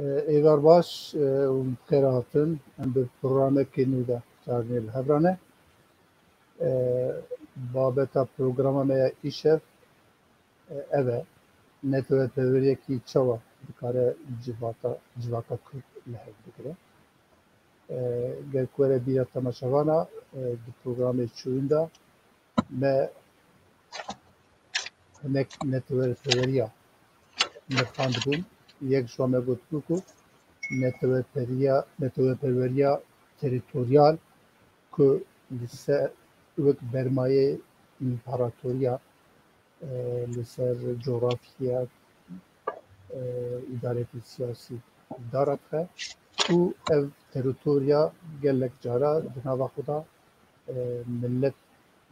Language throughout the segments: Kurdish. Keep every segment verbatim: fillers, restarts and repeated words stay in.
Êvar baş û bi xêr hatin. Em bi programekê nû de çarnê li hev re ne. Babeta programa me ya îşev ev e, netewepeyweriyekî çawa dikare civata, civaka Kurd li hev bigire. Ger ku were bîra temaşevana, di programê çûyîn de me hinek netewepeyveriya nirxandibûn. Yek ji wan me gotibû ku neteweperiya, netewepeyveriya terîtoryal ku li ser wek bermayê împaratoriya, e, li ser cografya, e, îdaretî siyasî dara dixe û ev terîtorya gelek cara di nava xwe de, e, milet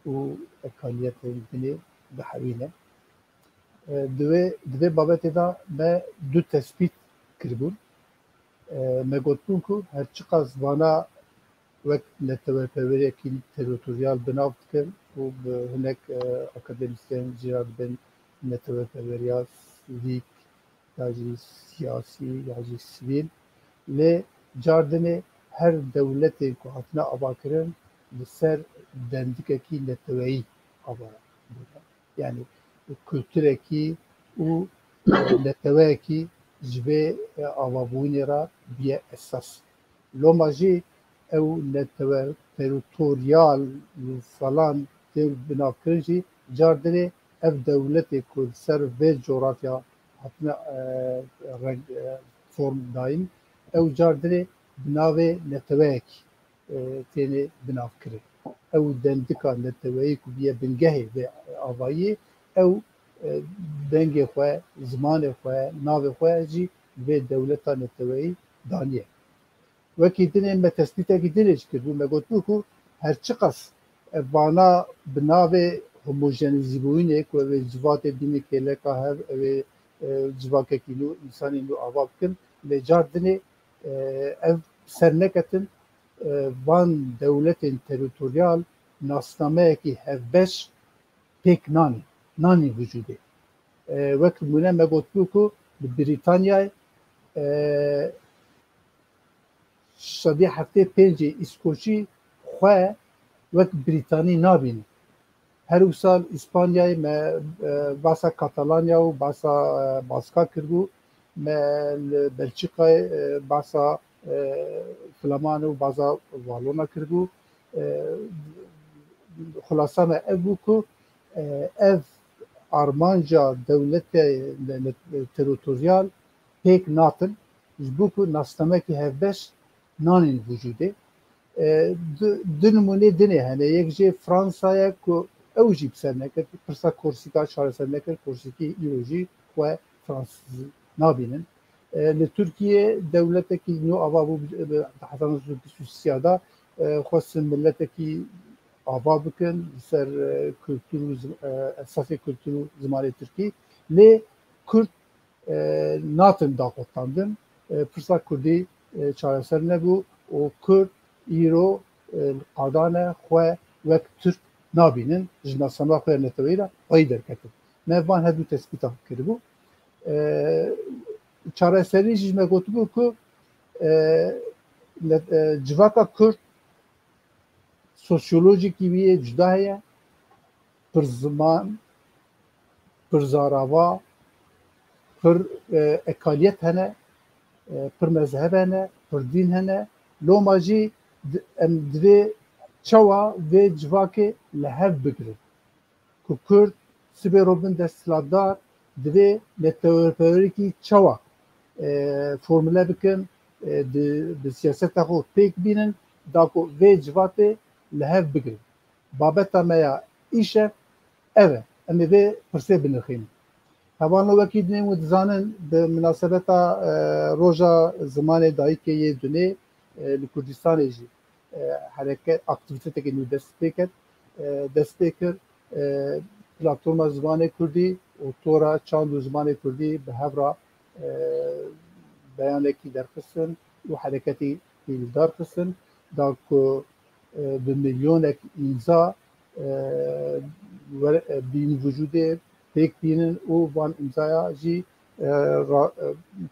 û ekaliyetên dinê dihewîne. E, di vê, di vê babetê de me du tespît kiribûn. E, me gotibûn ku her çiqas vana wek netewepeyweriyekî terîtoryal bi nav dikin û bi hinek, e, akademîsyen jî re dibin netewepeyveriya sivîk ya jî siyasî ya jî sivîl. Lê cardinê her dewletên ku hatine avakirin li ser dendikekî neteweyî ava bûne. Yanî kulturekî û neteweyekî ji vê avabûnê re bûye esas. Loma jî ew netewe terîtoryal û falan tên binavkirin jî cardinê ev dewletê ku li ser vê cografya hatine, e, reng, e, form dayîn, ew cardinê bi navê neteweyekî e, têne binavkirin. Ew dendika neteweyî ku bûye bingehê vê avayiyê, ew, e, dengê xwe, zimanê xwe, navê xwe jî vê dewleta neteweyî daniye. Wekî dinê me tespîtekî dinê jî kiribû, me gotibû ku her çiqas, e, vana bi navê homojenîzîbûyînê ku ew ê civatê bînin kêleka hev, ew ê, e, civakekî nû, însanî nû ava bikin, lê cardinê, e, ev ser neketin, e, van dewletên terîtoryal nasnameyekî hevbeş pêk nanîn, nanîn vücûdê. E, wek nimûne me gotibû ku li Brîtanyayê, e, sedî heftê pêncê Îskoçî xwe wek Brîtanî nabînin. Her wisa li Îspanyayê me, e, basa Katalanya û basa, e, Baska kiribû. Me li Belçîkayê, e, basa, e, Flaman û basa Valona kiribû. E, xulasa me ev bû ku, e, ev armanca dewletê, de-, de-, terîtoryal pêk natin, ji bo ku nasnamekî hevbeş nanîn vücûdê. E, du, du nimûnê dinê hene. Yek jê Fransa ye ku ew jî bi ser nekir, pirsa Korsîka çareser nekir, Korsîkî îro jî xwe Fransîz nabînin. E, li Tirkiye dewletekî nû ava bû, bi, bi hezar neh sed û bîst û sê de, e, xwestin miletekî ava bikin, li ser, e, kultur û zim-, e, esasê kultur û zimanê Tirkî. Lê Kurd e, natin daxwetandin. E, pirsa Kurdî, e, çareser nebû û Kurd îro, e, li qadan e xwe wek Tirk nabînin, ji nasnama xwe ya neteweyî re xweyî derketin. Me van her du tespîta kiribû. E, çareserî jî ji me gotibû ku, e, le-, e, civaka Kurd sosyolojîkî wî yê cuda heye, pir ziman, pir zarava, pir, e, ekaliyet hene, e, pir mezheb hene, pir dîn hene. Loma jî di-, em divê çawa vê civakê li hev bigirin. Ku Kurd sibê robin desthilatdar, divê netewperwerîkî çawa, e, formule bikin, e, di, di siyaseta xwe pêk bînin, da ku vê civatê li hev bigirin. Babeta me ya îşev ev e. Em ê vê pirsê binirxînin. Hevalno, wekî dinê hûn dizanin, bi minasebeta, e, Roja Zimanê Dayikê yê Dunê, e, li Kurdistanê jî, e, hereket, aktîvîtetekî nû dest pê ket, e, dest pê kir, e, platforma zimanê kurdî û tora çand û zimanê kurdî bi hev re, e, beyanekî derxistin û hereketî hîvdar xistin, da ku, e, bi milyonek îmza, e, were-, e, bîn vücudê pêk bînin û van îmzaya jî e, ra-, e,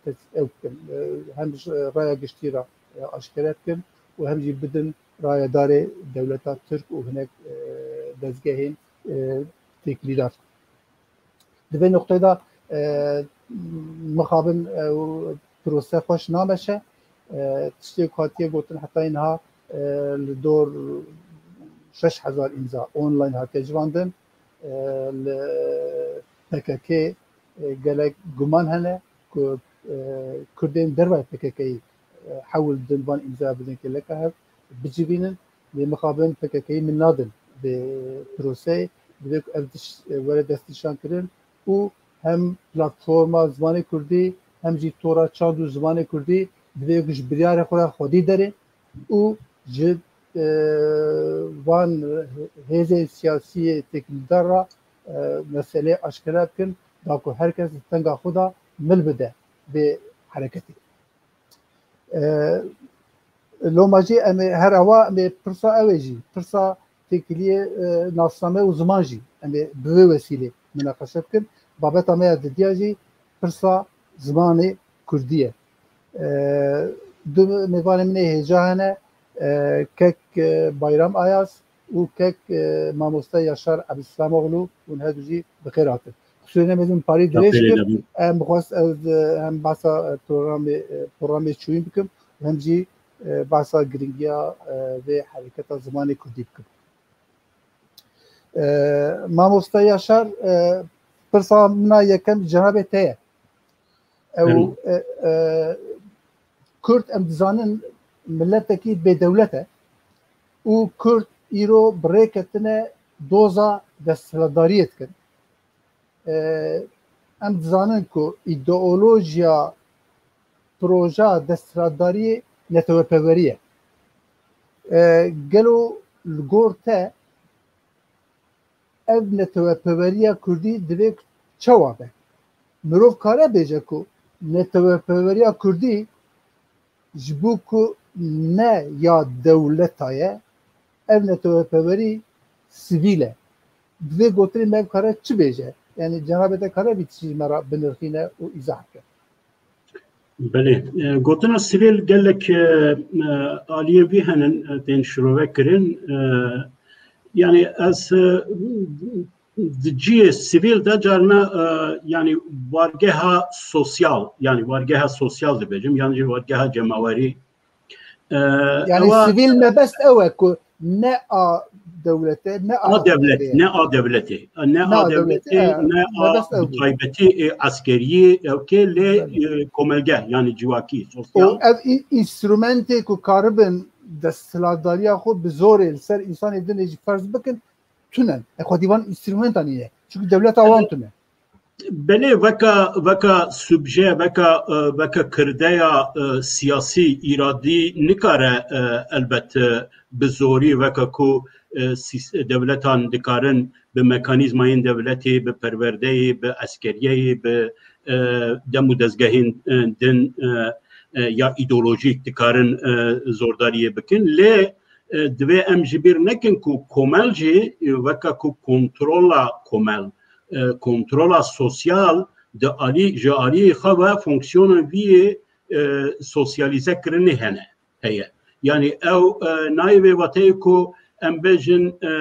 te-, ew bikin, e, hem ji raya giştî re, e, aşkere bikin û hem jî bidin rayedarê dewleta Tirk û hinek, e, dezgehên, e, têkilîdar. Di vê noqteyê de, e, mixabin, e, prose xweş nameşe. E, tiştê ku hatiye gotin heta niha, e, li dor şeş hezar îmza online hatiye civandin. E, li P K K, e, gelek guman hene ku, e, Kurdên dervayê P K K'yê, e, hewl didin van îmza bidin geleka hev bicivînin. Lê mixabin P K K'yê min nadin vê proseyê. Divê ku ev diş-, e, were destnîşankirin û hem platforma zimanê kurdî hem jî tora çand û zimanê kurdî divê ku ji biryarê xwe re xwedî derê û ji, e, van hêzên siyasî yê têkildar re, e, meseleyê aşkera bikin, da ku her kes di tenga xwe de mil bide vê hereketê. E, loma jî em ê her awa em ê pirsa ew ê jî, pirsa têkiliyê, e, nasname û ziman jî em ê bi vê wesîlê minaqeşe bikin. Babeta me ya didiya jî pirsa zimanê kurdî ye. E, du mêvanê min ê hêja hene, e, kek, e, Bayram Ayaz û kek, e, mamoste Yaşar Ebdîslamoglu, hûn her du jî bi xêr hatin. Qusûrê nemêzin parî dirêj kir. Em xwest ez, e, hem behsa, e, programê, e, programê çûyîn bikim, hem jî, e, behsa giringiya, e, vê hereketa zimanê kurdî bikim. E, mamoste Yaşar, e, pirsa min a yekem cenabê te ye. Ew, Belê. e, e, Kurd em dizanin miletekî bêdewlet e û Kurd îro bi rê ketine doza desthilatdariyê dikin. E, em dizanin ku îdeolojiya proja desthilatdariyê neteweperwerî ye. E, gelo li gor te ev neteweperweriya kurdî divê ku çawa be? Mirov kare bêje ku neteweperweriya kurdî ji bo ku ne ya dewleta ye, ev neteweperwerî sivîl e. Bi vê gotinê me kare çi bêje? Yanî cenabê te kare vî tiştî ji me re binirxîne û îzah bike. Belê. E, gotina sivîl gelek, e, e, aliyên vî henin, e, tên şirove kirin. E, yanî ez, e, di cihê sivîl de carna, e, yanî wargeha sosyal, yanî wargeha sosyal dibêjim, yan jî wargeha cemawerî. E, Yanî ewa sivîl mebest ew e ku ne a dewletê, ne a a dewlet, hikûmetê ye. ne a dewletê, ne Ne a a dewletê, dewletê, e, ne a mebest ew bi bû. taybetî, e, eskeriyê, ewkê lê, Belê. e, komelge, yanî civakî, Û sosyal. ev î-, înstrumentê ku karibin desthilatdariya xwe bi zorê li ser însanê din jî ferz bikin, tune. E, xwedî van înstrumentan heye. Çunku dewleta wan Belê. tune. Belê, veka, veka subje, veka, e, veka kirdeya, e, siyasî, îradî nikare, e, elbet, e, bi zorî, veka ku, e, sîs-, dewletan dikarin bi mekanîzmayên dewletê, bi perwerdeyê, bi eskeriyeyê, bi, e, dem û dezgehên, e, din, e, e, ya îdeolojîk dikarin, e, zordariyê bikin. Lê, e, divê em ji bîr nekin ku komel jî, e, weke ku kontrola komel, e, kontrola sosyal di alî, ji aliyê xwe ve fonksiyona vî yê, e, sosyalîze kirinê hene, heye. Yanî ew, e, nayê vê wateyê ku em bêjin, e,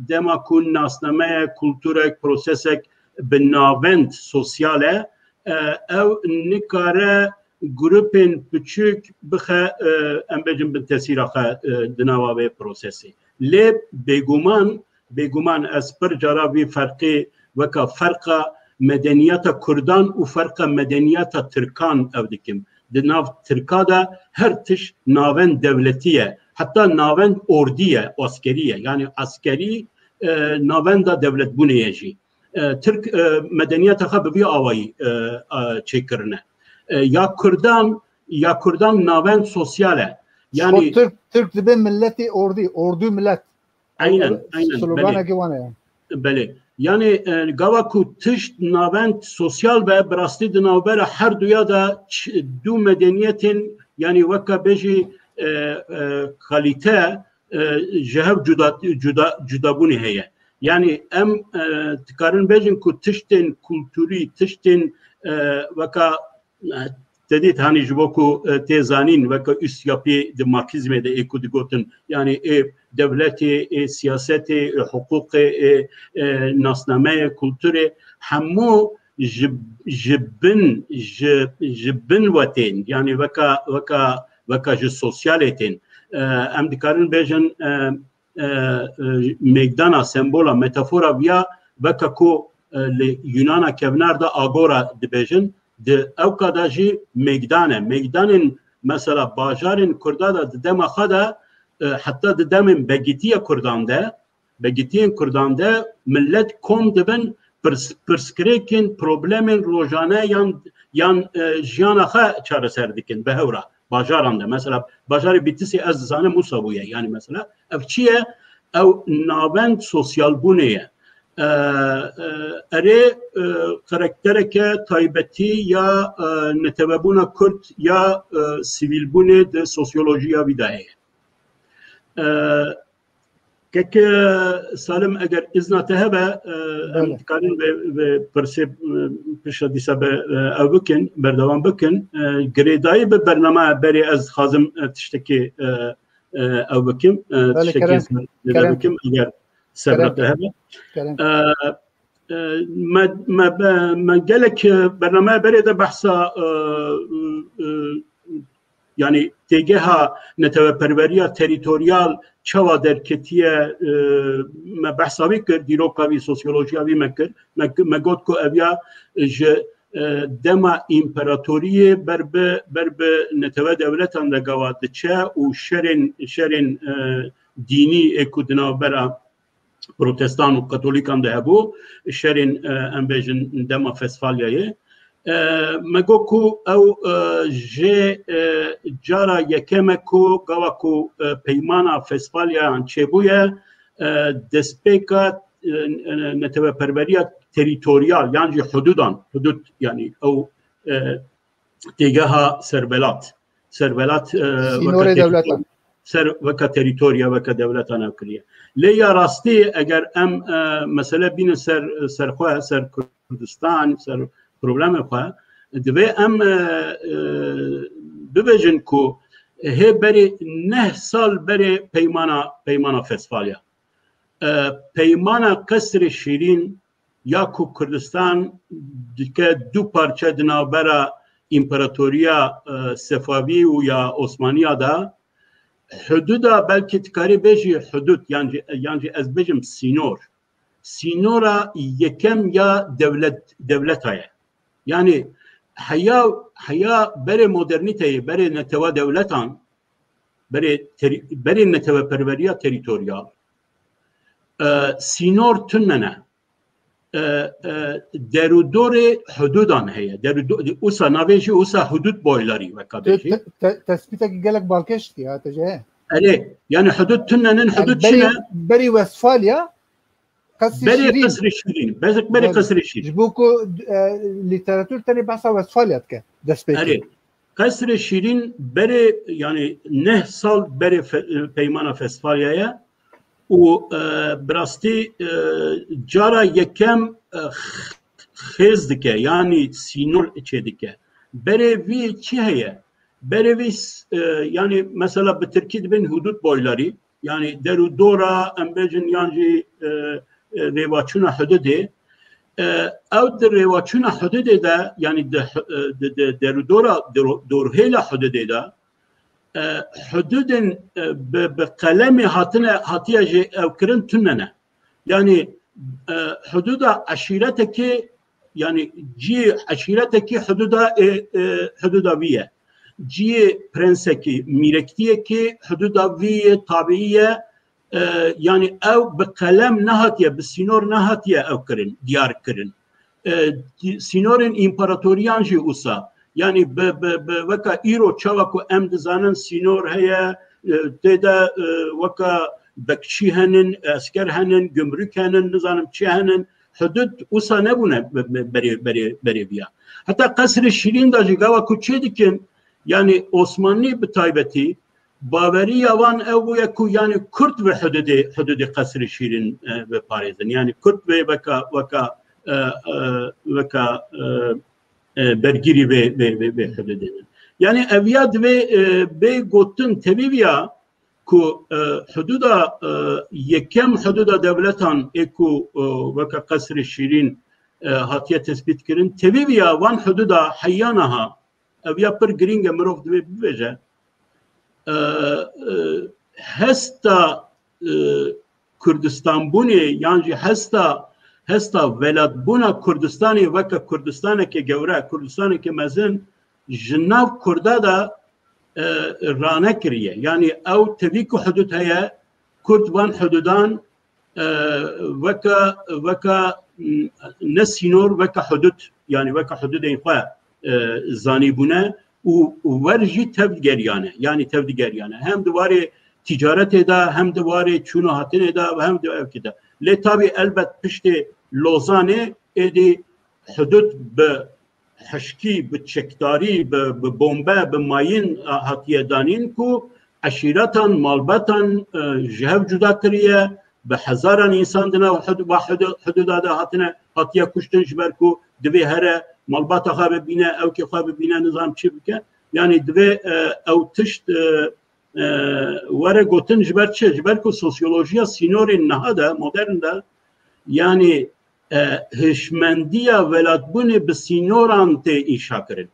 dema ku nasnameya kulturek, prosesek bi navend sosyal e, e, ew nikare grûpên piçûk bixe, e, em bêjin bin tesîra xwe, e, di nava vê prosesê. Lê bêguman, bêguman ez pir cara vî ferqê weka ferqa medeniyeta Kurdan û ferqa medeniyeta Tirkan ew dikim. Di nav Tirka de her tişt navend dewletî ye. Heta navend ordî ye, askerî ye. Yanî askerî, e, navenda dewletbûnê ye jî. E, Tirk, e, medeniyeta xwe bi vî awayî, e, e, çêkirine. E, ya Kurdan, ya Kurdan navend sosyal e. Yanî Tirk, Tirk dibe miletê ordî, ordû milet. Aynen, aynen, belê. Sloganekî wan e. Belê. Yanî, e, gava ku tişt navend sosyal be, bi rastî di navbera her duya de ç-, du medeniyetên, yanî weka bêjî, e, e, kalîte, e, ji hev cuda, cuda, cudabûnê heye. Yanî em, e, dikarin bêjin ku tiştên kulturî, tiştên, e, weka, e, te dît hanî ji bo ku, e, tê zanîn, weka üst yapı di Marksîzmê de ê ku digotin, yanî ê dewletê, ê siyasetê, ê hiqûqê, ê, e, nasnameyê, kulturê, hemû ji, ji bin, ji, ji bin we tên, yanî weka, weka, weka ji sosyalê tên. E, em dikarin bêjin, e, e, e, mêgdana, sembola, metafora viya, weke ku, e, li Yunana kevnar de agora dibêjin, di ewka de jî mêgdan e. Mêgdanên, mesela, bajarên Kurda de di dema xwe de, e, heta di demên begîtiya Kurdan de, begîtiyên Kurdan de millet kom dibin, pirs-, pirsgirêkên, problemên rojane yan, yan, e, jiyana xwe çareser dikin bi hev re. Bajaran de, mesela, bajarê Bîtisê ez dizanim wisa bûye. Yanî, mesela, ev çi ye? Ew navend sosyalbûnê ye. E, e, erê, e, karaktereke taybetî ya, e, netewebûna Kurd ya, e, sivîlbûnê di sosyolojiya wî de heye. E, Kek Salim, eger izna te hebe, e, em Belê. dikarin vê, vê pirsê, e, pişta dîsa be, e, ew bikin, berdewam bikin. E, girêdayî bi bernameya berê ez dixwazim, e, tiştekê, e, e, ew bikim, e, Belê, tiştekê kerem. ser-, Kerem. bikim, eger sebra Kerem. te hebe. Kerem. E, e, me, me, me, me gelek, e, bernameya berê de behsa, e, e, yanî têgeha neteweperweriya terîtoryal çawa derketiye, e, me behsa wî kir, dîroka wî, sosyolojiya wî me kir. Me, me got ku ev ya ji, e, dema împeratoriyê ber bi, ber bi netewe dewletan de gawa diçe û şerên, şerên, e, dînî ê ku di navbera protestan û katolîkan de hebû, şerên, e, em bêjin dema Festfalyayê. E, me got ku ew, e, jê, e, cara yekem e ku gava ku, e, peymana Festfalyayan çêbûye, e, destpêka, e, e, neteweperweriya terîtoryal, yan jî hudûdan, hudûd, yanî ew, e, têgeha serwelat. Serwelat, e, Sînorê weke dewletan. terîtor-, ser, weke terîtorya, weke dewletan ew kiriye. Lê ya rastî, eger em, e, mesele bînin ser, ser xwe, ser Kurdistan, ser problemê xwe, divê em, e, e, bibêjin ku hê berê neh sal berê peymana, peymana Festfalya. E, peymana Qesrê Şîrîn ya ku Kurdistan dike du parçe di navbera împaratoriya, e, Sefawî û ya Osmaniya de, hudûda, belkî dikarî bêjî hudûd, yan jî, yan jî ez bêjim sînor. Sînora yekem ya dewlet, dewleta ye. Yanî heya, heya berê modernîteyê, berê netewa dewletan, berê terî-, berê neteweperweriya terîtoryal, e, sînor tune ne. E, e, derûdorê hudûdan heye. Derûdo-, usa navê jî usa hudûd boylarî weka Tu bêjî. te-, te-, tespîtekî gelek balkêş dikî, ha, te jê heye. Erê, yani hudûd tune nin, Yani hudûd berî, çi ne? berî Westfalya, Qesrê Berê Şîrîn. Qesrê Şîrîn. Bezek berê Belê. Qesrê Şîrîn. Ji bo ku, e, lîteratûr tenê behsa Westfalya dike, destpêkê. Erê. Qesrê Şîrîn berê, yani neh sal berê fe-, e, peymana Festfalyaya û, e, bi rastî, e, cara yekem, e, x-, xêz dike, yani sînor çê dike. Berê vî çi heye? Berê vî s-, e, yani mesela bi tirkî dibên hudûd boylarî, yani der û dora, em bêjin, yan jî, e, e, rêvaçûna hududê. E, ew di rêvaçûna hududê de, yani di, e, di, di der û dora, dor-, dorhêla hududê de, e, hududên, e, bi, bi qelemê hatine, hatiye jê ew kirin tune ne. Yani, e, hududa eşîretekê, yani ciyê eşîretekî hududa, e, e, hududa vî ye. Ciyê prensekî, mîrektiyekî hududa vî ye, tabiî ye. E, yani ew bi qelem nehatiye, bi sînor nehatiye ew kirin, diyar kirin. E, sînorên împaratoriyan jî wisa. Yani bi, bi, bi weka îro çawa ku em dizanin sînor heye, e, tê de, e, weka bekçî henin, esker henin, gumruk henin, nizanim çi henin, hudud wisa nebûne be-, be-, berê, berê, berê viya. Heta Qesrê Şîrîn de jî gava ku çê dikin, yani Osmanlî bi taybetî, baweriya wan ew bûye ku yani Kurd ve hududê, hududê Qesrê Şîrîn, e, biparêzin. Yani Kurd ve weka, weka, e, e, weka, e, e, bergirî vê, vê, vê, vê hududê ne. Yani ev ya divê, e, bê gotin tevî viya ku, e, hududa, e, yekem hududa devletan ê ku, e, weke Qesrê Şîrîn, e, hatiye tespît kirin, tevî viya van hududa heya niha, ev ya pir girîng e, mirov divê bibêje, e, e, hesta, e, Kurdistanbûnê yan jî hesta, hesta welatbûna Kurdistanê weke Kurdistaneke gewre, Kurdistaneke mezin ji nav Kurda de, e, ranekiriye. Yanî ew tevî ku hudud heye, Kurd van hududan, e, weke, weke, m, ne sînor, weke hudud, yanî weke hududên xwe, e, zanîbûne û wer jî tev digeriyane, yanî tev digeriyane. Hem di warê ticaretê de, hem di warê çûn û hatinê de, hem di evkê de. Lê tabî elbet piştê Lozanê êdî hudud bi hişkî, bi çekdarî, bi, bi bombe, bi mayîn, e, hatiye danîn ku eşîretan, malbetan, e, ji hev cuda kiriye, bi hezaran însan di nav hud-, va hudu-, hududa de hatine, hatiye kuştin ji ber ku divê here malbata xwe bibîne, ewkê xwe bibîne, nizam çi bike. Yanî divê, e, ew tişt, e, e, were gotin ji ber çi? Ji ber ku sosyolojiya sînorên niha de, modern de, yanî, e, hişmendiya welatbûnê bi sînoran tê înşa kirin.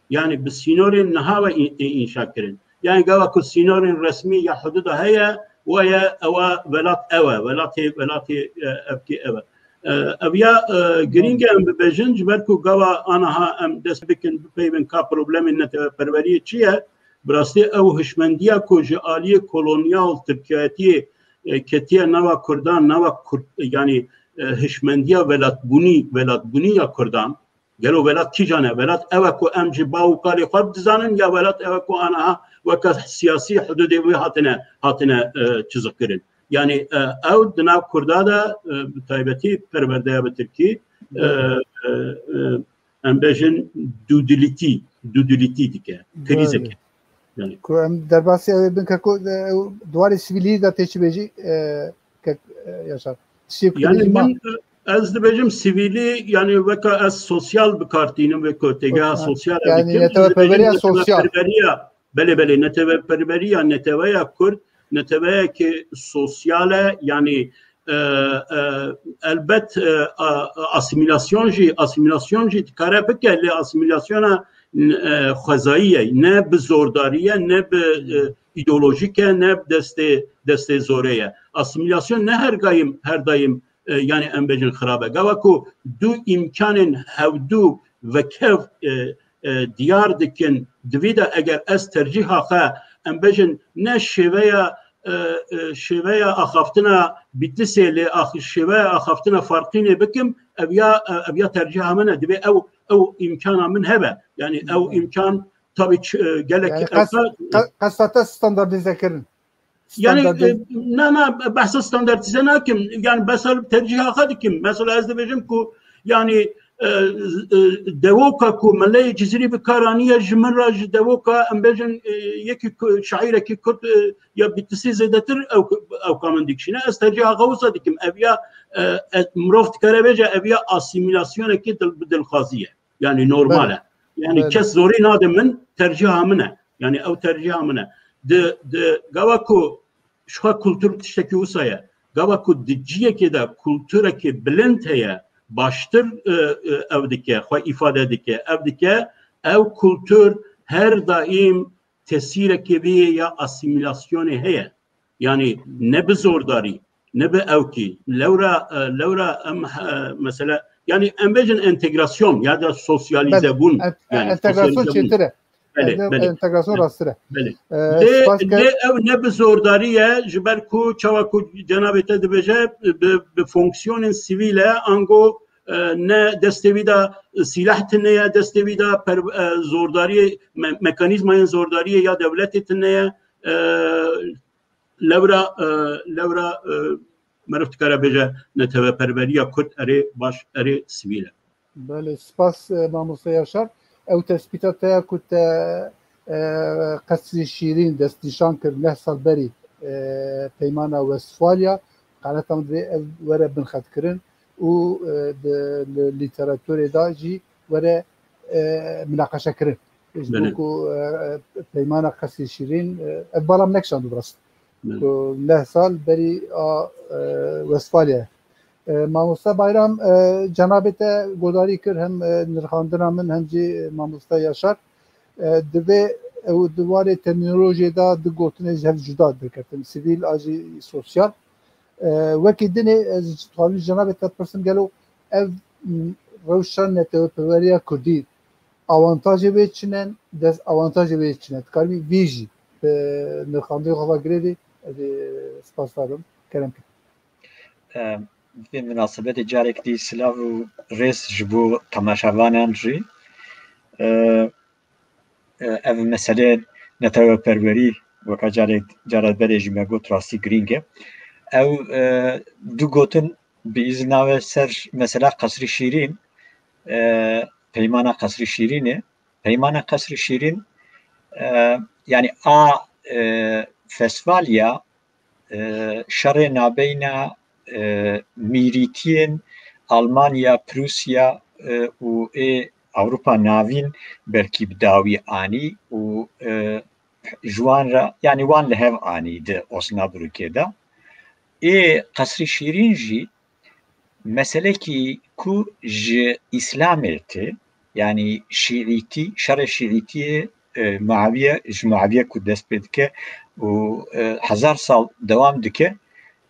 Yanî bi sînorên niha ve ên-, ên înşa kirin. Yanî gava ku sînorên resmî ya hududa heye, weye ewa welat ew e, welatê, welatê, e, evkê ew e. E, ev ya, e, girîng e em bibêjin, ji ber ku gava aniha em dest bikin, bipeyvin ka problemên neteweperweriyê çi ye, bi rastî ew hişmendiya ku ji aliyê kolonyal Tirkiyetiyê, e, ketiye nava Kurdan, nava Kurd, yanî, e, hişmendiya welatbûnî, welatbûnî ya Kurdan, gelo welat kîjan e? Welat ew e ku em ji bav û kalê xwe dizanin ya welat ew e ku aniha weke siyasî hududê wê hatine, hatine, e, çizikirin? Yanî, e, ew di nav Kurda de, e, bi taybetî perwerdeya bi tirkî, e, e, e, em bêjin dudilîtî, dudilîtî dike, krîzeke. Belê. Yani. Ku em derbasî ew ê bin, keko, e, ew di warê sivîlî de tê çi bêjî, e, kek, e, Yaşar? Tiştê ku Yani dibêjî ma. Min, e, ez dibêjim sivîlî, yani weka ez sosyal bi kar tînim, wek ku têgeha Sosyal. Sosyal ez Yani dikim. Ez neteweperweriya dibêjim sosyal. Neteweperweriya, belê, belê, neteweperweriya neteweya Kurd, neteweyeke sosyal e, yani, e, e, elbet, e, a-, asimilasyon jî, asimilasyon jî dikare bike, lê asimilasyona, e, xwezayî ye, ne bi zordarî ye, ne bi, e, îdeolojîk e, ne bi destê, destê zorê ye. Asimilasyon ne her daim, her daim, e, yani em bêjin xirab e. Gava ku du îmkanên hevdu vekev, e, e, diyar dikin, di vî de eger ez tercîha xwe, em bêjin, ne şêveya, e, e, şêveya axaftina Bîtisê, lê ax-, şêveya axaftina Farqînê bikim, ev ya, e, ev ya tercîha min e. Divê ew, ew îmkana min hebe. Yani ew Hı. îmkan tabî ç-, e, gelek Yani ew qes-, ka- qe-, qesta te standardîze kirin. Yani, Standartîze- e, na, na, behsa standartîze nakim. Yani, behsa tercîha xwe dikim. Mesela, ez dibêjim ku, yani, e, e, dewoka ku Meleyê Cizîrî bi kar aniye, ji min re ji dewoka, em bêjin, e, yekî ku-, şaîrekî Kurd, e, ya Bîtisî zêdetir ew, ew ka min dikişîne. Ez tercîha xwe wisa dikim. Ev ya, e, e, mirov dikare bêje, ev ya asîmîlasyonekî dil-, bi dilxwazî ye. Yani normal Belê. e. Yani Belê. kes zorî nade min, tercîha min e. Yani ew tercîha min e. Di, di gava ku ji xwe kultur tiştekî wisa ye. Gava ku di ciyekê de kulturekê bilind heye, baştir, e, e, ew dike, xwe îfade dike, ev dike, ew kultur her daîm tesîrekê vê ya asîmîlasyonê heye. Yani ne bi zordarî, ne bi ewkî. Lewra, e, lewra em, e, mesela, yani em bêjin entegrasyon ya da sosyalîze Belê. bûn. Ent-, Yani entegrasyon sosyalîze bûn. çêtir e. Belê, Ente-, belê. entegrasyon Belê. rasttir e. Belê. E, Lê, spas ke- lê ew ne bi zordarî ye, ji ber ku çawa ku cenabê te dibêje, bi, bi fonksiyonên sivîl e, ango, e, ne destê wî de sîleh tune ye, destê wî de per-, e, zordariyê, me-, mekanîzmayên zordariyê ya dewletê tune ye. E, lewra, e, lewra, e, meriv dikare bêje neteweperweriya Kurd erê baş, erê sivîl e. Belê, spas, e, mamoste Yaşar. Ew tespîta te ya ku te, e, Qesrî Şîrîn destnîşan kir neh sal berî, e, Peymana Westfalya, qaneta min divê ev were binxetkirin û, e, di, li lîteraturê de jî were e, minaqeşe kirin. Ji bo Belê. ku, e, peymana Qesrî Şîrîn, e, ev bala min nekişand bi rast. Belê. Ku neh sal berî a, e, Westfalya. E, Mamoste Bayram, e, cenabê te godarî kir hem, e, nirxandina min hem jî, e, Mamoste Yaşar. E, divê ew di warê termînolojiyê de du gotinê ji hev cuda derketin. Sivîl a jî sosyal. E, wekî dinê ez dixwazim ji cenabê te bipirsim, gelo ev, m, rewşa netewepeweriya kurdî awantajê wê çi ne, dezawantajê wê çi ne? Dikarî vî jî bi nirxandinê xwe ve girêdî, ez ê spasdar bim. Kerem kin. E, Vê minasebetê carek dî silav û rêz ji bo temaşevanan jî. E, e, ev meselê neteweperwerî, weka carek, cara berê jî me got, rastî girîng e. Ew, e, du gotin bi îzna we ser mesela Qesrî Şîrîn, e, peymana Qesrî Şîrînê. Peymana Qesrî Şîrîn, e, yani a, e, fesvalya, e, şerê nabeyna, e, mîrîtiyên Almanya, Prusya, e, û ê Ewropa Navîn belkî bi dawî anî û, e, ji wan re, yani wan li hev anî di Osnabrûkê de. Ê Qesrî Şîrîn jî meselekî ku ji Îslamê tê, yanî şîîtî, şerê şîîtiyê, e, Muawiye, ji Muawiye ku dest pê dike û, e, hezar sal dewam dike,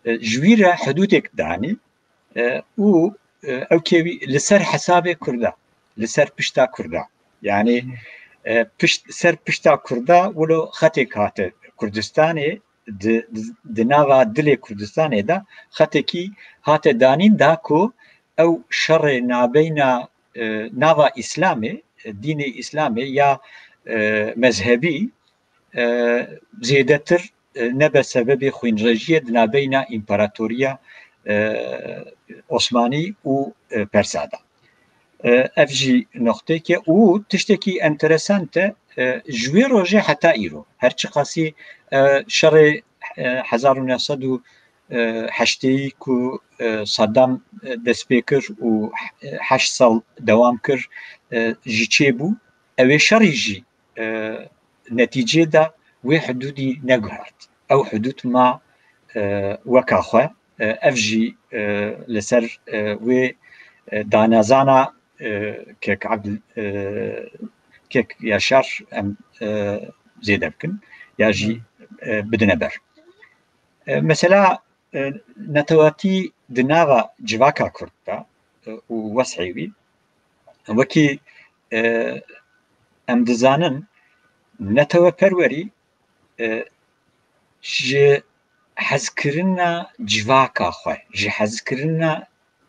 e, ji wî re hidûdek danî, e, û, e, ew kêwî li ser hesabê Kurda, li ser pişta Kurda. Yanî, e, pişt, ser pişta Kurda wilo xetêk hate Kurdistanê, di, di, di nava dilê Kurdistanê de xetekî hate danîn da ku ew şerê nabeyna, e, nava Îslamê, e, dînê Îslamê ya, e, mezhebî, e, zêdetir, e, nebe sebebê xwînrejiyê di nabeyna împaratoriya, e, Osmanî û, e, Persa de. E, ev jî noqteke û tiştekî enteresan e, e, ji wê rojê heta îro. Her çiqasî, e, şerê, e, hezar û neh sed û heştê ku, e, Saddam, e, dest pê kir û, e, heşt sal dewam kir, e, ji çêbû. Ew ê şerî jî, e, netîcê de wê hidûdî neguhert. Ew hidûd ma, e, weka xwe. E, ev jî, e, li ser, e, wê, e, danezana, e, kek Abd-, e, kek Yaşar em, e, zêde bikin ya jî, e, bidine ber. E, mesela, e, netewatî di nava civaka Kurd de, e, û wes'ê wî, wekî, e, em dizanin, neteweperwerî, e, ji hezkirina civaka xwe, ji hezkirina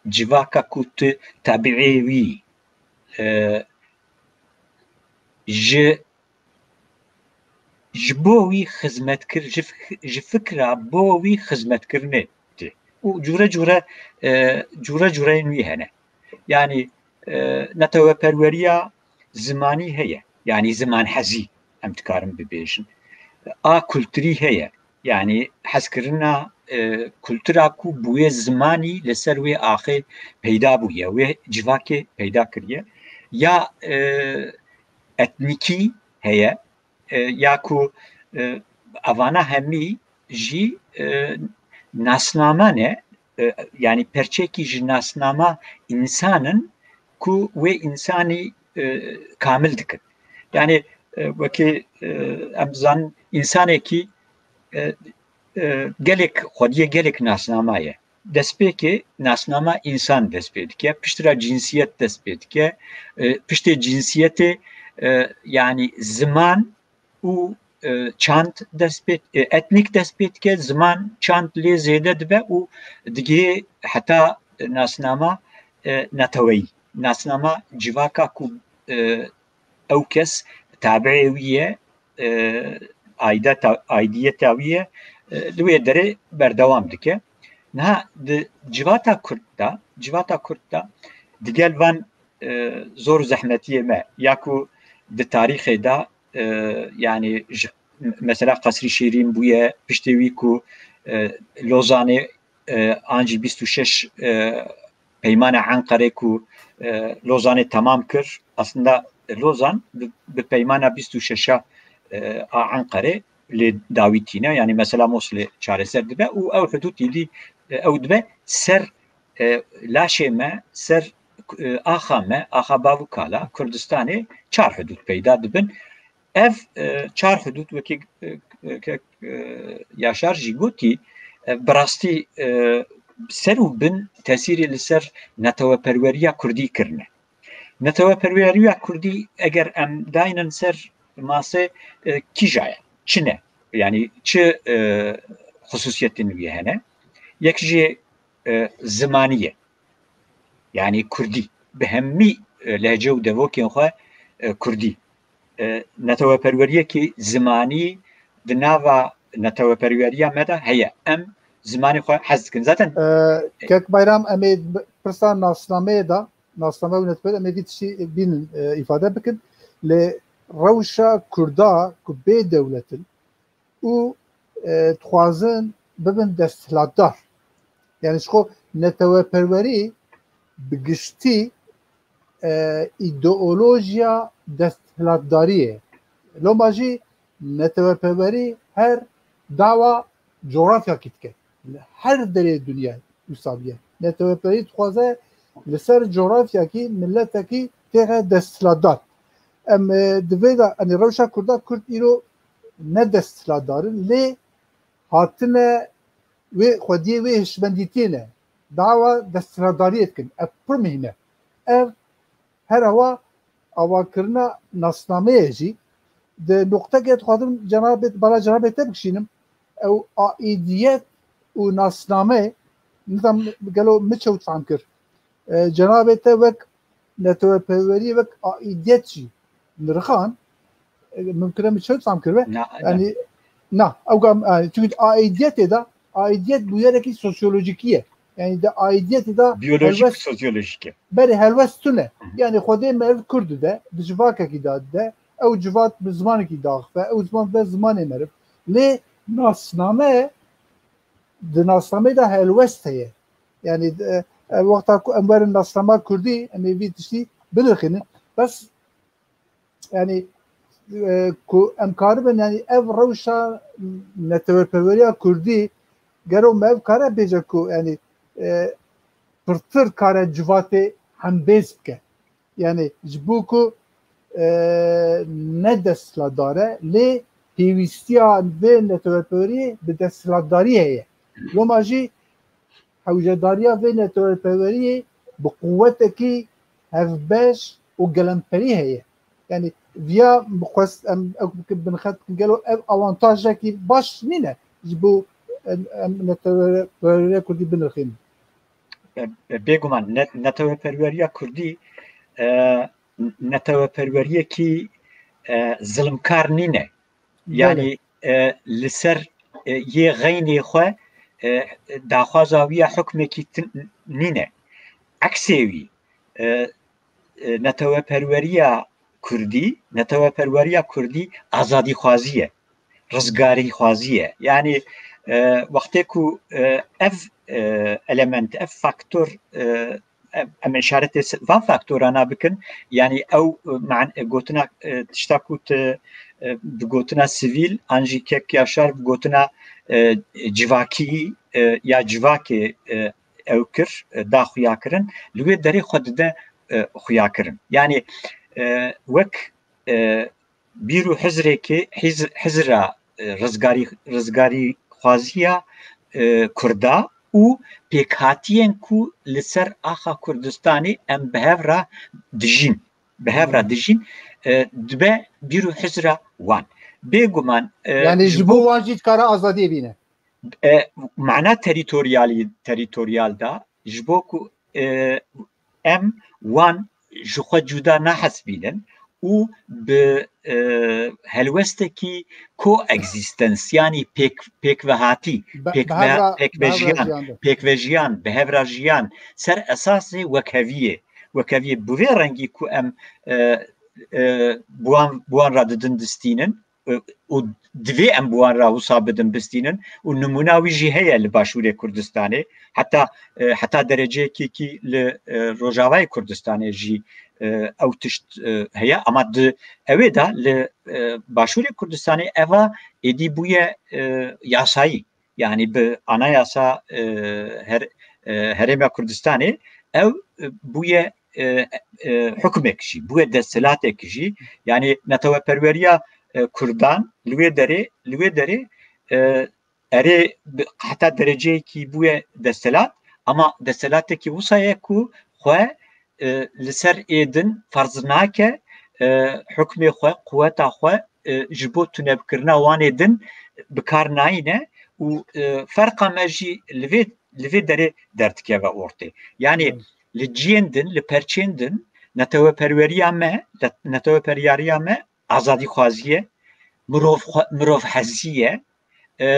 civaka ku tu tabi'ê wî, e, ji, ji bo wî xizmetkir, ji fik-, ji fikra bo wî xizmetkirinê tê. Û cûre cûre, e, cûre cûreyên wî hene. Yanî, e, neteweperweriya zimanî heye. Yanî zimanhezî em dikarin bibêjin. A kulturî heye. Yanî hezkirina, e, kultura ku bi wê zimanî li ser wê axê peyda bûye, wê civakê peyda kiriye. Ya, e, etnîkî heye, e, ya ku, e, evana hemî jî, e, nasnama ne, e, yanî perçekî ji nasnama însan in ku wê însanî, e, kamil dikin. Yanî, e, wekî, e, em dizanin însanekî, e, e, gelek, xwediyê gelek nasnama ye. Destpêkê nasnama însan dest pê dike, piştre cinsiyet dest pê dike, e, piştê cinsiyetê, e, yanî ziman û, e, çand dest pê, e, etnîk dest pê dike, ziman, çand lê zêde dibe û digihê heta nasnama, e, neteweyî, nasnama civaka ku, e, ew kes tabi'ê wî ye, e, aideta-, aidiyeta wî ye, e, li wê derê berdewam dike. Niha di civata Kurd de, civata Kurd de digel van, e, zor û zehmetiyê me ya ku di tarîxê de, e, yanî ji, mesela Qesrî Şîrîn bûye, piştê wî ku, e, Lozanê, e, an jî bîst û şeş, e, Peymana Enqerê ku, e, Lozanê temam kir, aslında Lozan bi, bi peymana bîst û şeş e, a Enqerê lê dawî tîne, yanî mesela Mosilê çareser dibe û ew hudûd îdî, e, ew dibe ser, e, laşê me, ser, e, axa me, axa bav û kala Kurdistanê çar hudûd peyda dibin. Ev, e, çar hudûd wekî, e, e, kek, e, Yaşar jî gotî, e, bi rastî, e, ser û bin tesîrê li ser neteweperweriya Kurdî kirine. Neteweperweriya Kurdî eger em daynin ser masê, e, kîja ye, çi ne? Yanî çi, e, xusûsiyetên wî hene? Yek jê, e, zimanî ye. Yanî Kurdî. Bi hemî, e, lehçe û devokên xwe, e, Kurdî. E, neteweperweriyekî zimanî di nava neteweperweriya me de heye. Em zimanê xwe hez dikin. Zaten E, Kek Bayram, em ê bi-, pirsa nasnameyê de, nasname û neteweyê, em ê vî tiştî bînin, e, îfade bikin. Lê rewşa Kurda ku bê dewlet in û, e, dixwazin bibin desthilatdar. Yani ji xwe neteweperwerî bi giştî, e, îdeolojiya desthilatdariyê ye. Loma jî neteweperwerî her dawa coğrafyakî dike. Li her derê dinya wisa bûye. Neteweperî dixwaze li ser coğrafyakî miletekî têxe desthilatdar. Em, e, di vê de, yani rewşa Kurda, Kurd îro ne desthilatdar in, lê hatine wê xwediyê wê hişmendîtiyê ne. Dawa desthilatdariyê dikin. Ev pir muhîm e. Ev her awa avakirina nasnameyê jî di noqtekê dixwazim cenabê, bala cenabê te bikişînim. Ew aîdiyet û nasname, nizam gelo min çew tam kir. E, cenabê te wek neteweperweriyê, wek aîdiyet jî nirxan, e, mimkun e min çew tam kir be. Na, na. Yani, na, ew gam, yani, çünkü aîdiyetê de, aîdiyet bûyerekî sosyolojikî ye. Yani de aîdiyetê de Biyolojik, helwest sosyolojik e. Berê helwest tune. Hı hı. Yani Xwedê meriv Kurd de, di civakekî de, de, ew civat bi zimanekî daxife, ew ziman be zimanê meriv. Lê nasname, di nasnameyê de helwest heye. Yani, e, e, wexta ku em werin nasnama Kurdî, em ê vî tiştî binirxînin. Bes, yani, e, ku em karibin, yani, ev rewşa neteweperweriya Kurdî, gero me ev kare bêje ku, yani, e, pirtir kare civatê hembêz bike. Yani, ji bo ku, e, ne desthilatdar e, lê pêwîstiya vê neteweperweriyê bi desthilatdarî heye. Loma jî hewcedariya vê neteweperweriyê bi quwetekî hevbeş û gelemperî heye. Yani viya bi xwest em ew bikin binxet bikin, gelo ev avantajekî baş nîne ji bo em, em neteweperweriya Kurdî binirxînin? E, e, bêguman ne-, neteweperweriya Kurdî, e, neteweperweriyekî, e, zilimkar nîne. Belê. Yani, e, li ser, e, yê xeynê xwe, e, daxwaza wî ya hukmekî tin nîne. Eksê wî, e, e, neteweperweriya Kurdî, neteweperweriya Kurdî azadîxwazî ye, rizgarîxwazî ye. Yani, e, wextê ku, e, ev, e, element, ev faktor, e, em, em îşaretê se-, van faktorana bikin. Yani ew, e, man-, e, gotina, e, tişta ku tu, e, bi gotina sivîl, an jî kek Yaşar bi gotina, e, civakî, e, ya civakê, e, ew kir, e, da xuya kirin, li wê derê xwe dide, e, xuya kirin. Yani, e, wek, e, bîr û hizrêkê, hiz-, hizra, e, rizgarî-, rizgarîxwaziya, e, Kurda û pêkhatiyên ku li ser axa Kurdistanê em bi hev re dijîn, bi hev re Hmm. dijîn, e, dibe bîr û hizra wan. Bêguman, e, Yani ji ji bo bo wan jî dikare azadiyê bîne. E, mana terîtoryalî, terîtoryal da, ji bo ku, e, em wan ji xwe cuda nahesbînin û bi, e, helwestekî koegzîstens, yanî pêk, pêkvehatî, Be-, pêkve-, bi hev re, pêkvejiyan, bi hev re jiyan de. Pêkvejiyan, bi hev re jiyan, ser esasê wekheviyê. Wekheviyê bi vê rengî ku em, e, e, bi wan, bi wan re didin distînin, û divê em bi wan re wisa bidin bistînin û nimûna wî jî heye li Başûrê Kurdistanê, heta, e, heta dereceyekî kî li, e, Rojavayê Kurdistanê jî, e, ew tişt, e, heye. Ama di ewê de li, e, Başûrê Kurdistanê eva êdî bûye, e, yasayî. Yani bi anayasa, e, her-, e, Herêma Kurdistanê ew, e, bûye, e, e, hukmek jî, bûye desthilatek jî. Yani neteweperweriya, e, Kurdan li wê derê, li wê derê, e, erê bi, heta dereceyekî bûye desthilat, ama desthilatekî wisa ye ku xwe, e, li ser ê din ferz nake, e, hukmê xwe, quweta xwe, e, ji bo tunebikirina wan ê din bi kar nayîne û, e, ferqa me jî li vê, li vê derê derdikeve ortê. Yani Evet. li ciyên din, li perçên din neteweperweriya me, le-, neteweperweriya me azadîxwazî ye, mirov xwe-, mirovhezî ye, e,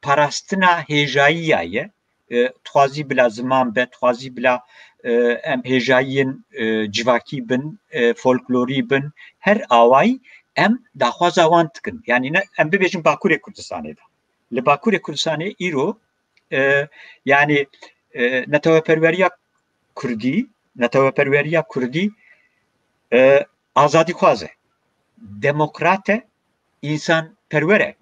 parastina hêjayiya ye. E, dixwazî bila ziman be, dixwazî bila, e, em hêjayiyên, e, civakî bin, e, folklorî bin, her awayî em daxwaza wan dikin. Yani ne, em bibêjin Bakurê Kurdistanê de. Li Bakurê Kurdistanê îro, e, yani, e, neteweperweriya Kurdî, neteweperweriya Kurdî, e, azadîxwaz e, demokrat e, însanperwer e.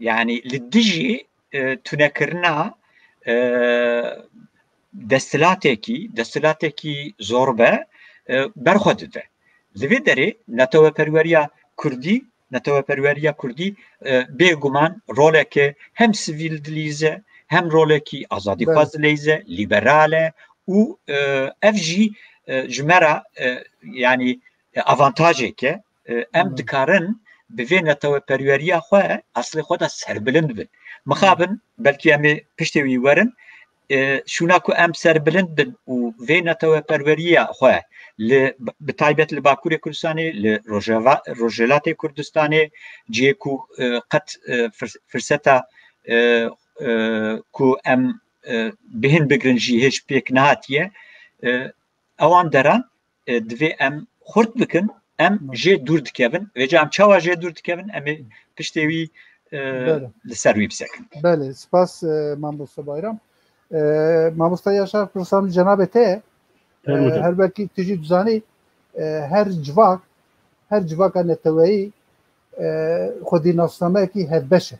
Yani li dijî, e, tunekirina, e, desthilatekî, desthilatekî zorbe, e, berxwe dide. Li vê derê neteweperweriya Kurdî, neteweperweriya Kurdî, e, bêguman roleke hem sivîl dilîze, hem rolekî azadîxwaz Belê. dileyze, lîberal e û, e, ev jî, e, ji me re, e, yani, e, avantajek e. E, em Hı. dikarin bi vê neteweperweriya xwe, eslê xwe de serbilind bin. Mixabin, belkî em ê piştê wî werin, e, şûna ku em serbilind bin û vê neteweperweriya xwe li, bi taybet li Bakurê Kurdistanê, li Rojava-, Rojhilatê Kurdistanê, cihê ku, e, qet, e, firs-, firseta, e, e, ku em, e, bihin bigrin jî hêj pêk nehatiye, e, ewan deran, e, divê em xurt bikin, em Hı. jê dûr dikevin. Vêca em çawa jê dûr dikevin? Em ê piştê wî, e, Belê. li ser wî bisekin. Belê, spas, e, mamoste Bayram. E, mamoste Yaşar, pirsan cenabê te ye. E, Fermûde. her wekî tu jî dizanî, e, her civak, her civaka neteweyî, e, xwedî nasnameyekî hevbeş e.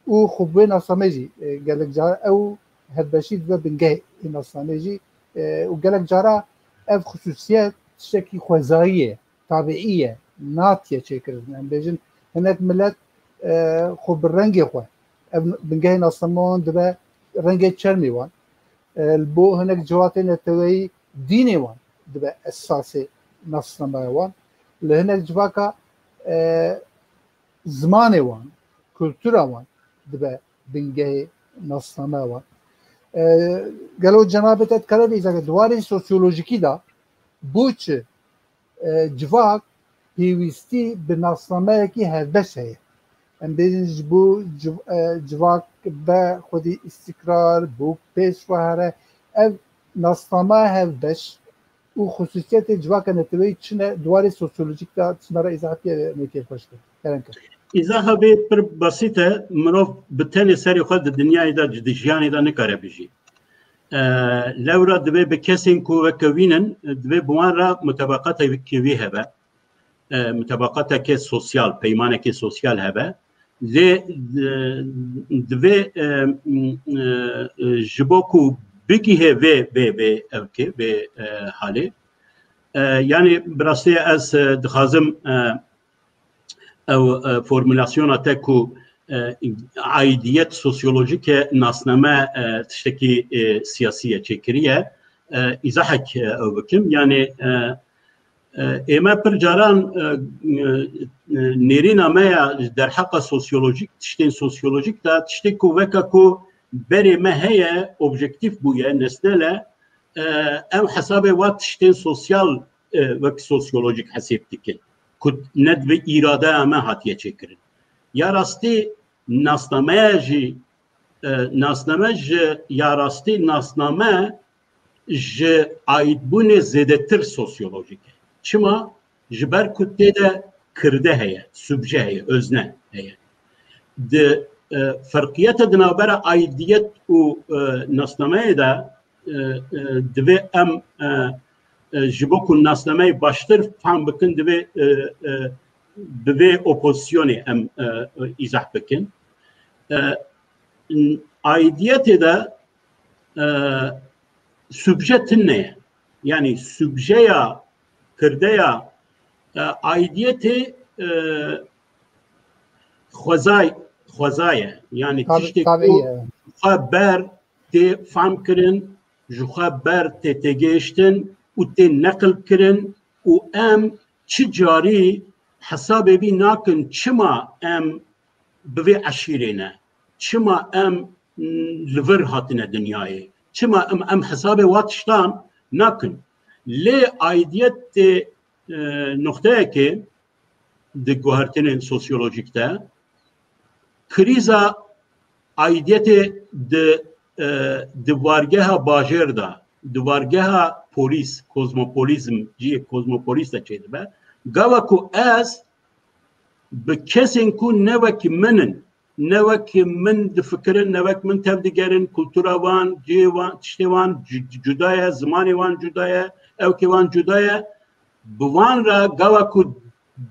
Û xwe bi wê nasnameyê jî, e, gelek cara ew hevbeşî dibe bingehê nasnameyê jî, e, û gelek cara ev xisûsiyet tiştekî xwezayî ye, tabiî ye, natiye çêkirin. Em bêjin, hinek milet, e, xwe bi rengê xwe, ev bingehê nasname wan dibe rengê çermê wan. E, li bo hinek civatê neteweyî dînê wan dibe esasê nasnameya wan. Li hinek civaka, e, zimanê wan, kultura wan dibe bingehê nasnameya wan. E, gelo cenabê te dikare bêje ke di warê sosyolojikî de bo çi, e, civak pêwîstî bi nasnameyekî hevbeş heye? Em bêjin ji bo civ-, e, civak be xwedî îstîkrar, bo pêş ve here. Ev nasnama hevbeş û xisûsiyetê civaka neteweyî çi ne, di warê sosyolojîk de çi me re îzah bike, me kêfxweş kir. Kerem ke. Îzaha vê pir besît e, mirov bi tenê serê xwe di dinyayê de, di jiyanê de nikare bijî. E, lewra divê bi kesên ku weke wî nin, divê bi wan re mutabaqatekî wî hebe. E, mutabaqateke sosyal, peymaneke sosyal hebe. Lê, e, divê, e, m, e, e, ji bo ku bigihê vê, vê, vê evkê, vê, e, halê. E, yani bi rastî ez, e, dixwazim, e, ew, e, formulasyona te ku, e, aidiyet sosyolojik e, nasname, e, tiştekî, e, siyasî ye, çêkirî ye, e, îzahek, e, ew bikim. Yani, e, e, ême pir caran, e, e, nêrîna me ya derheqa sosyolojik, tiştên sosyolojik de, tiştê ku weke ku berê me heye, objektîf bûye, nesnel e, e, em hesabê wa tiştên sosyal, e, wek sosyolojik hesêb dikin, ku ne bi îradeya me hatiye çêkirin. Ya rastî nasnameya jî, e, nasname ji, ya rastî nasname ji aîdbûnê zêdetir sosyolojik e. Çima? Ji ber ku tê de kirde heye, subje heye, özne heye. Di e, ferqiyeta di navbera aidiyet û e, nasnameyê de e, e, divê em e, e, ji bo ku nasnameyê baştir fehm bikin, divê e, e, bi vê opozisyonê em e, e, îzah bikin. E, aidiyetê de e, subje tune ye. Yanî subjeya kirdeya e, aidiyetê e, xwezay, xwezay e. Yanî Tabii, tiştê tabii ku ya. xwe ber tê fehm kirin, ji xwe ber tê têgihiştin û tê neqil kirin û em çi carî hesabê vî nakin çima em bi vê eşîrê ne, çima em li vir hatine dinyayê, çima em, em hesabê wa tiştan nakin. Lê aidiyet tê e, noqteyekê di guhertinên sosyolojîk de krîza aidiyetê di, e, di wargeha bajêr de, di wargeha polîs, kozmopolizm, cihê kozmopoliz de çêdibe. Gava ku ez bi kesên ku ne wekî min in, ne wek min difikirin, ne wek min tevdigerin, kultura wan, cihê wan, tiştê wan cu-, cuda ye, zimanê wan cuda ye, ewkê wan cuda ye. Bi wan re gava ku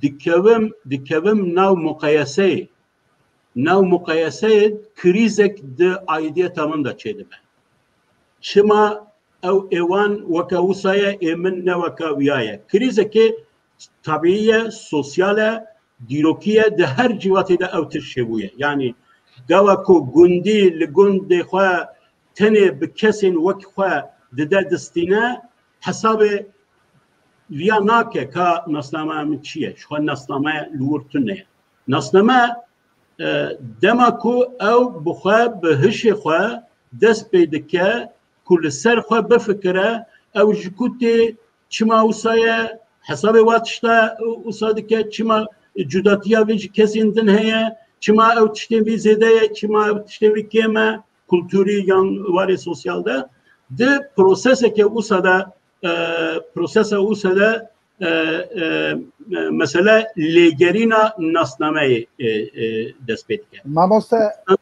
dikevim, dikevim nav muqeyeseyê, nav muqeyeseyê krîzek di aidiyeta min de çêdibe. Çima ew ê wan weke wisa ye, ê min ne weke wiya ye? Krîzekê tabîî ye, sosyal e, dîrokî ye, di her civatê de ew tişt çêbûye. Yanî gava ku gundî li gundê xwe tenê bi kesên wek xwe dide distîne, hesabê viya nake ka nasnameya min çi ye, ji xwe nasname li wir tune ye. Nasname e, dema ku ew bi xwe, bi hişê xwe dest pê dike ku li ser xwe bifikire, ew ji ku tê, çima wisa ye, hesabê wa tişta wisa dike, çima cudatiya vê ji kesên din heye, çima ew tiştên vî zêde ye, çima ew tiştên vî kêm e, kulturî yan warê sosyal de, di proseseke wisa de, e, prosesa wisa de e, e, e, mesele lêgerîna nasnameyê e, e, dest pê dike. Mamoste,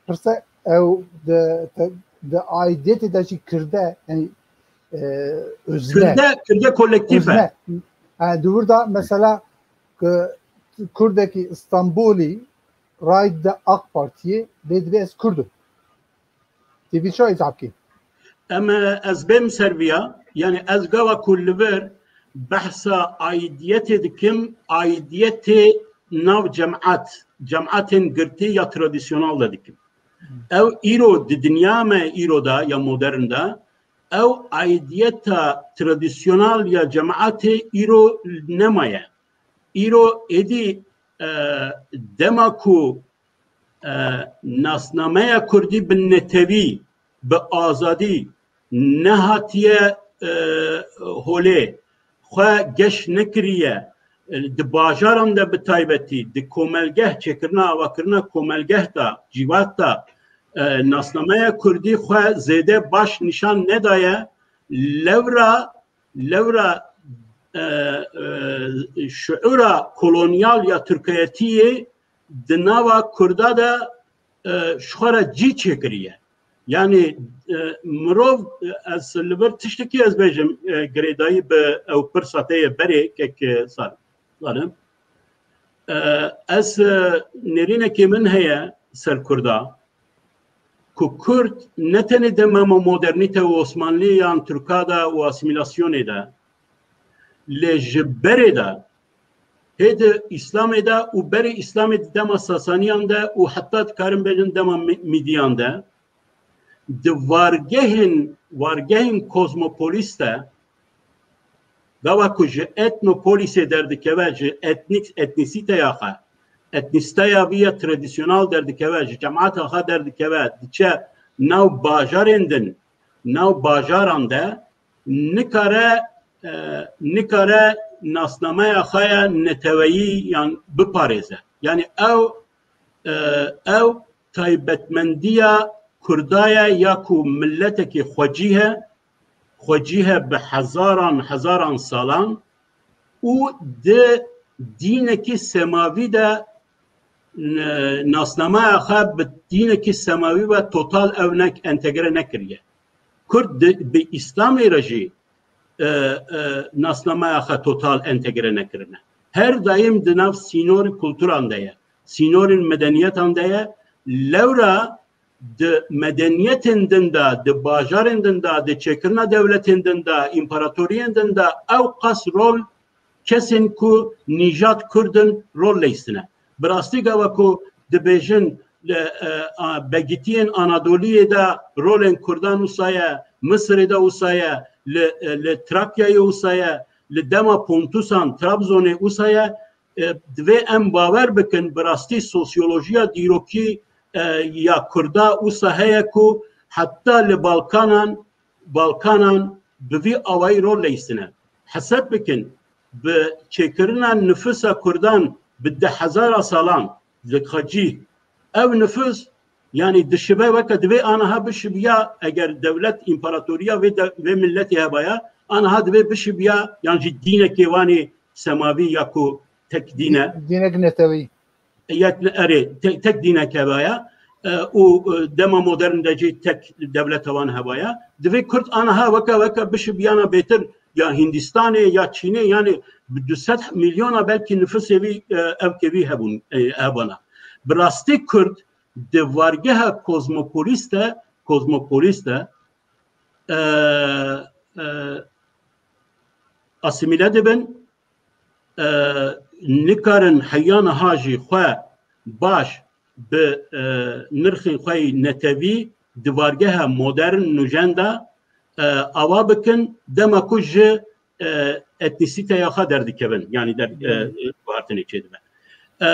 pirse ew di, di, di aidiyetê de jî kirde, yani e, özne. Kirde, kirde kolektîf e. Özne. Yani di wir de mesela ki Kurdekî Îstanbulî rayde AK Partiyê bê dibê ez Kurd im. Tê vî çawa îzah bikî? Em, e, ez bêm ser viya, yani ez gava ku li vir behsa aidiyetê dikim, aidiyetê nav cemaat, cemaatên girtî ya tradisyonal de dikim. Ew îro di dinya me îro de ya modern de, ew aidiyeta tradisyonal ya cemaatê îro nemaye. Îro êdî, e, dema ku e, nasnameya kurdî bi netewî, bi azadî nehatiye, e, holê, xwe geş nekiriye, e, di bajaran de bi taybetî, di komelgeh, çêkirina avakirina komelgeh de, cîvat de, e, nasnameya kurdî xwe zêde baş nîşan nedaye, lewra, lewra, e, e, şiûra kolonyal ya tirkayetiyê di nava Kurda de, e, ji xwe re cî çêkiriye. Yanî, e, mirov, e, ez li vir tiştekî ez bêjim, e, girêdayî bi ew pirsa te ye berê kek, e, Sal-, Salim. E, ez, e, nêrînekê min heye ser Kurda, ku Kurd ne tenê dema modernîte û Osmanlî yan Tirka de û asîmîlasyonê de, lê ji berê de, hê di Îslamê de û berê Îslamê di dema Sasaniyan de û heta dikarin bêjin dema Mi-, Mîdiyan de, di wargehên, wargehên kozmopolist de, gava ku ji etnopolitê derdikeve, ji etnîk-, etnîsîteya xwe, etnîsîteya vî ya tradisyonal derdikeve, ji cemaeta xwe derdikeve, diçe nav bajarên din, nav bajaran de, nikare, e, nikare nasnameya xwe ya neteweyî yan biparêze. Yanî ew, e, ew taybetmendiya Kurda ye ya ku miletekî xwecî he, xwecî he bi hezaran, hezaran salan û di, dînekî semavî de, e, nasnameya xwe bi dînekî semavî ve total ew nek entegre nekiriye. Kurd di, bi Îslamê re jî, e, e, nasnameya xwe total entegre nekirine. Her daim di nav sînorên kulturan de ye, sînorên medeniyetan de ye. Lewra di medeniyetên din de, di bajarên din de, di çêkirina dewletên din de, împaratoriyên din de ew qas rol kesên ku nîjad Kurd in rol leyîstine. Bi rastî gava ku dibêjin li, e, a, begitiyên Anadoliyê de rolên Kurdan wisa ye, Misirê de wisa ye, li, e, li Trakyayê wisa ye, li dema Pontusan, Trabzonê wisa ye, e, divê em bawer bikin bi rastî sosyolojiya dîrokî, e, ya Kurda wisa heye ku heta li Balkanan, Balkanan bi vî awayî rol leyîstine. Heseb bikin, bi çêkirina nifisa Kurdan bi deh hezara salan, zikxacî, ev nifis, yanî dişibe weke divê aniha bişibiya, eger dewlet, împaratoriya vê de, vê milletê hebaya, aniha divê bişibiya, yan jî dînekê wan ê semavî ya ku tek dîn e. Dînek netewî. Yek, erê, tek, tek dînek hebaya, e, û, e, dema modern de jî tek dewleta wan hebaya. Divê Kurd aniha weke, weke bişibiyana bêtir ya Hindistanê ya Çînê, yanî bi du sed milyona belkî nifusê vî, e, ewkê vî hebûn, e, hebana. Bi rastî Kurd di wargeha kozmopolist de, kozmopolist de, e, e, asîmîle dibin, e, nikarin heya niha jî xwe baş bi, e, nirxên xwe yî netewî di wargeha modern nûjen de, e, ava bikin, dema ku ji, e, etnîsîteya xwe derdikevin, yanî der, e, guhertinê çêdibe. E,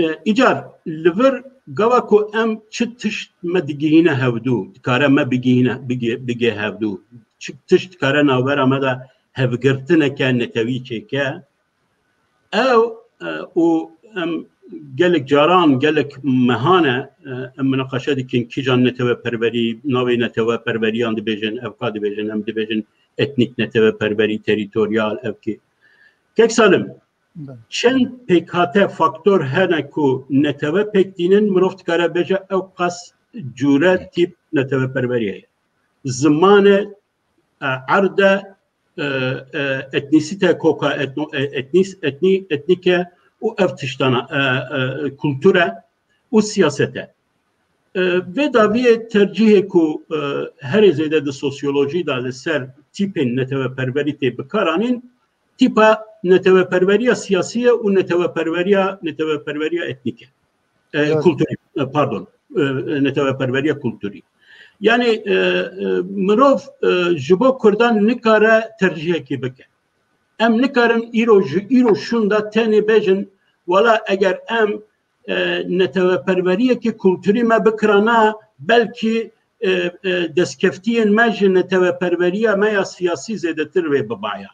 e, îcar li vir gava ku em çi tişt me digihîne hevdû, dikare me bigihîne, bigê, bigê hevdû, çi tişt dikare navbera me de hevgirtineke netewî çêke. Ew, e, û em gelek caran, gelek mehan e, e, em minaqeşe dikin kîjan neteweperwerî, navê neteweperweriyan dibêjin, ev ka dibêjin, em dibêjin etnîk neteweperwerî, terîtoryal, ev kî. Kek Salim, Belê. Çend pêkhate, faktor hene ku netewe pêk tînin, mirov dikare bêje ew qas cûre, tîp neteweperweriyê ye. Ziman e, e, erd e, e, e, etnîsîte, koka etno-, e, etnîs-, etnî-, etnîk e û ev tiştana, e, e, kultur e û siyaset e. E, vê dawiyê tercîhê ku, e, herê zêde di sosyolojî de li ser tîpên neteweperwerî tê bikaranîn, tîpa neteweperweriya siyasî ye û neteweperweriya, neteweperweriya etnîk e. E, Evet. Kulturî, e, pardon, e, neteweperweriya kulturî. Yanî, e, e, mirov, e, ji bo Kurdan nikare tercîhekê bike. Em nikarin îro ji îro şûnda tenê bêjin, wela eger em, e, neteweperweriyekê kulturî me bikirana, belkî, e, e, destkeftiyên me ji neteweperweriya me ya siyasî zêdetir wê bibaya.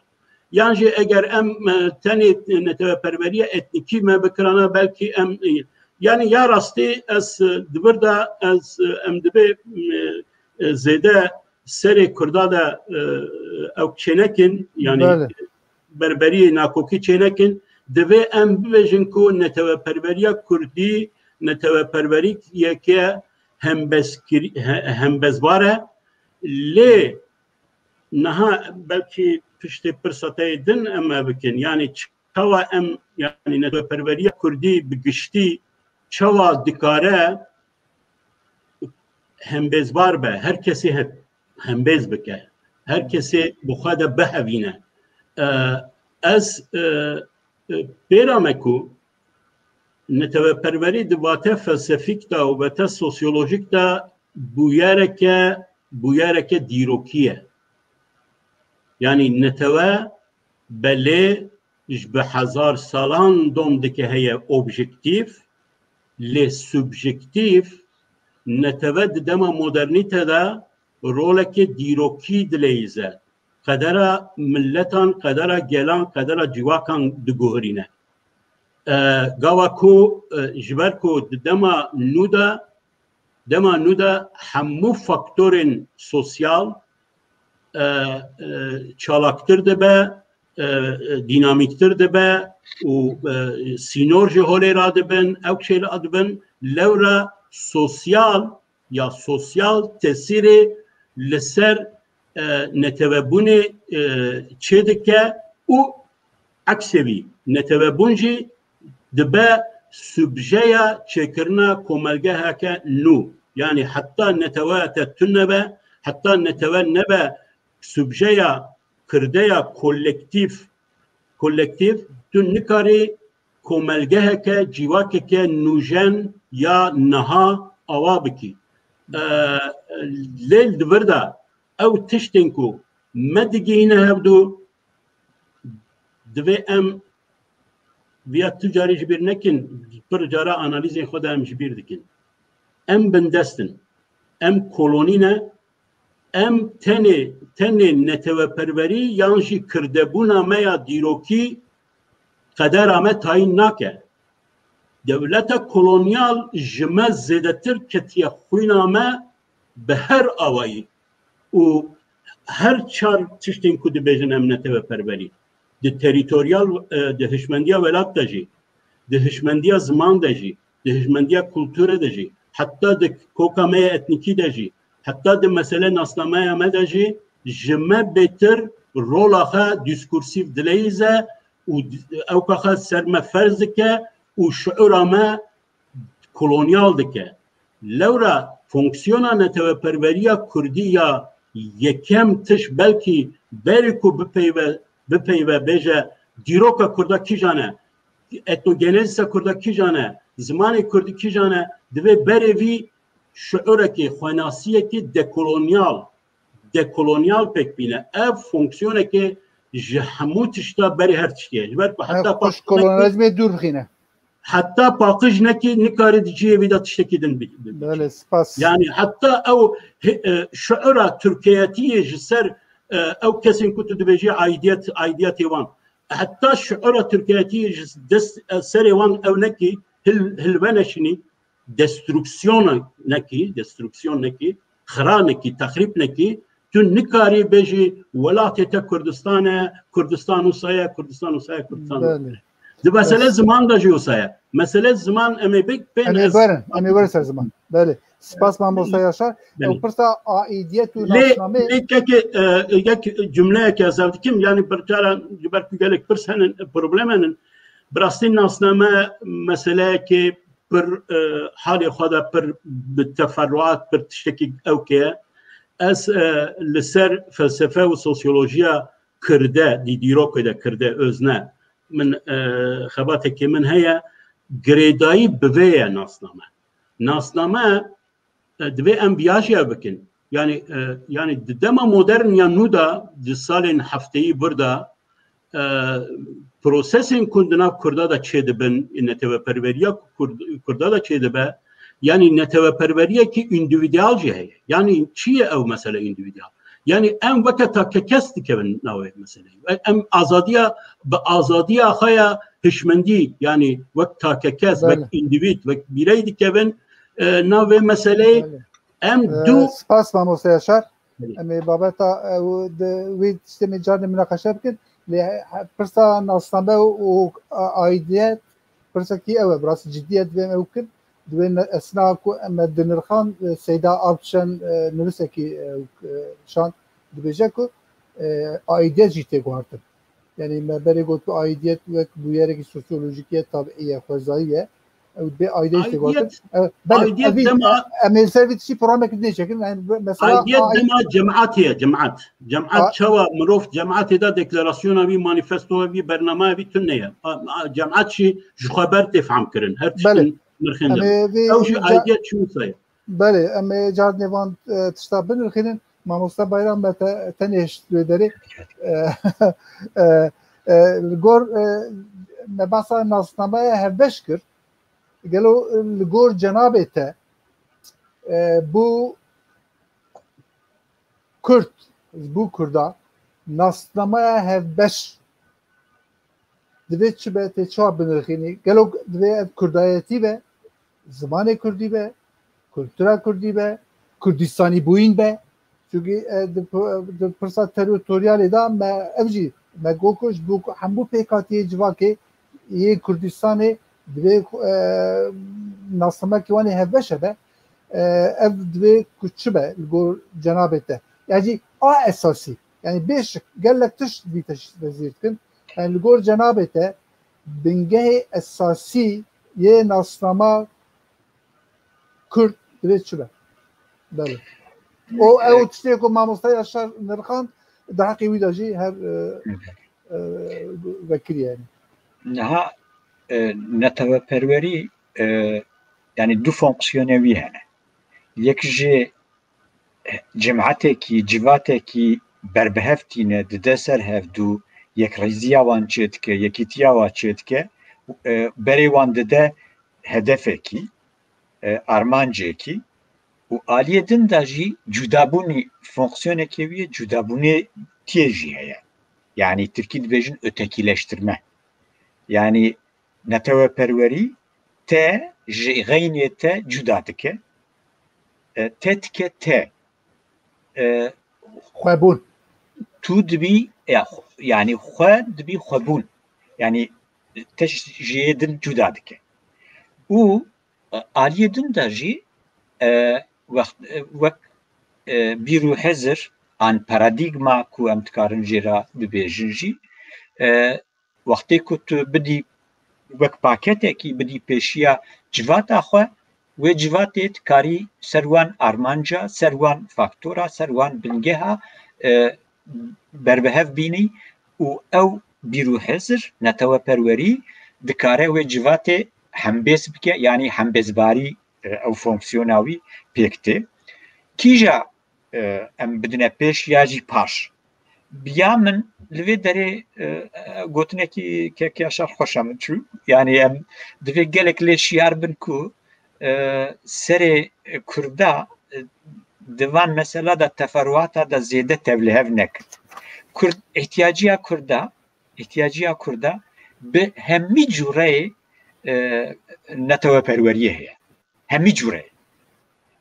Yan jî eger em, e, tenê neteweperweriya etnîkî me bikirana, belkî em, e, yanî ya rastî ez, e, di vir de ez, e, em dibê, e, e, zêde serê Kurda de, e, ew çênekin, yanî Belê. berberiyê nakokî çênekin, divê em bibêjin ku neteweperweriya Kurdî neteweperweriyeke hembezkirî-, he-, hembezvar e. Lê niha belkî piştê pirsa te yê din em e bikin. Yanî çawa em, yanî neteweperweriya Kurdî bi giştî çawa dikare hembêzbar be, her kesê he-, hembêz bike, her kesê bi xwe de bihevîne. E, ez, e, e, pêra me ku neteweperwerî di vate felsefîk de û vate sosyolojîk de bûyereke, bûyereke dîrokî ye. Yanî netewe belê ji bi hezar salan dom dike heye objektîf, lê subjektîf netewe di dema modernîte de roleke dîrokî dileyîze. Qedera miletan, qedera gelan, qedera ciwakan diguhirîne. E, gava ku, e, ji ber ku di dema nû de, dema nû de hemû faktorên sosyal, e, e, çalaktir dibe, e, e, dînamîktir dibe û, e, sînor ji holê radibin, ew çêla dibin, lewra sosyal ya sosyal tesîrê li ser, e, netewebûnê, e, çêdike û eksê wî netewebûn jî dibe subjeya çêkirina komelgeheke nû. Yanî heta neteweya te tune be, heta netewe nebe subjeya kirdeya kolektîf, kolektîf, tu nikarî komelgeheke, cîwakeke nûjen ya niha awa bikî. E, lê li vir de ew tiştên ku me digihîne hevdû, divê em viya tu carî ji bîr nekin, pir cara analîzên xwe de em ji bîr dikin. Em bindest in. Em kolonî ne, em tenê, tenê neteweperwerî yan jî kirdebûna me ya dîrokî qedera me tayîn nake. Dewleta kolonyal ji me zêdetir ketiye xwîna me bi her awayî û her çar tiştên ku dibêjin em neteweperwerî, di terîtoryal, e, di hişmendiya welat de jî, di hişmendiya ziman de jî, di hişmendiya kulturê de jî, heta di koka me ya etnîkî de jî, heta di mesele nasnameya me de jî ji me bêtir rola xwe dîskursîf dileyîze û ewka xwe ser me ferz dike û şiûra me kolonyal dike. Lewra fonksiyona neteweperweriya kurdî ya yekem tiş belkî berê ku bipeyve, bipeyve bêje dîroka kurda kîjan e, etnogenezîsa kurda kîjan e, zimanê kurdî kîjan e, divê berê vî şiûrekê, xwenasiyekê dekolonyal, dekolonyal pêk bîne. Ev fonksiyonekê ji hemû tişta berê her tiştî ye. Ji ber ku heta paqij nekî, kolonyalizmê dûr bixîne. Heta paqij nekî, nikarî di cihê vî de tiştekî din bi-, bi-, bikî. Belê, spas. Yani heta ew hi-, e, şiûra Tirkiyetiyê ji ser, e, ew kesên ku tu dibêjî aidiyet, aidiyetê wan. Heta şiûra Tirkiyetiyê ji dest, e, serê wan ew nekî, hil-, hilve neşinî, destruksiyon nekî, destruksiyon nekî, xira nekî, texrîb nekî, tu nikarî bêjî welatê te Kurdistan e, Kurdistan wisa ye, Kurdistan wisa ye, Kurdistan wisa ye. Belê. Di mesele ziman de jî wisa ye. Mesele ziman em ê bik pê Em ê ez werin, em ê werin ser ziman. Belê. Spas mamosta Yaşar. Belê. Ew pirsa aidiyet û Lê, nasnameyê lê kekê, e, yek cumleyek ez ev dikim, yani bir cara ji ber ku gelek pirs henin, problem henin. Bi rastî nasname meseleyekê pir, e, halê xwe de pir bi teferruat, pir tiştekî ewkê ye. Ez, e, li ser felsefe û sosyolojiya kirde, di dîrokê de kirde, özne, min, e, xebatekê min heye, girêdayî bi vê ye nasname. Nasname, e, divê em viya jî ev bikin. Yani, e, yani di dema modern ya nû de, di salên hefteyî vir de, e, prosesên ku di nav Kurda de çêdibin, neteweperweriya ku Kurd-, Kurda de çêdibe, yani neteweperweriyekî îndîvîdiyal jî heye. Yani çi ye ew mesele îndîvîdiyal? Yani em weke takekes dikevin navê meseleyê. Em azadiya, bi azadiya xwe ya hişmendî, yani wek takekes, wek Belê. îndîvîd, wek bîrey dikevin, e, navê meseleyê. Belê. Em Ee, dû Spas mamoste Yaşar. Belê. Em ê babeta, e, û di wê tiştê me carne münaqeşe bikin. Lê, e, pirsa nasname û, û a-, aidiyet pirsekî ew e. Bi rastî ciddiyet divê em ew bikin. Divê ne-, esna ku em e dinirxan, e, Seyda Alpşen, e, nivîsekî, e, e, şan dibêje ku, e, aidiyet jî tê guhartin. Yani me berê got ku aidiyet wek bûyerekî sosyolojîk ye, tabî ye, xwezayî ye. Ew dibê aidiyet tê gotin. Aidiyet, E, belê, aidiyet evî, dema e, em ê ser vî tiştî programekî dinê çekin. Yani, mesela, Aidiyet a-, dema cemaat ye, cemaat. Cemaat A- çawa mirov cemaatê de deklarasyona wî, manifestoya wî, bernamaya wî tune ye. A, a, cemaat jî ji xwe ber tê fehmkirin. Her Belê. tiştin nirxîn Em dibe. ê vê Ew jî ca- aidiyet çi wisa ye? Belê, em ê carinê van, e, tişta binirxînin. Mamoste Bayram me te, tenê hişt wê derê. E, e, e, li gor, e, me behsa nasnameya hevbeş kir. Gelo, e, li gor cenabê te, e, bû Kurd, bû Kurda, nasnameya hevbeş divê çi be, tê çawa binirxînî? Gelo divê ev Kurdayetî be, zimanê Kurdî be, kultura Kurdî be, Kurdistanî bûyîn be? Çunkî, e, di, di pirsa terîtoryalê de me ev jî Me got ku ji bo ku hemû pêkhatiyê civakê yê Kurdistanê divê ku, e, nasnamekî wan ê hevbeş hebe, e, ev divê ku çi be li gor cenabê te. Ya jî a esasî, yani bê şik gelek tişt vî teşî-, tezîr dikin. Yani li gor cenabê te bingehê esasî yê nasnama Kurd divê çi be? Belê. O ew tiştê ku mamosta Yaşar nirxand, di heqê wî de jî her, e, e, vekirî yani. Niha, e, neteweperwerî, e, yani du fonksiyonê wî hene. Yek jê cemaetekî, civatekî berbihev tîne, dide ser hevdû, yekrêziya wan çêdike, yekîtiya wan çêdike, e, berê wan dide hedefekî, e, armancekî û aliyê din de jî cudabûnî, fonksiyonekê wî yê cudabûnê tiyê jî heye. Yani tirkî dibêjin ötekileştirme. Yani neteweperwerî te ji xeynê te cuda dike. E, te dike te. E, xwebûn. Tu dibî, ya, xwe-, yani xwe dibî xwebûn. Yani te ji, ji yê din cuda dike. Û, e, aliyê din de jî, e, wext, e, wek, e, bîr û hizir an paradîgma ku em dikarin jê re bibêjin jî, e, wextê ku tu bidî wek paketekî bidî pêşiya civata xwe, wê civatê dikarî ser wan armanca, ser wan faktora, ser wan bingeha, e, berbihev bînî û ew bîr û hizir, neteweperwerî dikare wê civatê hembêz bike, yanî hembêzbarî, e, ew fonksiyona wî pêk tê. Kîja, e, em bidine pêş ya jî paş? Bi ya min li vê derê, e, e, gotinekî kek Yaşar xweş e min çû. Yani em divê gelek lê şiyar bin ku, e, serê Kurda, e, di van mesela de teferuata de zêde tevlihev nekin. Kurd, ihtiyaciya Kurda, ihtiyaciya Kurda bi hemî cûreyê, e, neteweperweriyê heye. Hemî cûreyê.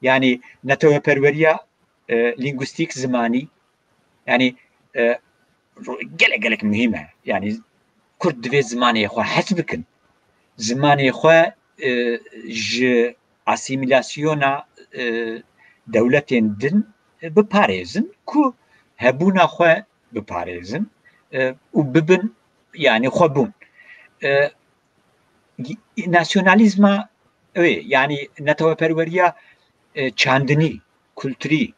Yani neteweperweriya, e, lîngwîstîk, zimanî, yani, e, gelek gelek muhîm e. Yani Kurd divê zimanê xwe hez bikin. Zimanê xwe, e, ji asîmîlasyona, e, dewletên din, e, biparêzin ku hebûna xwe biparêzin, e, û bibin, yani xwebûn. E, nasyonalîzma wê, yani neteweperweriya, e, çandinî, kulturî,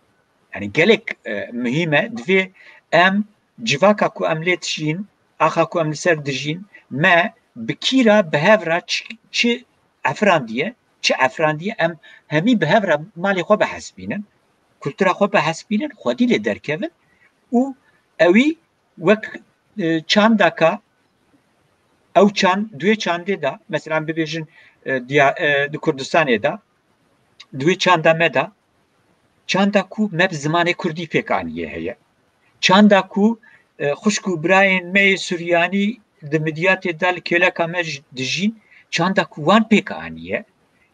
yani gelek, e, muhîm e. Divê em civaka ku em lê dijîn, axa ku em li ser dijîn, me bi kî re, bi hev re çi, çi efrandiye, çi efrandiye, em hemî bi hev re malê xwe bihesibînin, kultura xwe bihesibînin, xwedî lê derkevin û ewî wek, e, çandaka, ew çand, duê çandê de, mesela bibêjin, e, diya-, e, di Kurdistanê de, duê çanda me de, çanda ku me bi zimanê kurdî pêk aniye heye. Çanda ku, e, xwişk û birayên me yê Suryanî di Midyatê de li kêleka me ji-, dijîn, çanda ku wan pêk aniye,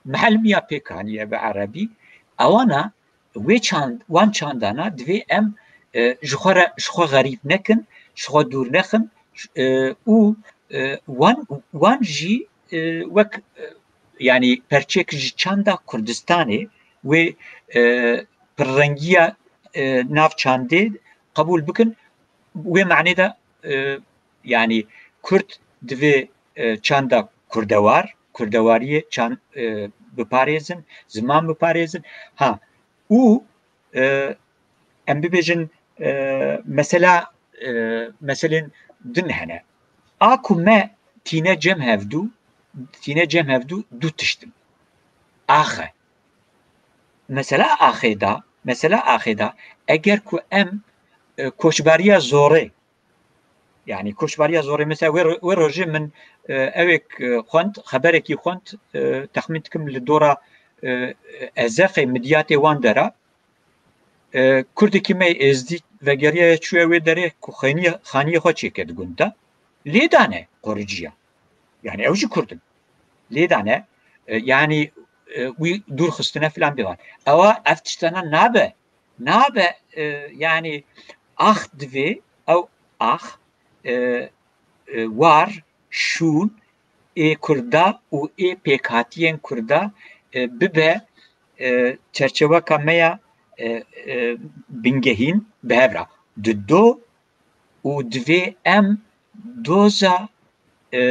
mihelmiya pêk aniye bi erebî, ewana wê çand, wan çandana divê em, e, ji xwe re, ji xwe xerîb nekin, ji xwe dûr nexin, e, û, e, wan, wan jî, e, wek, e, yani perçek ji çanda Kurdistanê wê, e, pirrengiya, e, nav çandê qebûl bikin. Wê manê de, e, yani Kurd divê, e, çanda kurdewar, kurdewariyê çand, e, biparêzin, ziman biparêzin. Ha, û, e, em bibêjin, e, mesela, e, meselên din hene. A ku me tîne cem hevdû, tîne cem hevdû du tişt in. Axe. Mesela axê de, mesela axê de, eger ku em, e, koçberiya zorê, yani koçberiya zorê, mesela wê ro-, wê rojê min, e, ewêk, e, xwend, xeberekî xwend, e, texmîn dikim li dora, e, Ezexê, Midyatê wan dera, e, Kurdekî me êzdî vegeriyaye çûye wê derê ku xaniyê, xaniyê xwe çêke di gund de. Lê dane qoriciya. Yani ew jî Kurd in. Lê dane, e, yani, e, wî dûr xistine filan bêvan. Ewa ev tiştana nabe. Nabe, e, yani ax divê, ew ax, e, e, war, şûn ê Kurda û ê pêkhatiyên Kurda, e, bibe, e, çerçeveka me ya, e, e, bingehîn bi hev re. Di do û divê em doza, e,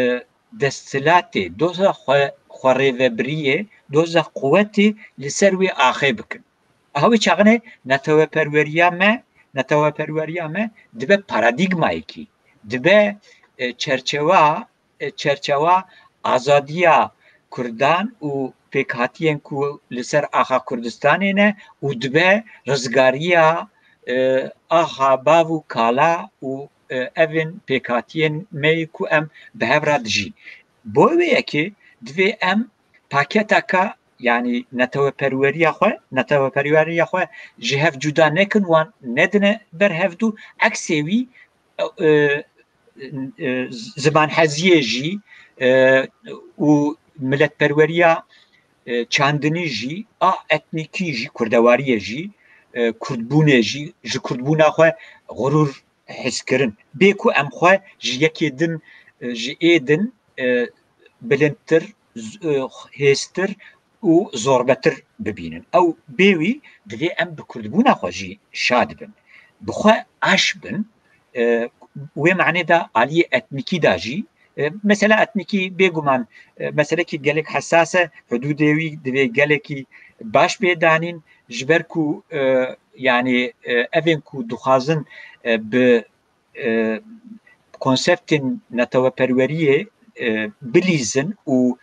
desthilatê, doza xwe, xwerêvebiriyê, doza quwetê li ser wê axê bikin. Aha wê çaxinê neteweperweriya me, neteweperweriya me dibe paradîgmayekî, dibe, e, çerçewa, e, çerçewa azadiya Kurdan û pêkhatiyên ku li ser axa Kurdistanê ne û dibe rizgariya, e, axa bav û kala û, e, evên pêkhatiyên me yê ku em bi hev re dijîn. Bo wê yekê divê em paketeka, yanî neteweperweriya xwe, neteweperweriya xwe ji hev cuda nekin, wan nedine ber hevdu, eksê wî, e, e, zimanheziyê jî, e, û miletperweriya, e, çandinî jî, a etnîkî jî, kurdewariyê jî, e, kurdbûnê jî, ji kurdbûna xwe xurûr his kirin. Bê ku em xwe ji yekê din, e, ji ê din, e, bilindtir, z-, e, hêztir û zorbetir bibînin. Ew bê wî divê em bi kurdbûna xwe jî şa dibin. Bi xwe aş bin, e, wê manê de aliyê etnîkî de jî, e, mesela etnîkî bêguman, e, meselekî gelek hesas e, hudûdê wî divê gelekî baş bê danîn, ji ber ku, e, yanî, e, evên ku dixwazin, e, bi, e, konseptên neteweperweriyê, e, bilîzin û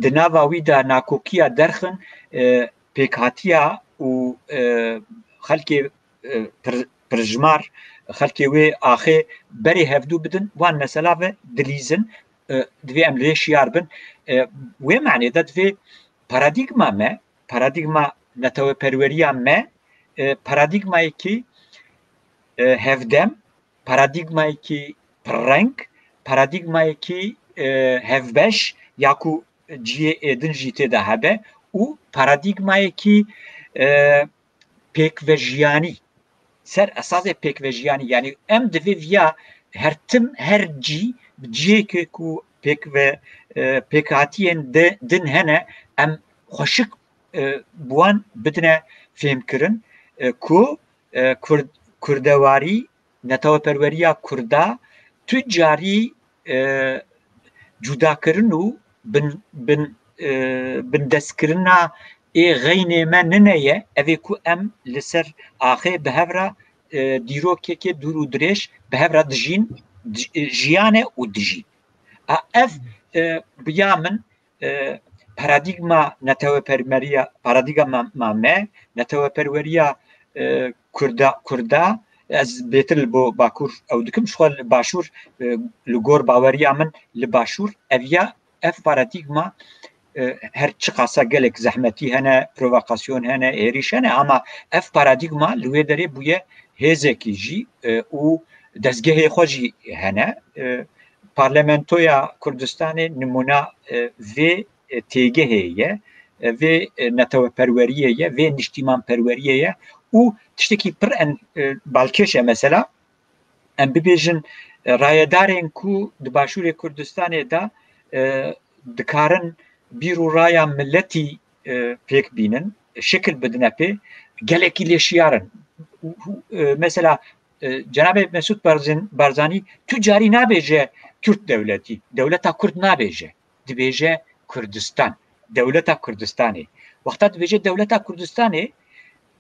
di nava wî de nakokiya derxin, e, pêkhatiya û, e, xelkê, e, pir-, pirjimar, xelkê wê axê berê hevdû bidin, wan mesela ve dilîzin, e, divê em lê şiyar bin. E, wê manê de divê paradîgma me, paradîgma neteweperweriya me, e, paradîgmayekî, e, hevdem, paradîgmayekî pirreng, paradîgmayekî, e, hevbeş ya ku cihê êdin jî tê de hebe û paradîgmayekî, e, pêkvejiyanî, ser esasê pêkvejiyanî, yanî em divê viya her tim, her cî, cihêkê ku pêkve, e, pêkhatiyên de, din hene, em xweşik, e, bi wan bidine fêhmkirin, e, ku, e, Kurd-, kurdewarî, neteweperweriya Kurda tu carî, e, cudakirin û bin, bin, e, bindestkirina ê xeynê me nine ye, ev ê ku em li ser axê bi hev re, e, dîrokekê dûr û dirêj bi hev re dijîn, ji-, jiyan e û dijîn. A, ev, e, bi ya min, e, paradîgma neteweperweriya, paradîgma me, neteweperweriya, e, Kurda, Kurda, ez bêtir li bo Bakur ew dikim, ji xwe li Başûr, e, li gor baweriya min li Başûr, ev ya, ev paradîgma, e, her çiqasa gelek zehmetî hene, provokasyon hene, êrîş hene, ama ev paradîgma li wê derê bûye hêzekî jî, e, û dezgehê xwe jî hene. E, Parlamentoya Kurdistanê nimûna, e, vê, e, têgehê ye, e, vê, e, neteweperweriyê ye, vê niştîmanperweriyê ye û tiştekî pir en-, e, balkêş e mesela. Em bibêjin, e, rayedarên ku di Başûrê Kurdistanê de, e, dikarin bîr û raya miletî, e, pêk bînin, şekil bidine pê, gelekî lê şiyar in. E, mesela, e, Cenabê Mesûd Barzin-, Barzanî tu carî nabêje Kürt dewletî, dewleta Kurd nabêje, dibêje Kurdistan, dewleta Kurdistanê. Wexta dibêje dewleta Kurdistanê,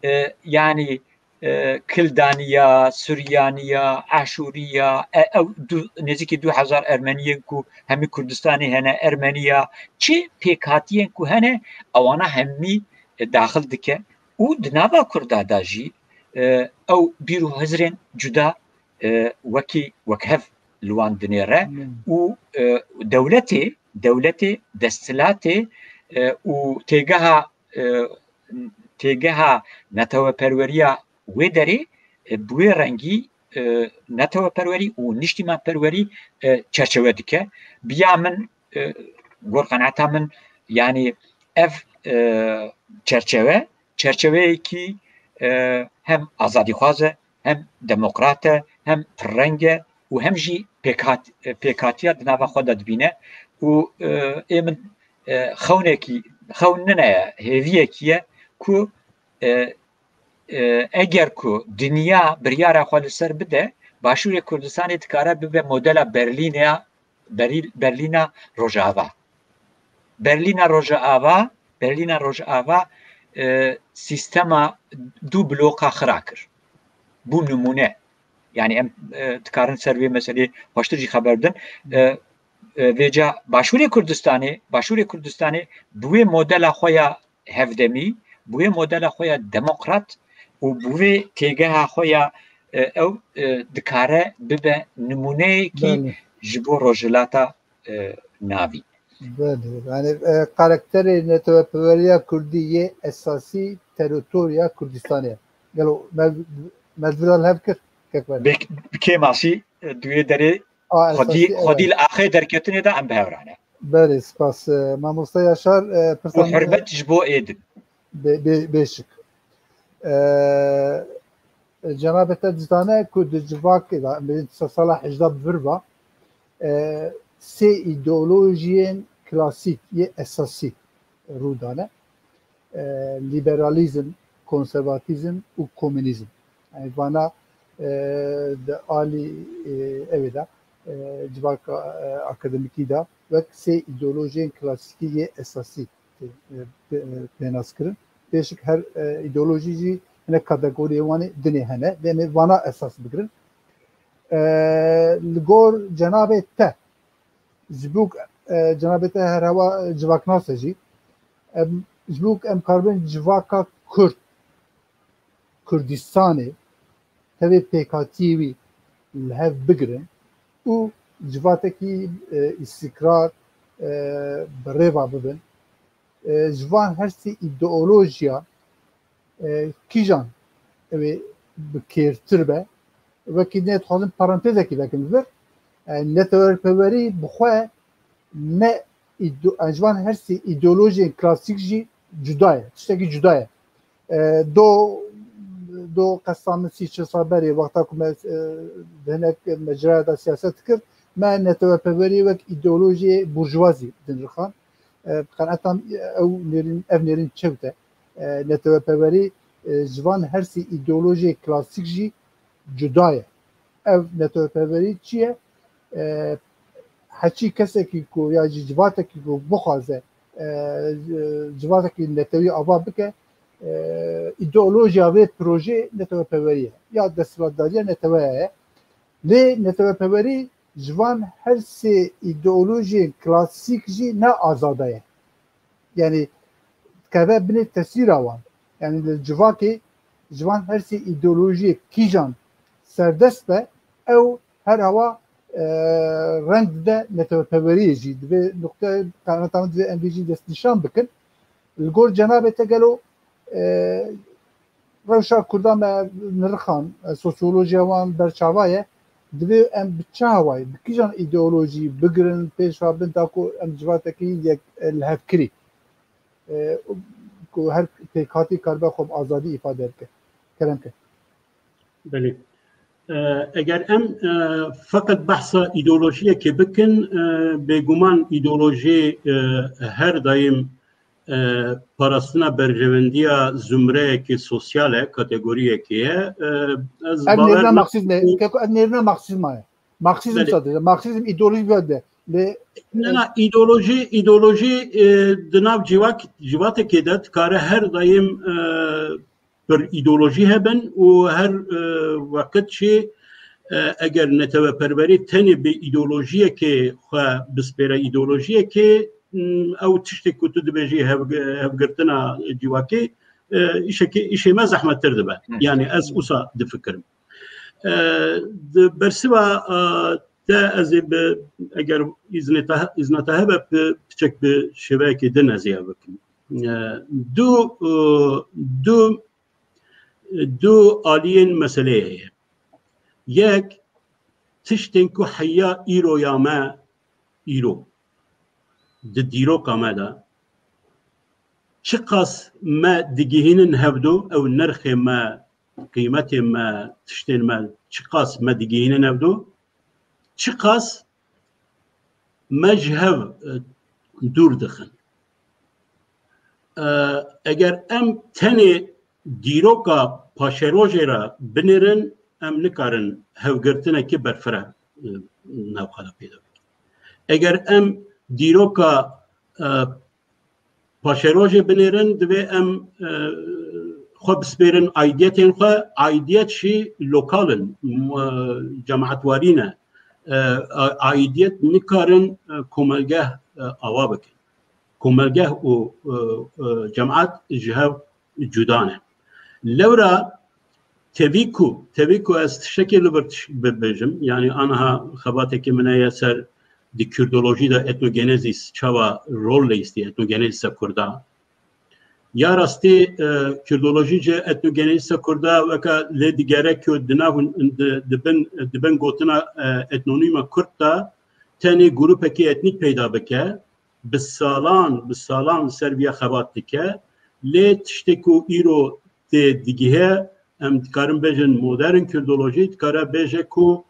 e, yanî, e, Kildaniya, Suryaniya, Aşûriya, e, ew du, nêzîkî du hezar Ermeniyên ku hemî Kurdistanê hene, Ermeniya, çi pêkhatiyên ku hene, ewana hemî, e, daxil dike û di nava Kurda de jî, e, ew bîr û hizrên cuda, e, wekî wekhev li wan dinêre Hmm. û, e, dewletê, dewletê, desthilatê, e, û têgeha, e, têgeha neteweperweriya wê derê, e, bi wê rengî, e, neteweperwerî û niştîmanperwerî, e, çerçewe dike. Biya min, e, gor qenaeta min, yanî ev, e, çerçewe, çerçeveyekî, e, hem azadîxwaz e, hem demokrat e, hem pirreng e û hem jî pêkhat-, pêkhatiya di nava xwe de dibîne û, e, ê min, e, xewnekî, xewn nine ye, hêviyekî ye ku, e, e, eger ku dinya biryara xwe li ser bide, Başûrê Kurdistanê dikare bibe modela Berlînê ya, Berî-, Berlîna Rojava. Berlîna Rojava, Berlîna Rojava, e, sîstema du bloka xira kir. Bû nimûne. Yani em, e, dikarin ser vê meselê xweştir jî xeber bidin. E, e, vêca Başûrê Kurdistanê, Başûrê Kurdistanê bi wê modela xwe ya hevdemî, bi wê modela xwe ya demokrat û bi wê têgeha xwe ya, e, ew, e, dikare bibe nimûneyekî Belê. ji bo Rojhilata, e, Navîn. Belê. Yani, e, karakterê netewepeveriya Kurdî yê esasî teritoriya Kurdistanê ye. Gelo me, me di vira li hev kir? Kek Belê. Bi, bi kêmasî, e, di wê derê A, xwedî, esasî, xwedî evet. Li axê derketinê de em bi hev re ne. Belê, spas. E, mamosta Yaşar, e, pirsa Û min hurmet ji bo êdin. Bê, bê, bêşik. E, cenabê te dizane ku di civakê de, em bêjin se sala hejda bi vir ve, e, sê îdeolojiyên klasîk yê esasî rû dane. E, liberalîzm, konservatîzm û komunîzm. Yani vana, e, di alî, e, ew ê de, e, civaka, e, akademîkî de wek sê îdeolojiyên klasîkî yê esasî tê, e, pê-, e, pênaskirin. Pêşik her, e, îdeolojî jî hinek kategoriyê wan ê dinê hene. Lê em ê vana esas bigirin. E, li gor cenabê te, ji bo, e, cenabê te her hewa civaknas e jî, em, ji bo em karibin civaka Kurd, Kurdistanê, tevê pêkhatiyê wî li hev bigirin û civatekî, e, îstikrar, e, bi rêva bibin. E, ji van her sê îdeolojiya, e, kîjan ew ê bi kêrtir be? Wekî ne dixwazim parantezekî vekim li vir. E, netewperwerî bi xwe ne îdo-, e, ji van her sê îdeolojiyên klasîk jî cuda ye. Tiştekî cuda ye. E, do, do qesta min sî çil sal berê, wexta ku me, e, di hinek mecraya de siyaset dikir, me netewperwerî wek îdeolojiyê burjuvazî dinirxan. E, bi qenaeta min ew nêrîn, ev nêrîn çewt e. E, netewperwerî, e, ji van her sê îdeolojiyê klasîk jî cuda ye. Ev netewperwerî çi ye? E, heçî kesekî ku ya jî civatekî ku bixwaze, e, civatekî netewî ava bike, e, îdeolojiya vê projeyê netewperwerî ye. Ya desthilatdariya neteweya ye. Lê netewperwerî ji van her sê îdeolojiyên klasîk jî ne azade ye. Yani dikeve binê tesîra wan. Yani li civakê ji van her sê îdeolojiyê kîjan serdest be, ew her hewa, e, reng dide netewperweriyê jî. Divê nuqte, qanata min divê em vê jî destnîşan bikin. Li gor cenabê te gelo, e, rewşa Kurda me nirxan, e, sosyolojiya wan berçava ye. Divê em bi çi hawayê, bi kîjan îdeolojî bigirin pêş ve bin, da ku em civatekî yek, e, lihevkirî, e, ku her pêkhatî karibe xwe bi azadî îfade bike. Kerem ke. Belê. E, eger em, e, feqet behsa îdeolojiyekê bikin, e, bêguman îdeolojî, e, her daîm, e, parastina berjewendiya zumreyekê sosyal e, kategoriyekê ye. E, ez Ev bawer nêrîna nakim Marksîzm e. ku Keko, ev nêrîna Marksîzma ye. Marksîzm Belê. sadece. Marksîzm îdeolojî bir de. Lê Ne, ne, îdeolojî, îdeolojî, e, di nav civak-, civatekê de dikare her daîm, e, bir îdeolojî hebin û her, e, weqt jî, e, eger neteweperwerî tenê bi îdeolojiyekê xwe bispêre îdeolojiyekê, m, ew tiştê ku tu dibêjî hev-, hevgirtina civakê, e, îşekê, îşê me zehmettir dibe. Hı. Yani ez wisa difikirim. E, di bersiva, e, te ez ê bi, eger îznê te, îzna te hebe, bi piçek bi şêweyekê din ez ê ev bikim. E, du, e, du, du aliyên meseleyê heye. Yek, tiştên ku heya îroya me, îro, di dîroka me de, çiqas me digihînin hevdo, ew nirxê me, qîmetê me, tiştên me, çiqas me digihînin hevdo, çiqas me ji hev e, dûr dixin. E, eger em tenê dîroka paşerojê re binêrin, em nikarin hevgirtinekî berfireh e, navxwe de pêda bikin. Eger em dîroka e, paşerojê binêrin, divê em e, xwe bispêrin aidiyetên xwe. Aidiyet jî lokal in, m- e, cemaetwarî ne. E, a- aidiyet nikarin e, komelgeh e, ava bikin. Komelgeh û e, e, cemaet ji hev cuda ne. Lewra tevî ku, tevî ku ez tiştekê li vir tiş- bibêjim, yanî aniha xebatekê min heye ser di kurdolojî de etnogenezîs çawa rol leyistî, etnogenezîsa kurda. Ya rastî e, kurdolojî ji etnogenezîsa kurda weke lê digere ku di nav hûn- di- dibin, dibin gotina e, etnonîma kurd de tenê grûpekî etnîk peyda bike, bi salan, bi salan li ser viya xebat dike. Lê tiştê ku îro tê digihe, em dikarin bêjin modern kurdolojî, dikare bêje ku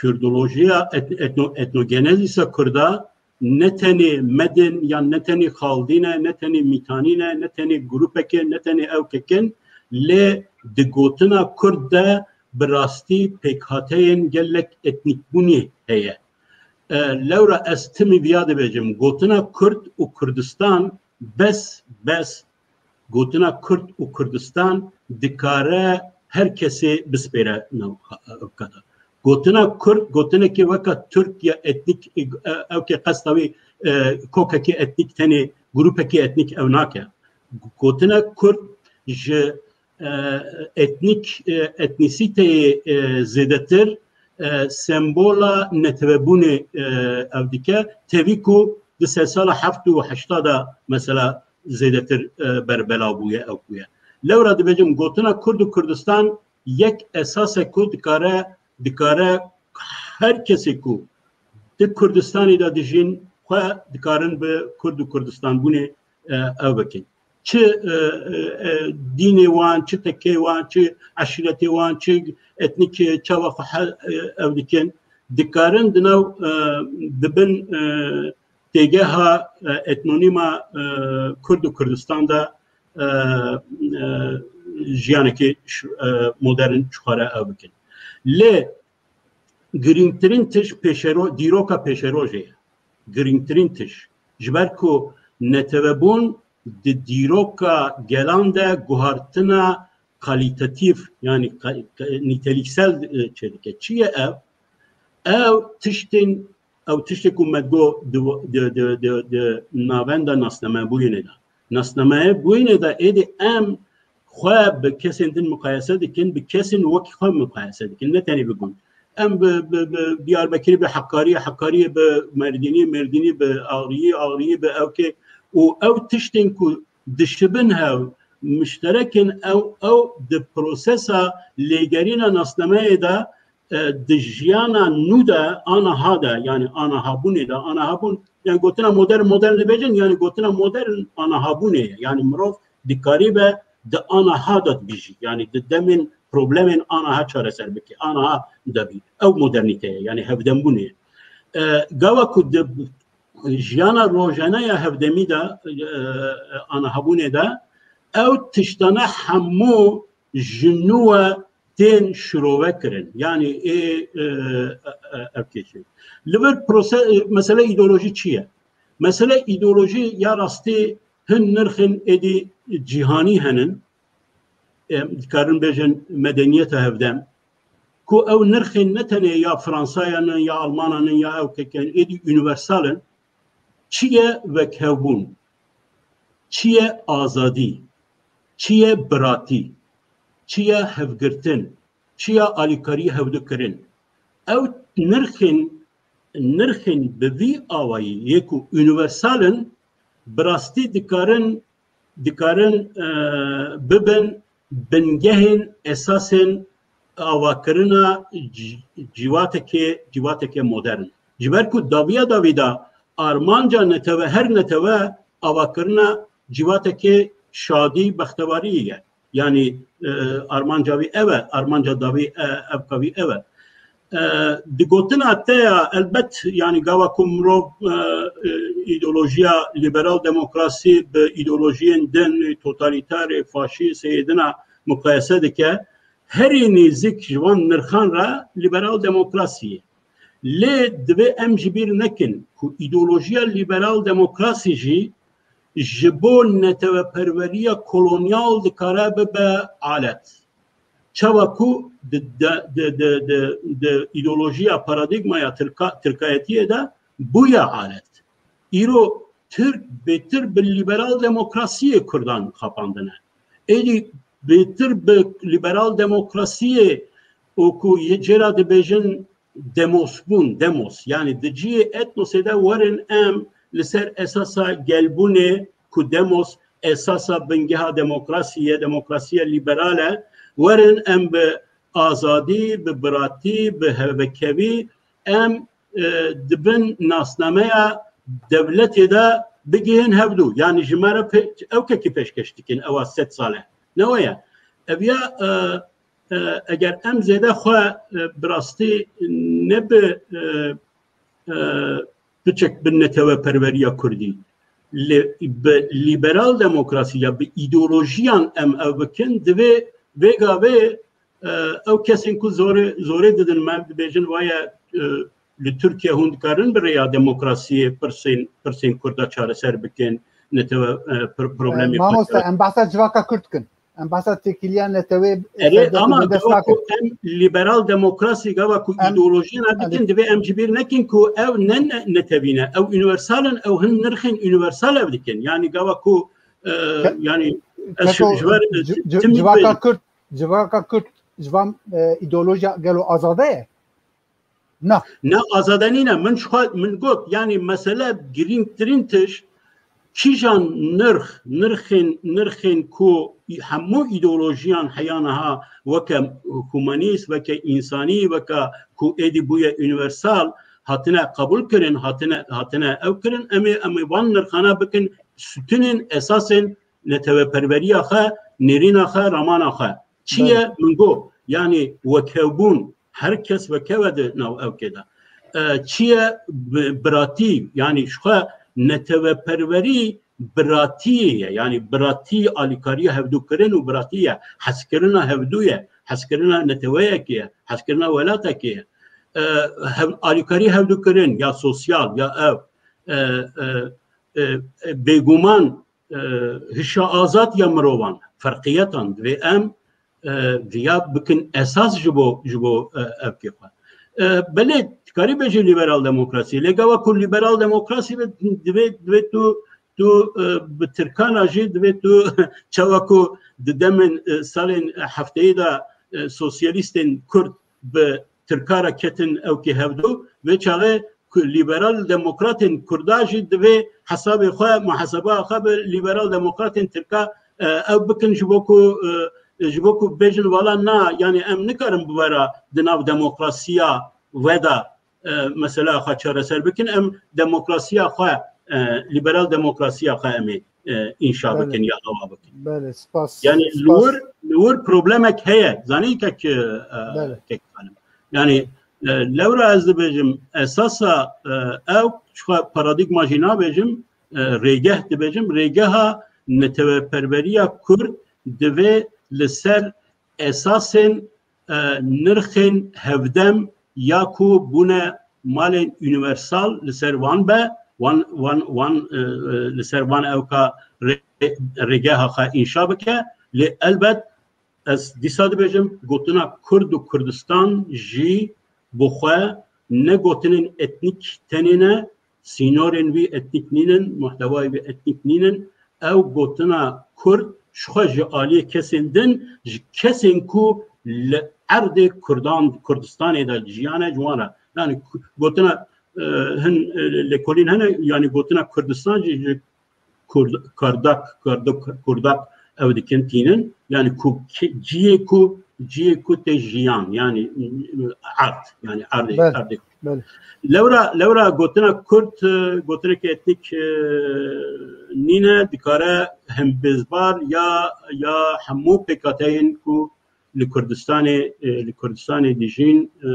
kurdolojiya et- etno- etnogenezîsa kurda ne tenê medin yan ne tenê xaldîn e, ne tenê mîtanîn e, ne tenê grûpek e, ne tenê ewkek in, lê di gotina kurd de bi rastî pêkhateyên gelek etnîkbûnê heye. E, lewra ez timî viya dibêjim, gotina kurd û Kurdistan bes, bes gotina kurd û Kurdistan dikare her kesê bispêre navka de. Gotina kurd, gotinekê weka Tirk ya etnîk, e, ewkê qesta wî e, kokekê etnîk tenê, grûpekê etnîk ew nake. Gotina kurd ji e, etnîk, e, etnîsîteyê e, zêdetir e, sembola netewebûnê e, ev dike. Tevî ku di sersala heft û heşta de mesela zêdetir e, berbelav bûye ew bûye. Lewra dibêjim gotina Kurd û Kurdistan yek esas e ku dikare, dikare her kesê ku di Kurdistanê de dijîn xwe dikarin bi Kurd û Kurdistanbûnê e, ew bikin. Çi e, e, e, dînê wan, çi tekeyê wan, çi eşîretê wan, çi etnîk çawa xwe he- e, ev dikin, dikarin di nav e, dibin e, têgeha e, etnonîma e, Kurd û Kurdistan de e, e, jiyanekî ş- e, modern ji xwe re ew bikin. Lê girîngtirîn tişt pêşero, dîroka pêşerojê ye. Girîngtirîn tişt. Ji ber ku netewebûn di dîroka gelan de guhartina kalîtetîf, yanî ka- ka- nîtelîksel e, çêdike. Çi ye ev? Ew tiştên, ew tiştê ku me digot di, di, di, di, di navenda nasnamebûyînê de. Nasnameyê bûyînê de êdî em xwe bi kesên din muqayese dikin, bi kesên wekî xwe muqayese dikin, ne tenê bi gund. Em bi, bi, bi Diyarbekirî bi Hekariyê, Hekariyê bi Merdînî, Merdînî bi Axriyî, Axriyî bi ewkê û ew tiştên ku dişibin hev, mişterek in ew, ew di prosesa lêgerîna nasnameyê de e, di jiyana nû de, anaha de, yanî anahabûnê de, anahabûn, yanî gotina modern, modern dibêjin, yanî gotina modern anahabûnê ye. Yanî mirov dikaribe di anaha de dibijî. Yanî di demên problemên anaha çareser bike. Anaha de bî. Ew modernîte ye, yanî hevdembûnê ye. E, gava ku di jiyana rojane ya hevdemî de, e, anahabûnê de, ew tiştane hemû ji nû ve tên şirove kirin. Yanî ê e, e, e, ev kêşî. Li vir prose, e, mesele îdeolojî çi ye? Mesele îdeolojî ya rastî hin nirxên êdî cîhanî henin. Em dikarin bêjin medeniyeta hevdem. Ku ew nirxên ne tenê ya Fransayan in, ya Almanan in, ya ew kekin, êdî unîversal in. Çi ye wekhevbûn? Çi ye azadî? Çi ye biratî? Çi ye hevgirtin? Çi ye alîkarî hevdu kirin? Ew nirxên, nirxên bi vî awayî yê ku unîversal in, bi rastî dikarin, dikarin, e, bibin bingehên esasên avakirina ci- cîvatekê, cîvatekê modern. Ji ber ku dawiya dawî de armanca netewe, her netewe avakirina cîvatekê şadî, bextewarî ye. Yanî, e, armanca wî ev e, armanca dawî, e, evka wî ev e. E, di gotina te ya, elbet, yani gava ku mirov, e, e, îdeolojiya liberal demokrasî bi îdeolojiyên din, totalîter, faşîst, hêdina muqayese dike, herî nêzik ji van nirxan re liberal demokrasî ye. Lê divê em ji bîr nekin ku îdeolojiya liberal demokrasî jî ji bo neteweperweriya kolonyal dikare bibe alet. Çawa ku di, di, di, di, di, di îdeolojiya, paradîgmaya Tirka-, Tirkayetiyê de bûye alet. Îro Tirk bêtir bi liberal demokrasiyê Kurdan xapandine. Êdî bêtir bi liberal demokrasiyê û ku yê cêra dibêjin demosbûn, demos, yani di cihê etnosê de werin em li ser esasa gelbûnê ku demos esasa bingeha demokrasî ye, demokrasiya liberal e, werin em bi azadî, bi biratî, bi hevekevî em, e, di bin nasnameya dewletê de bigihên hevdû. Yani ji me re pe-, ew kekî pêşkeş dikin, ewa sed sal e. Ne weye? Ev ya, e, e, eger em zêde xwe, e, bi rastî ne bi, e, e, piçek bi neteweperweriya Kurdî, li, bi liberal demokrasî ya bi îdeolojiyan em ew bikin, divê vê gavê, e, ew kesên ku zorê, zorê didin me, dibêjin, waye, e, li Tirkiye hûn dikarin bi rêya demokrasiyê pirsên, pirsên Kurda çareser bikin, netewe, e, pr-, problemê Kurda. Mamoste, em behsa civaka Kurd dikin. Em behsa têkiliya netewê Erê, serdestî ama dest gava nakin. Ku em liberal demokrasî, gava ku Em, îdeolojiyana dikin, erê. Divê em ji bîr nekin ku ew ne, ne, netewî ne. Ew universal in, ew hin nirxên universal ev dikin. Yani gava ku, e, Ke-, yani ez Keko, ji, ji ber, e, ci-, ci-, timî civaka bêjim. Kurd, civaka Kurd, ji van, e, îdeolojiya gelo azade ye? Na. Ne, azade nîne. Min ji xwe, min got, yani mesele girîngtirîn tişt, kîjan nirx, nirxên, nirxên ku hemû îdeolojiyan heya niha weke humanîst, weke însanî, weke ku êdî bûye universal, hatine qebûl kirin, hatine, hatine ew kirin, em ê, em ê van nirxana bikin stûnên esasên neteweperweriya xwe, nêrîna xwe, ramana xwe. Çi ye? Belê. Min got, yani wekhevbûn, her kes wekhev e di nav ewkê de. E, çi ye? Bi-, biratî, yani ji xwe neteweperwerî biratiyê ye. Yani biratî, alîkariya hevdûkirin û biratî ye. Hezkirina hevdû ye. Hezkirina neteweyekê ye. Hezkirina welatekê ye. E, hev-, alîkarî hevdûkirin ya sosyal ya ev, e, e, e, e, bêguman e, hişa azad ya mirovan, ferqiyetan divê em, e, viya bikin esas ji bo, ji bo, e, ewkê xwe. E, belê, dikarî bêjî liberal demokrasî, lê gava ku liberal demokrasî be, divê, divê tu, tu, e, bi Tirkan re jî divê tu çawa ku di demên, e, salên hefteyê de, e, sosyalîstên Kurd bi Tirka re ketin ewkê hevdû, vê çaxê ku liberal demokratên Kurda jî divê hesabê xwe, muhaseba xwe bi liberal demokratên Tirka, e, ew bikin ji bo ku, e, ji bo ku bêjin wala na, yani em nikarin bi we re di nav demokrasiya we de, e, mesela xwe çareser bikin, em demokrasiya xwe, e, liberal demokrasiya xwe em ê, e, înşa Belê. bikin ya awa bikin. Belê, spas. Yani spas. Li wir, li wir problemek heye. Zanî kek, e, Belê. kek xanim. Yani, e, lewra ez dibêjim, esasa, e, ew, ji xwe paradîgma jî nabêjim, e, rêgeh dibêjim, rêgeha neteweperweriya Kurd divê li ser esasên, e, nirxên hevdem ya ku bûne malên unîversal li ser wan be, wan, wan, wan, e, e, li ser wan ewka rê-, rêgeha xwe înşa bike, lê elbet Ez dîsa dibêjim, gotina Kurd û Kurdistan jî bi xwe ne gotinên etnîk tenê ne, sînorên wî etnîk nînin, muhtewayê wî etnîk nînin. Ew gotina Kurd ji xwe ji aliyê kesên din, ji kesên ku li erdê Kurdan, Kurdistanê de jiyane ji wan re. Yani ku-, gotina, e, hin, e, lêkolîn hene, yani gotina Kurdistan jî ji Kurd-, Kardak, Kardok, Kurdak ew dikin tînin. Yani ku ki-, ciyê ku, ciyê ku tê jiyan, yani erd, yani erdê, Belê, erdê. belê. Lewra, lewra gotina Kurd, e, gotineke etnîk, e, nîne, dikare hembêzbar ya, ya hemû pêkhateyên ku li Kurdistanê, e, li Kurdistanê dijîn, e,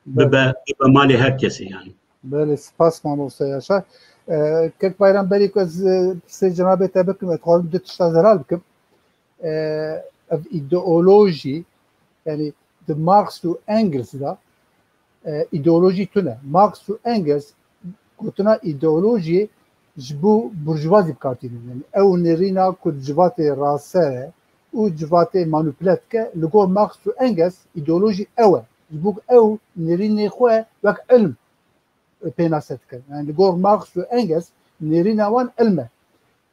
bibe, bibe malê her kesê yani. Belê, spas mamoste Yaşar. E, Kek Bayram, berî ku ez, e, pirsê cenabê te bikim, ez dixwazim du tişta zelal bikim. E, ev îdeolojî, yani di Marx û Engels de, e, îdeolojî tune. Marx û Engels gotina îdeolojiyê ji bo burjuvazî bi kar tînin. Yani ew nêrîna ku di civatê raser e û civatê manipule dike, li gor Marx û Engels îdeolojî ew e. Ji bo ew nêrînê xwe wek ilm pênase dikin. Yani li gor Marx û Engels nêrîna wan ilm e.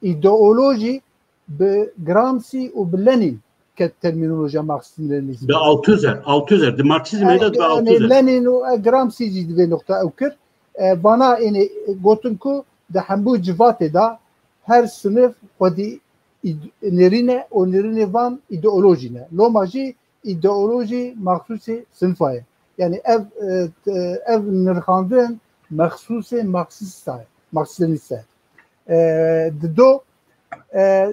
Îdeolojî bi Gramsci û bi Lenin ket termînolojiya Marksîzm-Leninîzm. Bi Althusser, Althusser, di Marksîzmê de bi Althusser. Lenin û, e, Gramsci jî di vê noqta ew kir. E, vana ênê gotin ku di hemû civatê de her sinif xwedî îd-, nêrîn e û nêrînê van îdeolojî ne. Loma jî îdeolojî mexsûsê sinfa ye. Yani ev, e, t-, ev nirxandin mexsûsê Marksîsta ye, Marksîzm-Leninîsta ye. E, di do, e,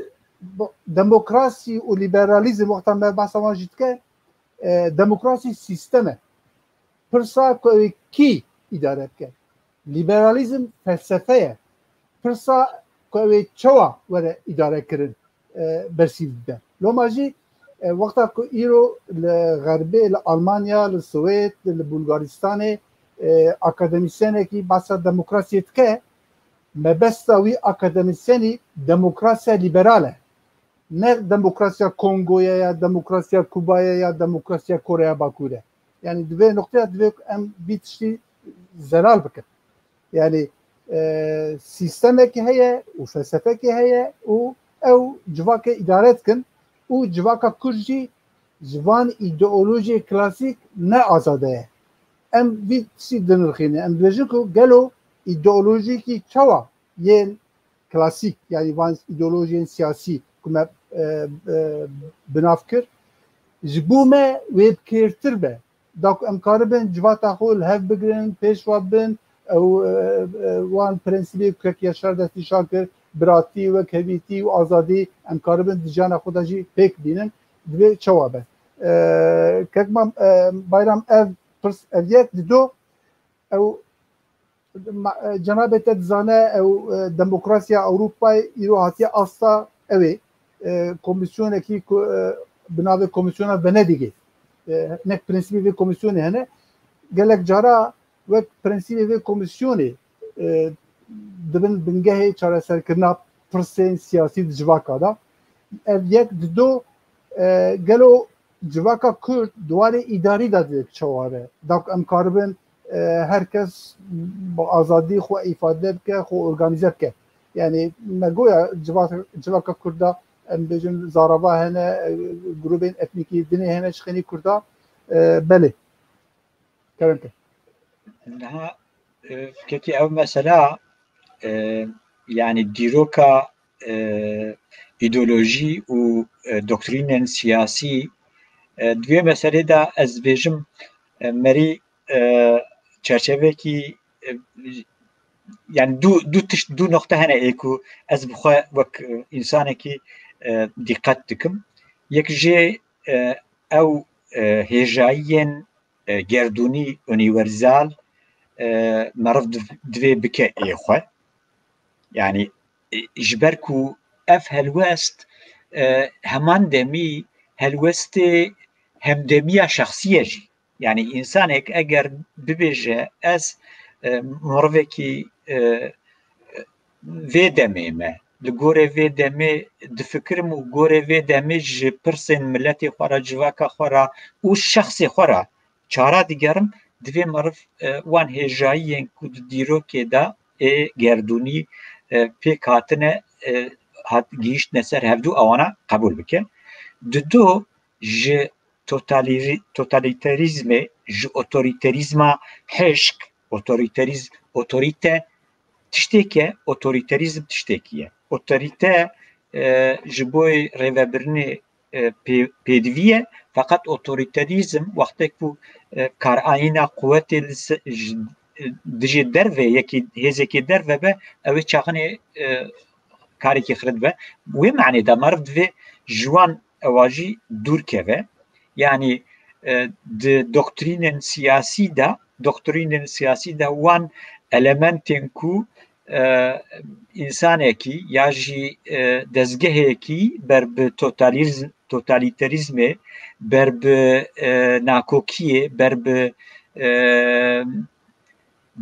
bo-, demokrasî û liberalîzm wexta me behsa wan jî dike, e, demokrasî sîstem e. Pirsa ku ew ê kî îdare bike? Liberalîzm felsefe ye. Pirsa ku ew ê çawa were îdarekirin, e, bersîv dibe. Loma jî, e, wexta ku îro li Xerbê, li Almanya, li Swêd, li Bulgaristanê, e, akademîsyenekî behsa demokrasiyê dike, mebesta wî akademîsyenî demokrasiya liberal e. Ne demokrasiya Kongoyê ya, demokrasiya Kubayê ya, demokrasiya Koreya Bakur e. Yani di vê noqteya divê em vî tiştî zelal bikin. Yani, e, sîstemekî heye û felsefekî heye û ew civakê îdare dikin û civaka Kurd jî ji van îdeolojiyê klasîk ne azade ye. Em vî tiştî dinirxînin. Em dibêjin ku gelo îdeolojiyekî çawa yên klasîk, yani van îdeolojiyên siyasî ku me, e, e, bi nav kir, ji bo me wê bi kêrtir be. Da ku em karibin civata xwe li hev bigirin, pêş ve bin, ew, e, e, wan prensîbê ku Kek Yaşar destnîşan kir, biratî, wekhevîtî û azadî, em karibin di jiyana xwe de jî pêk bînin, divê çawa be. E, Kek Mam-, e, Bayram, ev pirs, ev yek, di do, ew ma-, e, cenabê te dizane, ew, e, demokrasiya Ewropayê îro hatiye asta ew ê, e, komîsyonekî ku, e, bi navê Komîsyona Venedîgê, e, hinek prensîbê vê komîsyonê hene. Gelek cara wek prensîbê vê komîsyonê, e, dibin bingehê çareserkirina pirsên siyasî di civaka de. Ev yek, di do, e, gelo civaka Kurd di warê îdarî de dê çawa be? Da ku em karibin, e, her kes bi azadî xwe îfade bike, xwe organîze bike. Yani me goya civak-, civaka Kurd de em bêjin zarava hene, e, grûbên etnîkî dinê hene ji xênî Kurda, e, belê. Kerem ke. Niha, e, kekî ev mesela, e, yani dîroka, e, îdeolojî û, e, doktrînên siyasî, e, di vê meselê de ez dibêjim, e, merî, e, çerçevekî, e, yani du, du tişt, du noqte hene ê ku ez bi xwe wek, e, însanekî, e, dîqet dikim. Yek jê, e, ew, e, hêjayiyên, e, gerdûnî, unîversal, e, meriv div-, divê bike ê xwe. Yani, e, ji ber ku ev helwest, e, heman demî helwestê hemdemiya şexsî ye jî. Yani, însanek eger bibêje, ez, e, mirivekî, e, vê demê me, li gorê vê demê difikirim û gorê vê demê ji pirsên miletê xwe re, civaka xwe re û şexsê xwe re çara digerim, divê meriv, e, wan hêjayiyên ku di dîrokê de ê gerdûnî, e, pêk hatine, e, hat, gihîştine ser hevdû ewana qebûl bike. Di do ji totalî-, totalîterîzmê, ji otorîterîzma hişk, otorîterîz-, otorîte tiştêk e, otorîterîzm tiştekî ye. Otorîte, e, ji bo rêvebirinê, e, pê-, pêdivî ye, feqet otorîterîzm wextek ku, e, karayîna quwetê li se-, ji, e, dijê derve yekî hêzekê derve be, ew ê çaxinê, e, karekî xiret be. Wê manê de meriv divê ji wan ewa jî dûr keve. Yanî e, di doktrînên siyasî de, doktrînên siyasî de wan elementên ku e, însanekî ya jî e, dezgehekî ber bi totalîz-, totalîterîzmê, ber bi e, nakokiyê, ber bi e,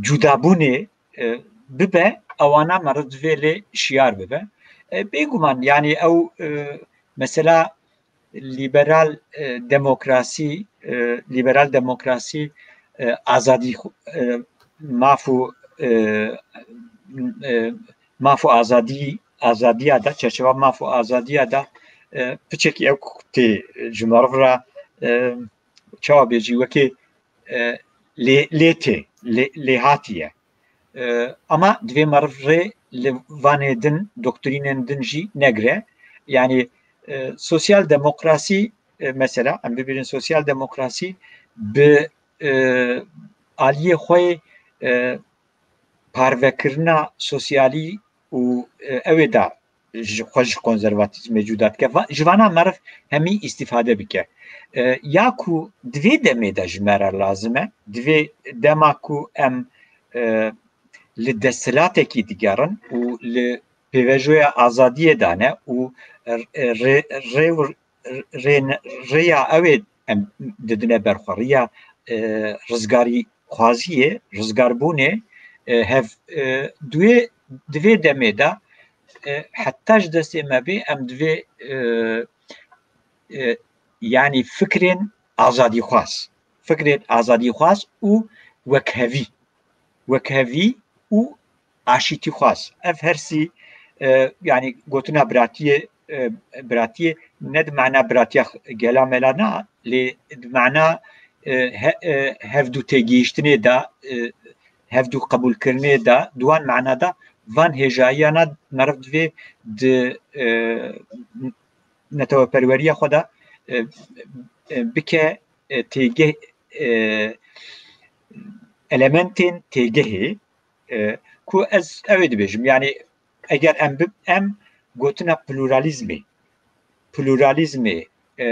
cudabûnê e, bibe, ewana meriv divê lê şiyar bibe. E, bêguman, yanî ew e, mesela lîberal e, demokrasî, e, lîberal demokrasî e, azadî, e, maf û e, e, maf û azadî, azadiya de, çerçeva maf û azadiya de e, piçekî ew tê ji meriv re e, çawa bêjî, wekê e, lê, lê tê, lê, lê hatiye. E, ama divê meriv rê li vanê din, doktrînên din jî negire. Yanî e, sosyal demokrasî e, mesela, em bibêjin sosyal demokrasî bi e, aliyê xwe e, parvekirina sosyalî û e, ew ê de ji xwe ji konservatîzmê cuda dike. Va-, ji vana meriv hemî îstîfade bike. E, ya ku di vê demê de ji me re lazim e, di vê dema ku em e, li desthilatekî digerin û li pêvajoya azadiyê de ne û rê, rê, rê, rê, rêya ew ê em didine ber xwe, rêya e, rizgarî xwaziyê, rizgarbûnê e, hev e, duê, di vê demê de e, heta ji destê me bê, em divê e, e, yanî fikrên azadîxwaz, fikrên azadîxwaz û wekhevî, wekhevî û aşîtîxwaz. Ev hersî e, yanî gotina biratiyê, e, biratiyê ne di mana biratiya gela mela na, lê di mana e, he, e, hevdû têgihiştinê de, e, hevdû qebûlkirinê de, di wan mana de van hêjayiyana meriv divê di e, neteweperweriya xwe de e, e, bike e, têgeh e, elementên têgehê e, ku ez ew ê dibêjim, yanî eger em bi, em gotina pluralîzmê, pluralîzmê e,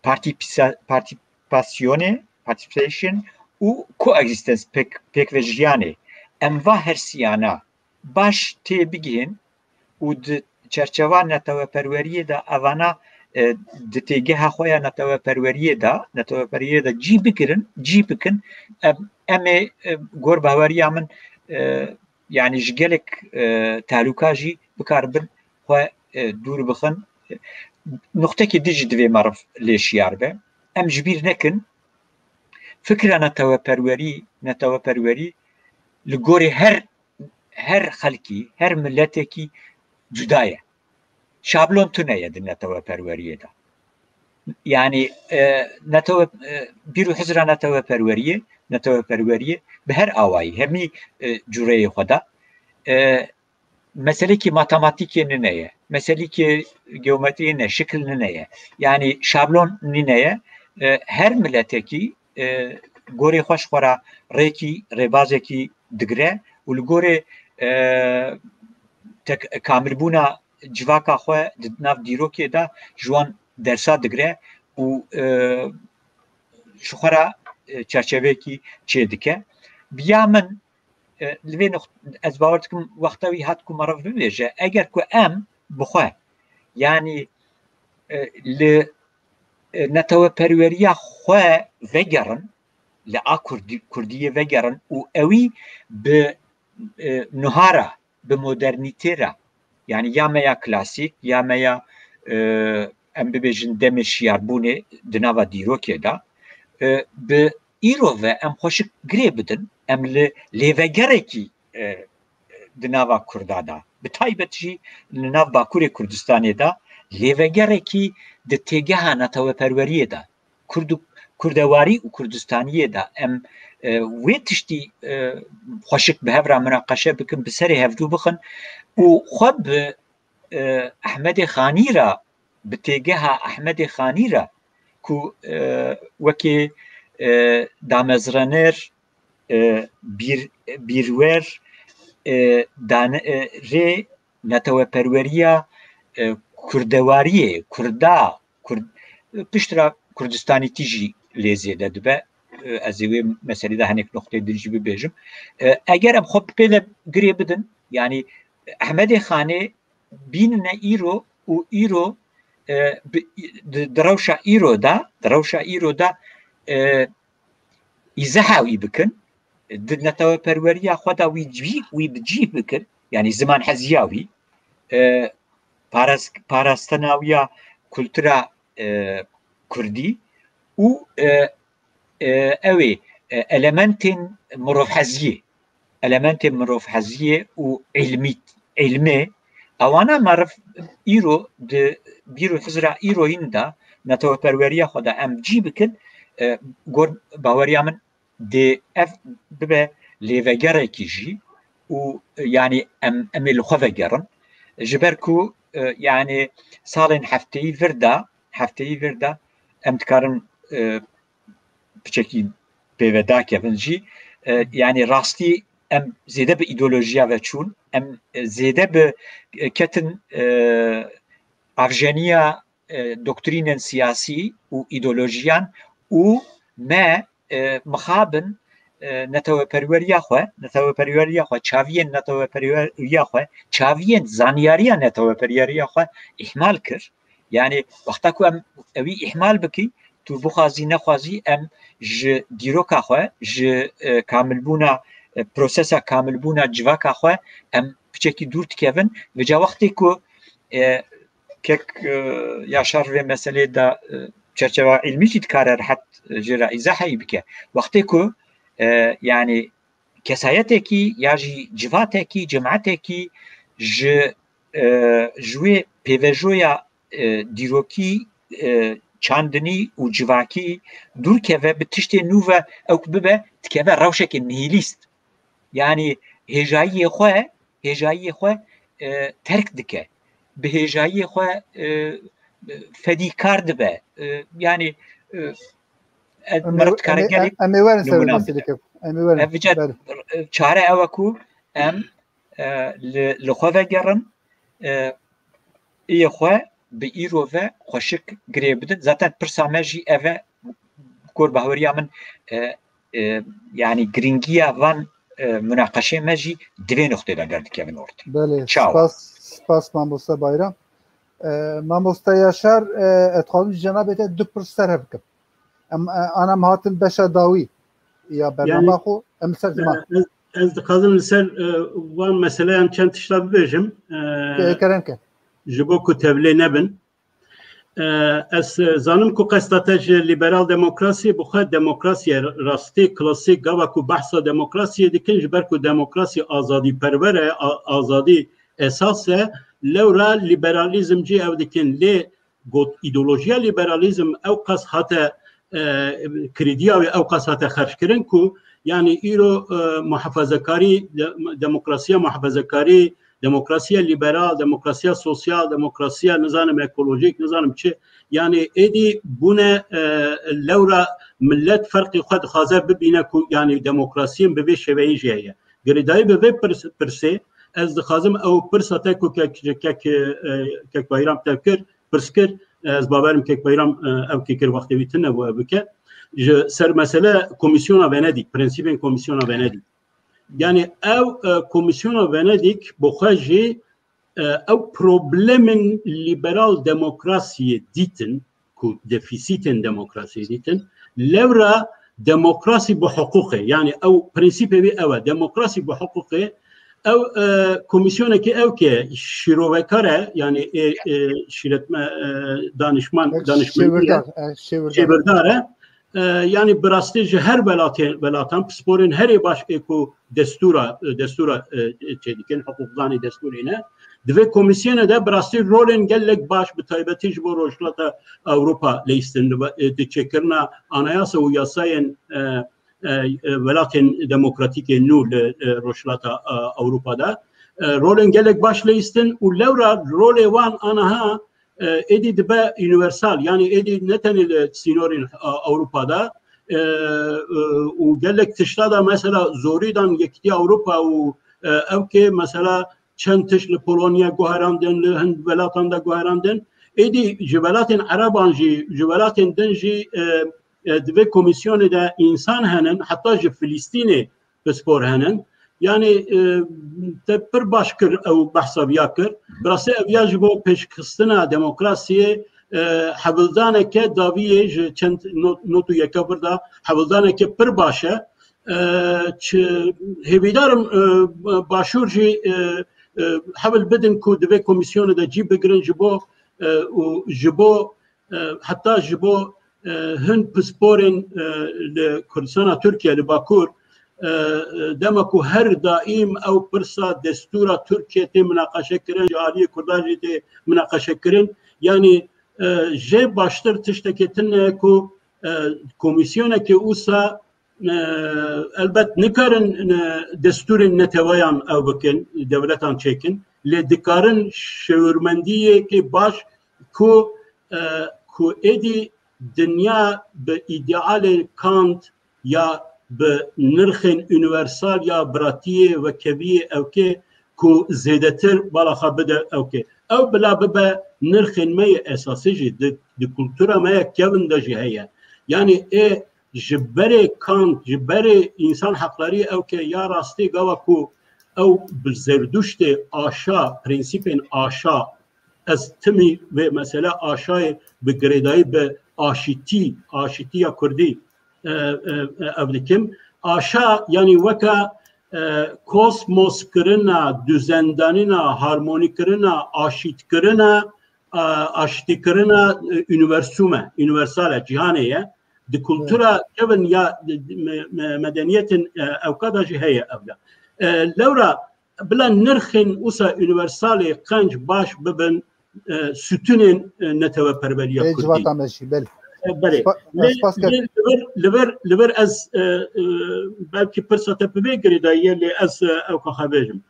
partîpîsa-, partîpasyonê, participation û coexistence, pêk, pêkvejiyanê, em va hersiyana baş tê bigihên û di çerçeva neteweperweriyê de evana e, di têgeha xwe ya neteweperweriyê de, neteweperweriyê de cî bigirin, cî bikin, em, em ê e, gor baweriya min e, yanî ji gelek e, tehlûka jî bikaribin xwe e, dûr bixin. Nuqtekî din jî divê meriv lê şiyar be. Em ji bîr nekin, fikra neteweperwerî, neteweperwerî li gorî her, her xelkî, her miletekî cuda ye. Şablon tune ye di neteweperweriyê de. Yanî e, netewe, e, bîr û hizra neteweperweriyê, neteweperweriyê bi her awayî, hemî e, cureyê xwe de e, meselekî matematîkê nîne ye, meselekî geometriyê ne, şikil nîne ye. Yanî şablon nîne ye. E, her miletekî e, gorê xwe ji xwe re rêkî, rêbazekî digire û li gorê e, tek, kamilbûna civaka xwe di nav dîrokê de ji wan dersa digire û e, ji xwe re e, çerçeveyekî çêdike. Bi ya min e, li vê nuxt-, ez bawer dikim wexta wî hat ku meriv bibêje, eger ku em bi xwe, yanî e, li e, neteweperweriya xwe vegerin, li a kurdî-, kurdiyê vegerin û ewî bi e, nuha re, bi modernîtê re, yanî ya me ya klasîk, ya me ya e, em bibêjin demê şiyarbûnê di nava dîrokê de, e, bi îro ve em xweşik girê bidin, em li lêvegerekî e, di nava Kurda de, bi taybet jî li nav Bakurê Kurdistanê de lêvegerekî di têgeha neteweperweriyê de, Kurd û, kurdewarî û Kurdistaniyê de em e, wê tiştî e, xweşik bi hev re minaqeşe bikin, bi serê hevdû bixin û xwe bi e, Ehmedê Xanî re, bi têgeha Ehmedê Xanî re ku e, wekî e, damezrener, e, bîr-, bîrwer, e, dane-, e, rê neteweperweriya, e, kurdewariyê, kurda, kurd, piştre Kurdistanîtî jî lê zêde dibe. E, ez ê wê meselê de hinek noqteyê din jî bibêjim. E, eger em xwe bi pê de girê bidin, yanî Ehmedê Xanê bînine îro û îro, e, bi, di, di rewşa îro de, di rewşa îro de, e, îzeha wî bikin, di neteweperweriya xwe de wî cî-, wî bi cî bikin, yanî zimanheziya wî, e, paras-, parastina wî ya kultura, e, kurdî û, e, e, ew ê, e, elementên mirovheziyê, elementên mirovheziyê û îlmî, îlmê, ewana meriv îro di bîr û hizra îroyîn de neteweperweriya xwe de em cî bikin, e, gor baweriya min dê ev bibe lêvegerekî jî û, e, yanî em, em ê li xwe vegerin. Ji ber ku, e, yanî salên hefteyî vir de, hefteyî vir de em dikarin, e, piçekî pêve dakevin jî. E, yanî rastî em zêde bi îdeolojiya ve çûn, em, e, zêde bi, e, ketin, e, avjeniya, e, doktrînên siyasî û îdeolojiyan û me, e, mixabin, e, neteweperweriya xwe, neteweperweriya xwe, çaviyên neteweperweriya xwe, çaviyên zanyariya neteweperweriya xwe îhmal kir. Yanî wexta ku em ewî îhmal bikî, tu bixwazî nexwazî em ji dîroka xwe, ji, e, kamilbûna, e, prosesa kamilbûna civaka xwe em piçekî dûr dikevin. Vêca wextê ku, e, kek, e, Yaşar vê meselê de, e, çerçeva îlmî jî dikare rehet, e, jê re îzaheyî bike. Wextê ku, e, yanî kesayetekî ya jî civatekî, cemaetekî ji, e, ji wê pêvejoya, e, dîrokî, e, çandinî û civakî dûr keve, bi tiştê nû ve ew ku bibe, dikeve rewşeke nihilîst. Yanî hêjayiyê xwe, hêjayiyê xwe, e, terk dike. Bi hêjayiyê xwe, e, fedîkar dibe. E, yanî, e, e, Em ê, meriv dikare em ê, gelek em ê werin ser nimûnan meselê bide. Kevin. Em ê werin. Ev vêca, belê, e, çare ew e ku em, e, li, li xwe vegerin, e, iyê xwe bi îro ve xweşik girê bidin. Zaten pirsa me jî ev e, gor bahweriya min, e, e, yanî girîngiya van, e, munaqeşê me jî di vê noqtê de derdikevin ortê. Belê, Çawa? Spas, spas mamoste Bayram. E, mamoste Yaşar, e, ez dixwazim ji cenabê te du pirs ser hev bikim. Em, e, ana em hatin beşa dawî ya bernama Yanî, xwe, em li ser ziman. e, ez, ez dixwazim li ser, e, van meseleyan çend tişta bibêjim. E, Ke-, kerem ke. Ji bo ku tevlê nebin. E, ez, e, zanim ku qesta te ji liberal demokrasiyê, bi xwe demokrasiye rastî, klasîk, gava ku behsa demokrasiyê dikin, ji ber ku demokrasî azadîperwer e, a-, azadî esas e, lewra liberalîzm jî ew dikin. Lê got, îdeolojiya liberalîzm ew qas hate, e, krediya wê ew qas hate xerckirin ku, yanî îro, e, muhafazekarî, de-, demokrasiya muhafazekarî, demokrasiya liberal, demokrasiya sosyal, demokrasiya nizanim ekolojîk, nizanim çi, yanî êdî bûne, e, lewra millet ferqê xwe dixwaze bibîne ku, yanî demokrasiyên bi vê şêweyî jî heye. Girêdayî bi vê pirs-, pirsê, ez dixwazim ew pirsa te ku kek, kek, e, kek Bayram te kir, pirs kir, ez bawerim kek Bayram, e, ew kê kir wextê wî tune bû ew bike. Ji ser mesele Komîsyona Venedîk, prensîbên Komîsyona Venedîk. Yanî ew, e, Komîsyona Venedîk bi xwe jî, e, ew problemên liberal demokrasiyê dîtin, ku defîsîtên demokrasiyê dîtin, lewra demokrasî bi hiqûqê, yanî ew prensîpê wî ew e, demokrasî bi hiqûqê, ew, e, komîsyonekê ew ke şîrovekar e, yanî ê, ê şîretme, e, danişman, Ek danişmendî ye, şêwirdar, e, şêwirdar. Şêwirdar e. E, yanî bi rastî ji her welatê, welatan pisporên herê baş ê ku destûra, e, destûra, e, çêdikin, hiqûqdanê destûrê ne, di vê komîsyonê de bi rastî rolên gelek baş, bi taybetî ji bo Rojhilata Ewropa leyîstin, e, di çêkirina anayasa û yasayên, e, e, e, welatên demokratîkên nû li, e, Rojhilata, e, Ewropa de, e, rolên gelek baş leyîstin û lewra rolê wan aniha, e, êdî dibe unîversal, yanî êdî ne tenê li sînorên, e, Ewropa de, e, e, û gelek tişta de mesela zorî dan Yekîtiya Ewropa û, e, ew kê mesela çend tişt li Polonya guherandin, li hin welatan de guherandin. Êdî ji welatên Ereban jî, ji welatên din jî, e, e, di vê komîsyonê de însan henin, heta ji Filistînê pispor henin. Yanî, e, te pir baş kir ew behsa viya kir. Bi rastî ev ya ji bo pêşxistina demokrasiyê, e, hewldaneke dawiyê ji çend not, not û yeka vir de hewldaneke pir baş e. E, çi, hêvîdarim, e, Başûr jî, e, e, hewl bidin ku di vê komîsyonê de cî bigirin ji bo, e, û ji bo, e, heta ji bo, e, hin pisporên, e, li Kurdistana Tirkiye, li Bakur, e, e, dema ku her daîm ew pirsa destûra Tirkiye tê minaqeşekirin, ji aliyê Kurdan jî tê minaqeşekirin, yanî, e, jê baştir tiştekê tune ye ku, e, komîsyonekê wisa, e, elbet nikarin, e, destûrên neteweyan ew bikin, dewletan çêkin, lê dikarin şêwirmendiyekê baş ku, e, ku êdî dinya bi îdealên Kant ya bi nirxên unîversal ya biratiyê, wekeviyê ewkê ku zêdetir bala xwe bide ewkê. Ew bila bibe nirxên me yê esasî jî di, di kultura me ya kevin de jî heye. Yanî ê ji berê Kant, ji berê însan heqlarî ewkê ya rastî gava ku ew bi Zerduştê aşa, prensîpên aşa, ez timî vê mesele aşayê bi girêdayî bi aşîtî, aşîtiya Kurdî, e, e, e, ev dikim. Aşa, yanî weke, e, kosmos kirina, duzendanîna, harmonî kirina, aşît kirina, e, aşîtî kirina, e, unîversum e, unîversal e, cîhanê ye. Di kultura kevin ya di, di me, me, medeniyetên, e, ewka de jî heye ev de. E, lewra bila nirxên wisa unîversalê qenc baş bibin, e, sütunên, e, neteweperweriya Ê Kurdî. Civata me jî, belê. E, belê. Spa-, Lê, spas ker. Lê li vir, li vir, li vir ez, e, e, belkî pirsa te bi vê girêdayî ye, lê ez, e, ewka xwe bêjim.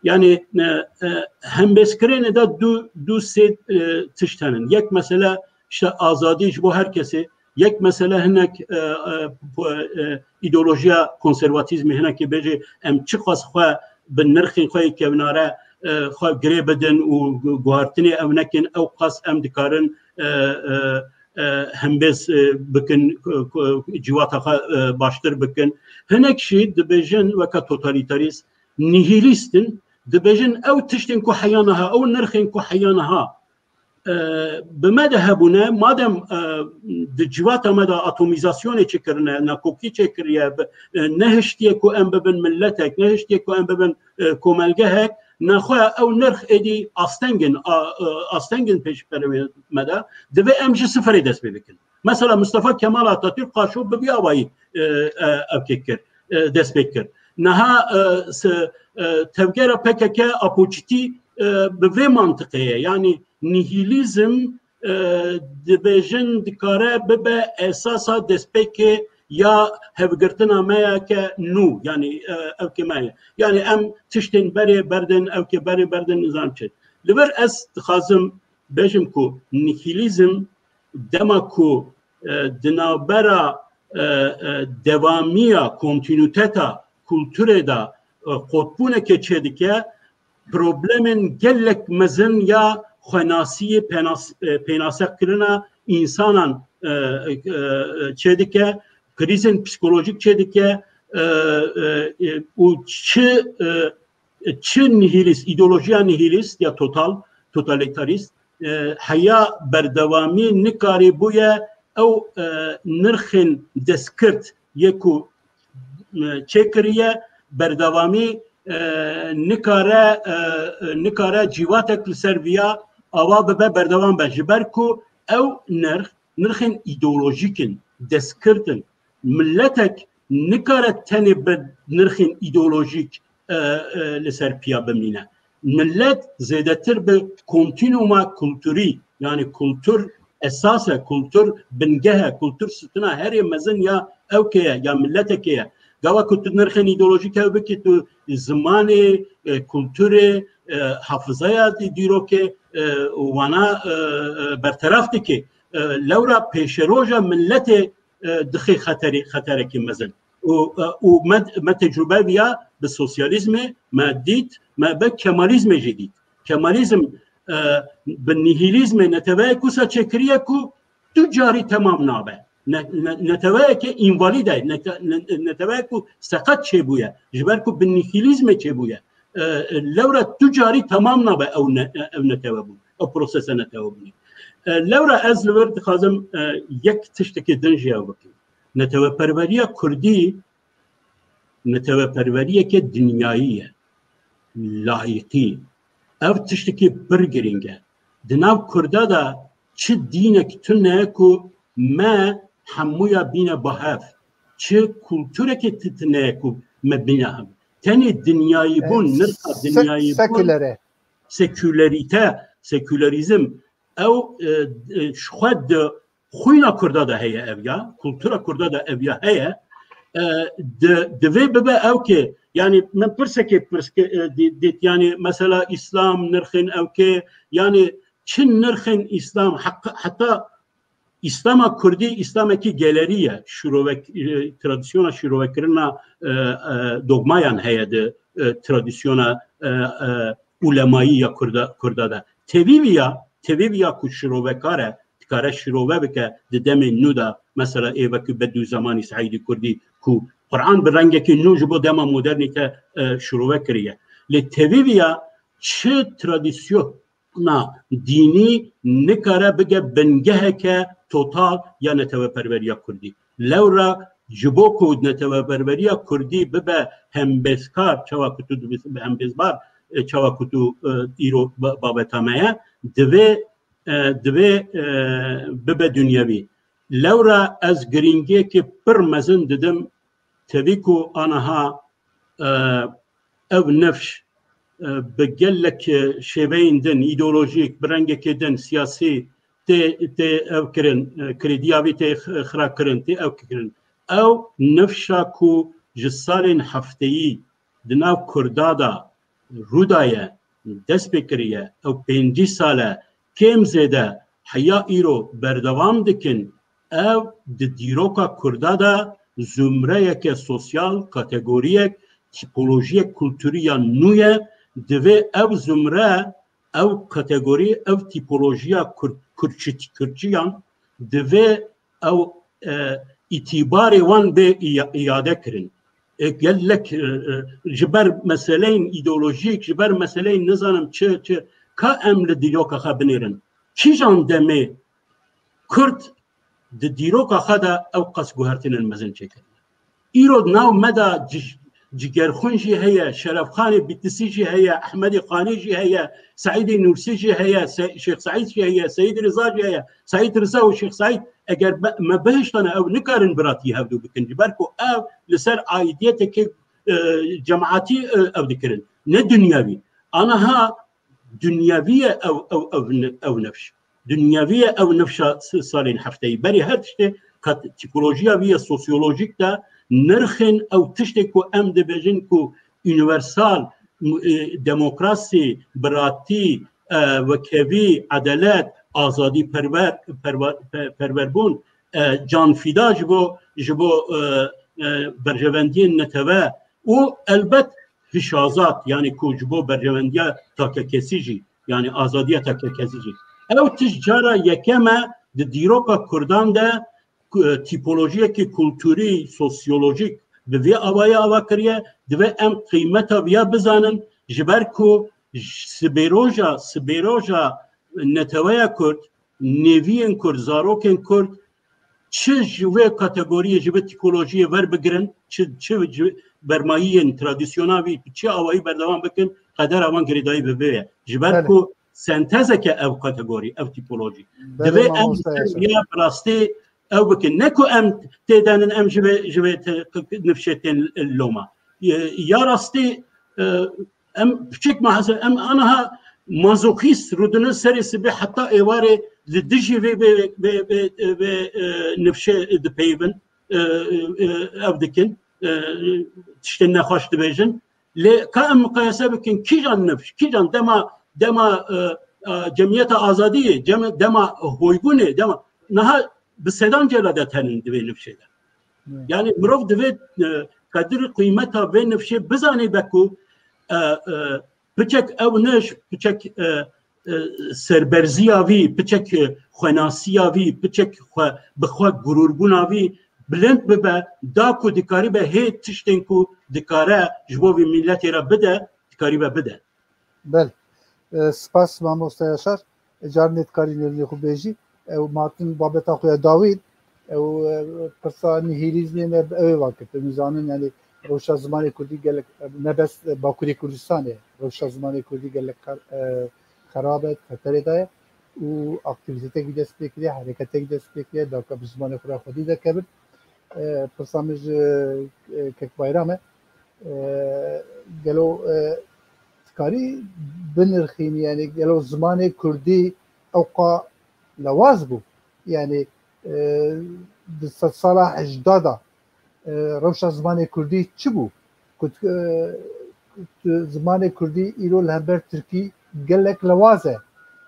Yanî, e, e, hembêzkirinê de du, du sê, e, tişt henin. Yek mesele işte azadî ji bo her kesê, yek mesele hinek, e, e, po-, e, îdeolojiya konservatîzmê hinekê bêjê em çiqas xwe bi nirxên xwe yê kevnare, e, xwe girê bidin û gu-, guhartinê ew nekin, ew qas em dikarin, e, e, e, hembêz, e, bikin, ku, ku, civata xwe, e, baştir bikin. Hinek jî dibêjin weke totalîtarîst, nihilîst in, dibêjin ew tiştên ku heya niha, ew nirxên ku heya niha, e, bi me de hebûne, madem, e, di civata me de atomîzasyonê çêkirine, nakokî çêkiriye, bi, e, nehiştiye ku em bibin miletek, nehiştiye ku em bibin, e, komelgehek, nexwe ew nirx êdî asteng in, a, e, asteng in pêşberûyê me de, divê em ji sifirê dest pê bikin. Mesela Mustafa Kemal Atatürk qaşo bi vî awayî, e, e, ev kê kir, e, dest pê kir. Niha, e, se, e, tevgera P K K Apoçitî, e, bi vê mantiqê ye. Yanî nihilîzm, e, dibêjin dikare bibe esasa destpêkê ya hevgirtina me ya ke nû, yanî, e, ew ke me ye. Yanî em tiştên berê berdin, ew ke berê berdin nizam çi. Li vir ez dixwazim bêjim ku nihilîzm dema ku, e, di navbera, e, e, devamiya, kontinûteta kulturê de, e, qotbûnekê çêdike, problemên gelek mezin ya xwenasiyê, pênas-, e, pênasekirina însanan, e, e, e, çêdike, krîzên psîkolojîk çêdike, e, e, e, û çi, e, çi nihilîst, îdeolojiya nihilîst ya total, totalîtarîst, e, heya berdewamî nikarîbûye ew, e, nirxên destkirt yê ku, e, çêkiriye, berdewamî, e, nikare, e, nikare cîvatek li ser viya ava bibe, berdewam be. Ji ber ku ew nirx, nirxên îdeolojîk in, destkirt in. Miletek nikare tenê bi nirxên îdeolojîk, e, e, li ser piya bimîne. Milet zêdetir bi kontînûma kulturî, yanî kultur esas e, kultur bingeh e, kultur stûna herê mezin ya ewkê ye, ya miletekê ye. Gava ku tu nirxên îdeolojîk hev bikî, tu zimanê, e, kulturê, e, hafizaya dî-, dîrokê, e, wana, e, e, berteraf dikî. E, lewra pêşeroja miletê, e, dixê xeterî, xeterekî mezin. Û, e, û me, me tecrûbe viya bi sosyalîzmê, me dît, me bi kemalizmê jî dît. Kemalizm, e, bi nihilîzmê neteweyek wisa çêkiriye ku tu carî temam nabe. Ne-, ne-, neteweyeke învalîd e, nete-, ne-, neteweyek ku seqet çêbûye, ji ber ku bi nihilîzmê çêbûye. E, e, lewra tu carî temam nabe ew ne-, ew netewebûn, ew prosesa netewebûnê. E, lewra ez li vir dixwazim, e, yek tiştekî din jî ew bikim. Neteweperweriya Kurdî, neteweperweriyeke dinyayî ye, layîqî. Ev tiştekî pir girîng e. Di nav Kurda de çi dînek tune ku me hemûya bîne bi hev, çi kulturekê ti-, tune ye ku me bîne hev. Tenê dinyayîbûn, E, nirxa sek-, dinyayîbûn, seküler e. Sekülerîte, sekülerîzm, ew, e, e, ji xwe di xwîna Kurda de heye ev ya, kultura Kurda de ev ya heye, e, di, divê bibe ew kê, yanî min pirsekê pirs ke-, e, dî-, dît, yanî mesela Îslam nirxên ew kê, yanî çi nirxên Îslam, heq-, heta Îslama Kurdî, Îslamekî gelerî ye, şîrovek-, e, tradisyona şîrovekirina, e, e, dogmayan heye di, e, tradisyona, e, e, ulemayî ya Kurda, Kurda de. Tevî viya, tevî viya ku şîrovekar e, dikare şîrove bike di demê nû de, mesela ê wekî Bedûzemanî Seîdî Kurdî ku Quran bi rengekî nû ji bo dema modernîte, e, şîrove kiriye. Lê tevî viya çi tradisyona dînî nikare bige bingeheke total ya neteweperweriya Kurdî. Lewra ji bo ku neteweperweriya Kurdî bibe hembêzkar, çawa ku tu dibî-, hembêzbar, e, çawa ku tu, e, îro ba-, babeta me ye, divê, e, divê, e, bibe dinyevî. Lewra ez girîngiyekê pir mezin didim, tevî ku aniha, e, ev nifş, e, bi gelek, e, şêveyên din, îdeolojîk, bi rengekê din, siyasî tê, tê ev kirin, e, krediya vî tê x-, xira kirin, tê ew kirin. Ew nifşa ku ji salên hefteyî di nav Kurda de rû daye, dest pê kiriye, ew pêncî sal e, kêm zêde heya îro berdewam dikin, ew di dîroka Kurda de zumreyeke sosyal, kategoriyek, tîpolojiyek kulturî ya nû ye, divê ev zumre, ev kategorî, ev tîpolojiya Kurd-, Kurdçî-, Kurdçiyan divê ew, e, îtîbarê wan bê îya-, îade kirin. E, gelek, e, e, ji ber meseleyên îdeolojîk, ji ber meseleyên nizanim çi, çi, ka em li dîroka xwe binêrin. Kîjan demê Kurd di dîroka xwe de ew qas guhertinên mezin çêkirine? Îro di nav me de ci-, Cigerxwîn jî heye, Şerefxanê Bîtisî jî heye, Ehmedê Xanî jî heye, Seîdê Nûrsî jî heye, Se-, Şêx Seîd jî heye, Seyîd Riza jî heye. Seîd Riza û Şêx Seîd eger be-, me bihiştane ew nikarin biratî hevdû bikin. Ji ber ku ew li ser aîdiyetekê, e, cemaetî, e, ew dikirin. Ne dinyevî. Aniha dinyevî ye ew, ew, ew, ew nifş. Dinyevî ye ew nifşa s-, salên hefteyî. Berî her tiştê qet tîpolojiya vî ye sosyolojîk de nirxên ew tiştê ku em dibêjin ku unîversal, e, demokrasî, biratî, e, wekhevî, edelet, azadî perwer, perwer, pe-, perwerbûn, e, canfîda ji bo, ji bo, e, e, berjewendiyên netewe û elbet hişazat, yanî ku ji bo berjewendiya takekesî jî, yanî azadiya takekesî jî. Ew tişt cara yekem e di dîroka Kurdan de ku, e, tîpolojiyekî kulturî, sosyolojîk bi vê awayî ava kiriye, divê em qîmeta viya bizanin, ji ber ku j-, sibêroja, sibêroja neteweya Kurd, nêviyên Kurd, zarokên Kurd, çi ji vê kategoriyê, ji vê tîpolojiyê werbigirin, çi, çi ji bermayiyên tradisyona vî, çi awayî berdewam bikin, qedera wan girêdayî bi vê ye. Ji ber Belê. ku sentezeke ev kategorî, ev tîpolojî. Belê Divê em mamoste Yaşar. vê bi rastî ew bikin. Ne ku em têdenin, em ji vê, ji vê te-, nifşê tên loma. Ya rastî, e, em piçek mahse-, em aniha mazoxîst rûdinin serê sibê heta êvarê li dijî vê, vê, vê, vê, vê, e, nifşê dipeyivin, e, e, ev dikin, e, tiştên nexweş dibêjin. Lê ka em miqayese bikin, kîjan nifş, kîjan dema, dema, e, e, Cemiyeta Azadiyê, cem-, dema hoybûnê, dema niha bi sedan cela de tenin di vê nifşê de. Hmm. Yani mirov divê, e, qedir qîmeta vê nifşê bizanîbe ku, e, e, piçek ew niş, piçek, e, e, serberziya vî, piçek, e, xwenasiya vî, piçek xwe, bi xwe gurûrbûna vî bilind bibe, da ku dikaribe hê tiştên ku dikare ji bo vî miletê re bide, dikaribe bide. Belê. E, spas mamoste Yaşar. E, carnê dikarî nêrînê xwe bêjî. Ew ma hatin babeta xwe ya dawîn. Ew, e, pirsa nihîlîzmê me bi ew ê vakirtin. Em zanin, yanî rewşa zimanê kurdî gelek, e, ne bes, e, Bakurê Kurdistanê, rewşa zimanê kurdî gelek xer-, e, xerab e, xeterê de ye û aktîvîtetekî dest pê kiriye, hereketekî dest pê kiriye, dawka bi zimanê xwe re xwedî derkevin. E, pirsa min ji, e, Kek Bayram e. E, gelo, e, dikarî binirxînî, yanî gelo zimanê kurdî ewqa lewaz bû? Yanî, e, di sedsala hejda de, e, rewşa zimanê kurdî çi bû? Ku, e, zimanê kurdî îro li hember tirkî gelek lewaz e.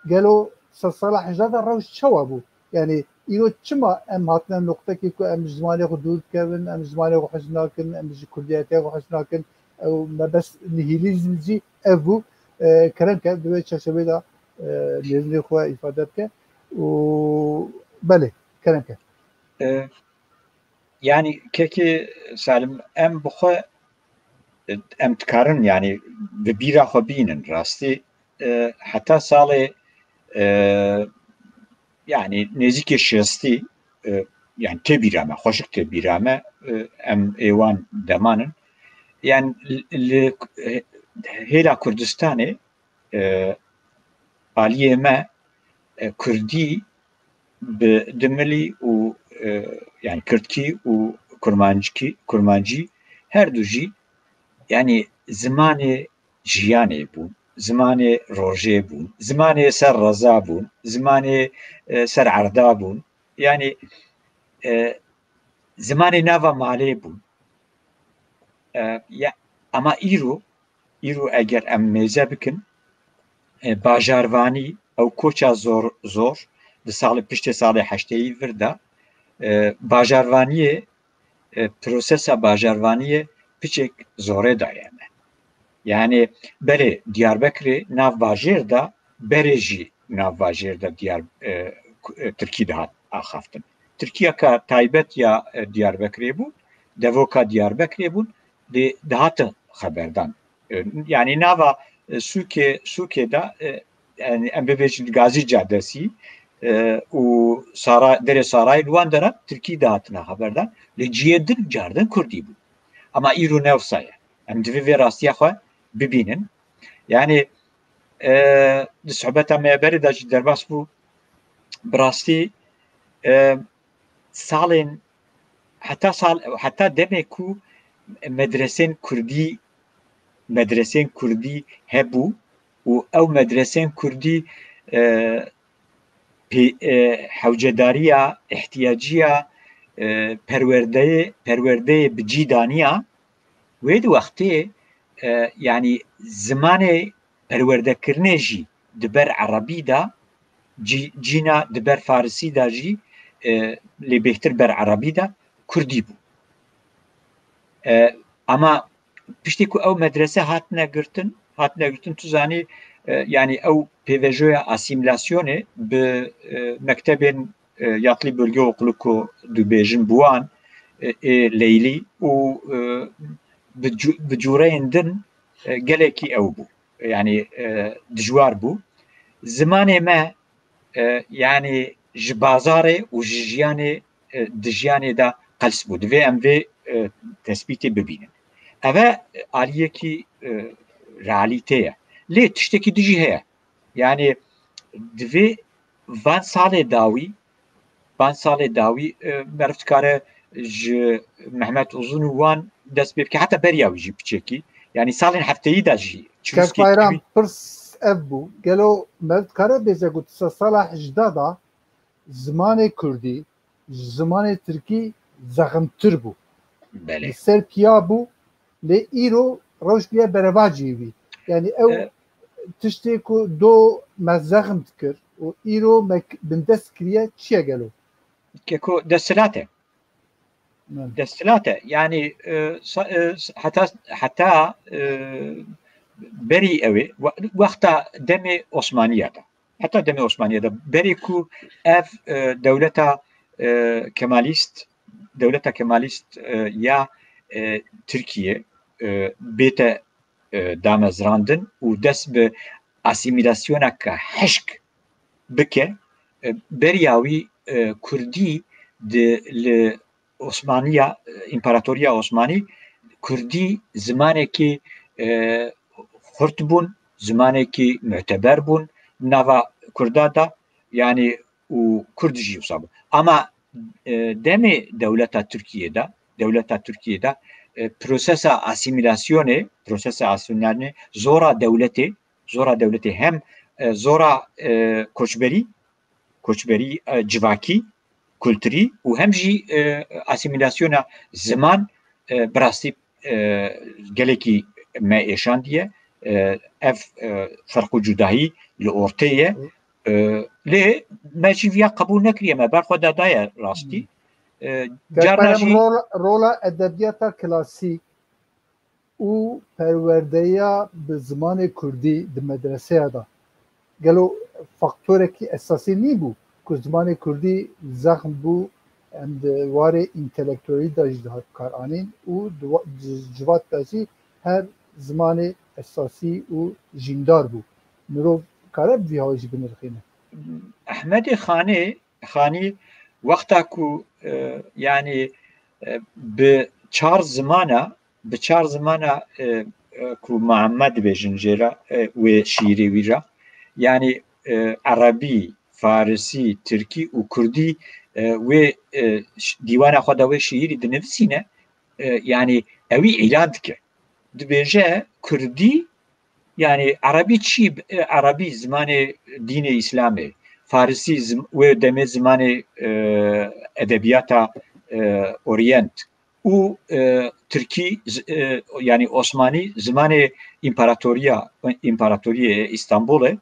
Gelo sedsala hejda de rewş çawa bû? Yanî îro çima em hatine noqtekê ku em ji zimanê xwe dûr dikevin, em ji zimanê xwe hez nakin, em ji kurdiyetê xwe hez nakin? Ew mebest nihilîzm jî ev bû. E, kerem ke di wê çerçevê de, e, nêrînê xwe îfade bike û belê, kerem ke. E, yanî kekê Salim, em bi xwe, e, em dikarin, yanî bi bîra xwe bînin rastî, e, heta salê, e, yanî nêzîkê şêstî, e, yanî tê bîra me, xweşik tê bîra me, e, em ê wan deman in. Yanî li, li, e, hêla Kurdistanê, e, aliyê me, e, kurdî bi dimilî û, e, yanî kirdkî û kurmancikî, kurmancî her du jî, yanî zimanê jiyanê bûn, zimanê rojê bûn, zimanê ser reza bûn, zimanê, e, ser erda bûn. Yanî, e, zimanê nava malê bûn. E, ya, ama îro, îro eger em mêze bikin, e, bajarvanî, ew koça zor, zor, di salê, piştê salê heşteyî vir de, e, bajarvaniyê, e, prosesa bajarvaniyê piçek zorê daye me. Yanî belê Diyarbekirê nav bajêr de, berê jî nav bajêr de diyar, e, ku-, e, tirkî dihat axaftin. Tirkiyeka taybet ya, e, Diyarbekirê bû, devoka Diyarbekirê bûn, lê dihatin xeberdan. E, yanî nava, e, sûkê, sûkê de, e, yanî em bibêjin Gazî Cadesî, e, û Sara, Derê Sarayê, li wan deran tirkî dihatine xeberdan, lê cihê din cardin kurdî bû. Ama îro ne wisa ye. Em divê vê rastiya xwe bibînin. Yanî, e, di sohbeta me ya berê de jî derbas bû. Bi rastî, e, salên, heta sal, heta demê ku medresên kurdî, medresên kurdî hebû û ew medresên kurdî, e, pê-, e, hewcedariya, ihtiyaciya, e, perwerdeyê, perwerdeyê bi cî daniya, wê di wextê, e, yanî zimanê perwerdekirinê jî di ber erebî de, cî-, cîna di ber farisî de jî, e, lê bêhtir ber erebî de kurdî bû. E, ama piştî ku ew medrese hatine girtin, hatine girtin, tu zanî, e, yanî ew pêvejoya asîmîlasyonê bi, e, mektebên, e, Yatlî Bölge Okulu ku dibêjin bi wan, e, ê Leylî û, e, bi cu-, bi cûreyên din, e, gelekî ew bû. Yanî, e, dijwar bû. Zimanê me, e, yanî ji bazarê û ji jiyanê, e, di jiyanê de qels bû. Divê em vê, e, tespîtê bibînin. Ev e, e, aliyekî, e, realîte ye. Lê tiştekî dijî heye. Yanî divê van salê dawî, van salê dawî, e, meriv dikare ji Mehmet Uzun û wan dest pê bike, heta beriya wî jî piçekî. Yanî salên hefteyî de jî Kek Bayram, pirs ev bû. Gelo meriv dikare bêje ku di sedsala hejda de zimanê kurdî ji zimanê tirkî zexmtir bû. Belê. Li ser piya bû, lê îro rewş bûye berevacî wî. Yanî ew, e, tiştê ku do me zexm dikir û îro me k-, bindest kiriye çi ye gelo? Keko desthilat e. Desthilat e. Yanî e, sa- e, heta heta e, berî ew ê we- wexta demê Osmaniya de. Heta demê Osmaniya de. Berê ku ev e, dewleta e, Kemalîst, dewleta Kemalîst e, ya e, Tirkiye e, bête e, damezrandin û dest bi asîmîlasyoneke hişk bike, e, beriya wî e, Kurdî di li Osmaniya, e, Împaratoriya Osmanî, Kurdî zimanekî e, xurt bûn, zimanekî muteber bûn nava Kurda de, yanî û Kurd jî wisa bû. Ama e, demê dewleta Tirkiyê de, dewleta Tirkiyê de e, prosesa asîmîlasyonê, prosesa asîmîlasyonê zora dewletê, zora dewletê hem e, zora e, koçberî, koçberî e, civakî, kulturî û hem jî e, asîmîlasyona ziman e, bi rastî e, gelekî me êşandiye. E, ev e, ferq û cudahî li ortê ye. E, lê me jî viya qebûl nekiriye, me ber xwe de daye rastî. E, carna Kerem jî rola, rola edebiyata klasîk û perwerdeya bi zimanê kurdî di medreseya de gelo faktorekî esasî nîbû ku zimanê kurdî zexm bû, em di warê întelektuelî de jî dihat karanîn û di wa- di civat de jî her zimanê esasî û jîndar bû. Mirov kare bi vî hawî jî binirxîne. Ehmedê Xanê Xanî wexta ku e, yanî e, bi çar zimana, bi çar zimana e, e, ku Muhammed dibêjin jê re e, wê şîîrê wî re, yanî e, erebî, farisî, tirkî û kurdî e, wê e, ş- dîwana xwe de wê şîîrî dinivîsîne, e, yanî ewî îlan dike. Dibêje kurdî, yanî erebî çi? E, erebî zimanê dînê îslamê, farisî zim, wê demê zimanê e, edebiyata e, orient û e, tirkî, z- e, yanî osmanî zimanê împaratoriya, împaratoriyê Îstanbulê.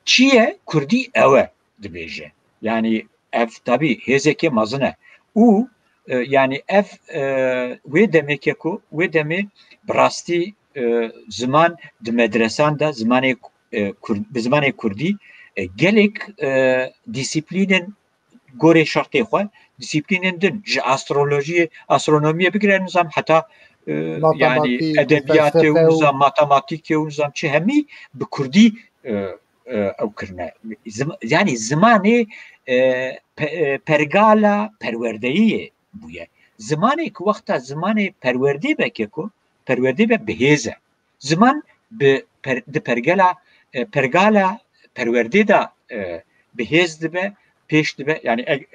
Çi ye? Kurdî ew e dibêje. Yanî ev tabî hêzekê mezin e. Û e, yanî ev e, wê demeke ku wê demê bi rastî e, ziman di medresan de zimanê e, Kurd, bi zimanê Kurdî e, gelek e, dîsîplînên gorê şertê xwe, dîsîplînên din ji astrolojiyê, astronomiyê bigire nizam heta e, yanî Matematîk, edebiyatê û felsefe û nizam matematîkê û nizam çi hemî bi Kurdî e, e, ew kirine. Zim, yanî zimanê e, pe, e, pergala perwerdeyiyê bûye. Zimanê ku wexta zimanê perwerdê be keko, perwerdê be bihêz e. Ziman bi per, di pergela e, pergala perwerdê de e, bihêz dibe, pêş dibe. Yanî e, e,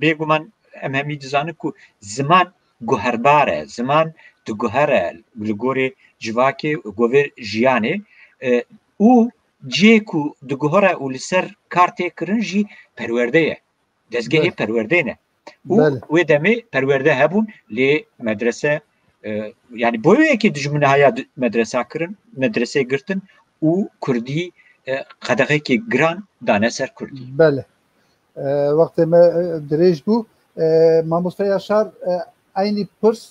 bêguman em hemî dizanin ku ziman guherbar e, ziman diguhere li gorê civakê, govê jiyanê e, û cihê ku diguhere û li ser kar tê kirin jî perwerde ye. Dezgehê Belê. perwerdê ne. Û Belê. wê demê perwerde hebûn, lê medrese e, yanî boyê yekê dijmin haya di- medresa kirin, medresê girtin û kurdî e, qedexekê giran dane ser kurdî. Belê. E, wextê me e, dirêj bû. E, Mamoste Yaşar, e, eynî pirs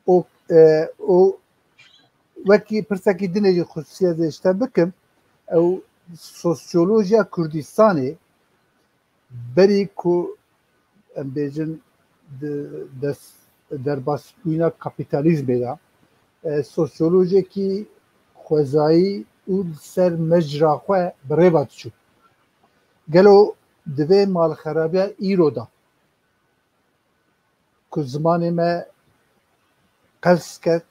û e, û wekî pirsekî dinê jî xusûsiyetê ji te bikim. Ew sosyolojiya Kurdistanê berî ku em bêjin di dest derbasbûyîna kapîtalîzmê de e, sosyolojekî xwezayî û li ser mecra xwe bi rê ve diçû. Gelo di vê malxerabiya îro de ku zimanê me qels ket,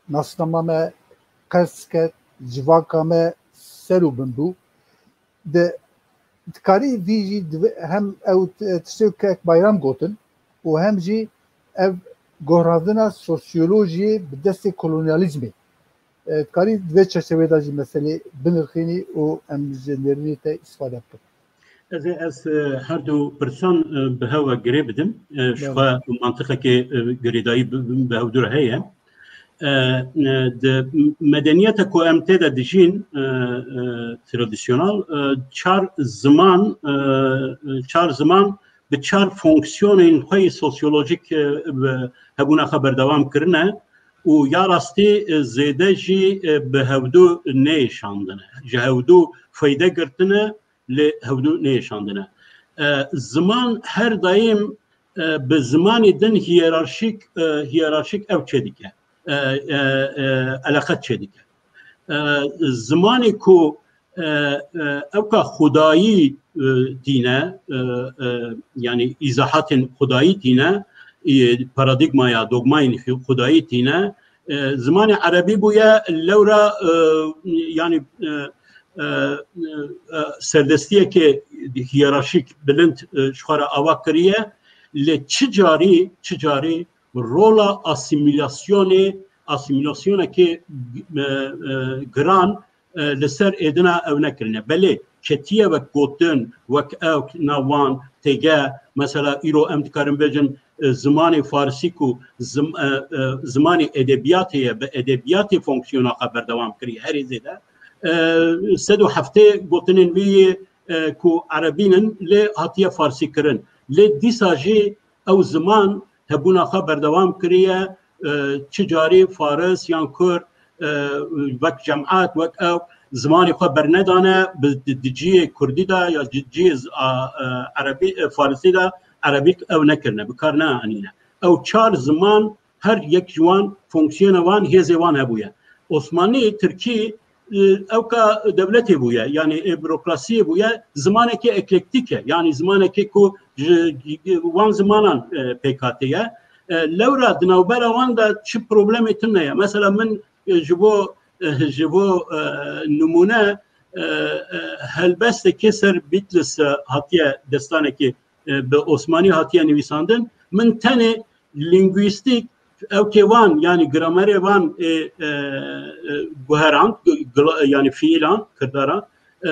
nasnama me qels ket, civaka me ser û bin bû. Di, dikarî vî jî divi-, hem ew t-, tiştê ku kek Bayram gotin û hem jî ev gohrandina sosyolojiyê bi destê kolonyalîzmê. E, dikarî di vê çerçeveyê de jî meselê binirxînî û em ji nêrînê te îstîfade bikin. Ez ê ez, e, her du pirsan, e, bi hev ve girê bidim. E, ji Belê. xwe mantiqekê, e, girêdayî bi, bi, bi hev du re heye. E, e, di medeniyeta ku em tê de dijîn, e, e, tradisyonal, e, çar ziman, e, e, çar ziman bi çar fonksiyonên xwe yê sosyolojîk, e, bi hebûna xwe berdewam kirine û ya rastî, e, zêde jî, e, bi hevdû nêşandine. Ji hevdû feyde girtine, lê hevdû nêşandine. E, ziman her daîm, e, bi zimanê din hiyerarşîk, e, hiyerarşîk ew çêdike. E, e, e, eleqet çêdike. E, zimanê ku, e, e, ewka xwedayî, e, tîne, e, e, yanî îzahatên xwedayî tîne, e, paradîgmaya, dogmayên xi-, xwedayî tîne, e, zimanê erebî bûye lewra, e, yanî, e, e, e, serdestiyeke hiyerarşîk bilind, e, ji xwe re ava kiriye. Lê çi carî, çi carî rola asîmîlasyonê, asîmîlasyonekê, e, e, giran, e, li ser êdina ew nekirine. Belê, ketiye wek gotin, wek ewk, na wan, têge, mesela îro em dikarin bêjin, e, zimanê farisî ku zim-, e, e, zimanê edebiyatê ye, bi edebiyatê fonksiyona xwe berdewam kiriye herî zêde. E, sed û heftê gotinên wî yê, e, ku erebî nin, lê hatiye farsî kirin. Lê dîsa jî ew ziman hebûna xwe berdewam kiriye, e, çi carî faris yan kurd, e, wek cemat, wek ew zimanê xwe bernedane, bi di, di cihê kurdî de ya di cihê z-, a, e, erebî, e, farisî de erebî ew nekirine, bi kar neanîne. Ew çar ziman, her yek ji wan fonksiyona wan, hêzê wan hebûye. Osmanî, tirkî, e, ewka dewletê bûye, yanî, e, burokrasiyê bûye, zimanekê eklektîk e, yanî zimanekê ku ji wan zimanan, e, pêk hatiye. E, lewra di navbera wan de çi problemê tune ye. Mesela min, e, ji bo, e, ji bo, e, nimûne, e, e, helbestekê ser Bitlis, e, hatiye destanekê, e, bi Osmanî hatiye nivîsandin. Min tenê lîngwîstîk, ewkê van, yanî gramerê van ê, e, e, guherand, gu-, gla-, yanî fiîlan, kirdaran, e,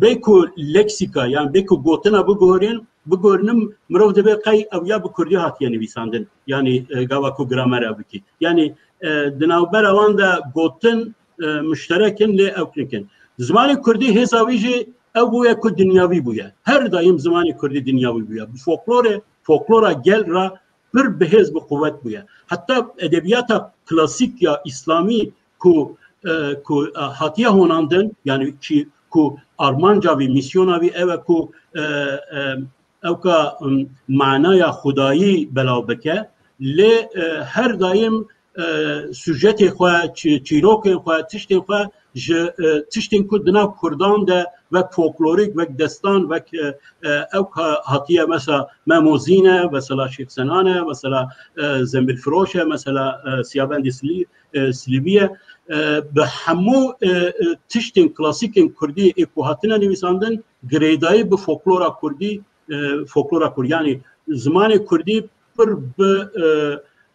bê ku leksîka, yanî bê ku gotina biguherîn, biguherinim, mirov dibê qey ew ya bi kurdî hatiye nivîsandin. Yanî, e, gava ku gramer ew bikî. Yanî, e, di navbera wan de gotin, e, muşterek in, lê ewk nikin. Zimanê kurdî hêza wî jî ew bûye ku dinyawî bûye. Her daîm zimanê kurdî dinyawî bûye. Bi folklorê, folklora gel re pir bi hêz, bi quwet bûye. Heta edebiyata klasîk ya îslamî ku, e, ku, e, hatiye honandin, yanî ki, ku armanca vî, mîsyona vî ew e ku, e, e, ewka, em, manaya xwedayî belav bike, lê, e, her daîm, e, sujetê xwe, çî-, çîrokên xwe, tiştên xwe ji, e, tiştên ku di nav kurdan de wek folklorîk, wek destan, wek, e, e, ewka hatiye, mesela Mem û Zîn e, mesela Şêx Senan e, mesela, e, Zembilfiroş e, mesela, e, Siyabendê Silî-, e, Silîvî ye. E, bi hemû, e, e, tiştên klasîkên kurdî ê ku hatine nivîsandin, girêdayî bi folklora kurdî, e, folklora kurdî, yanî zimanê kurdî pir bi, e,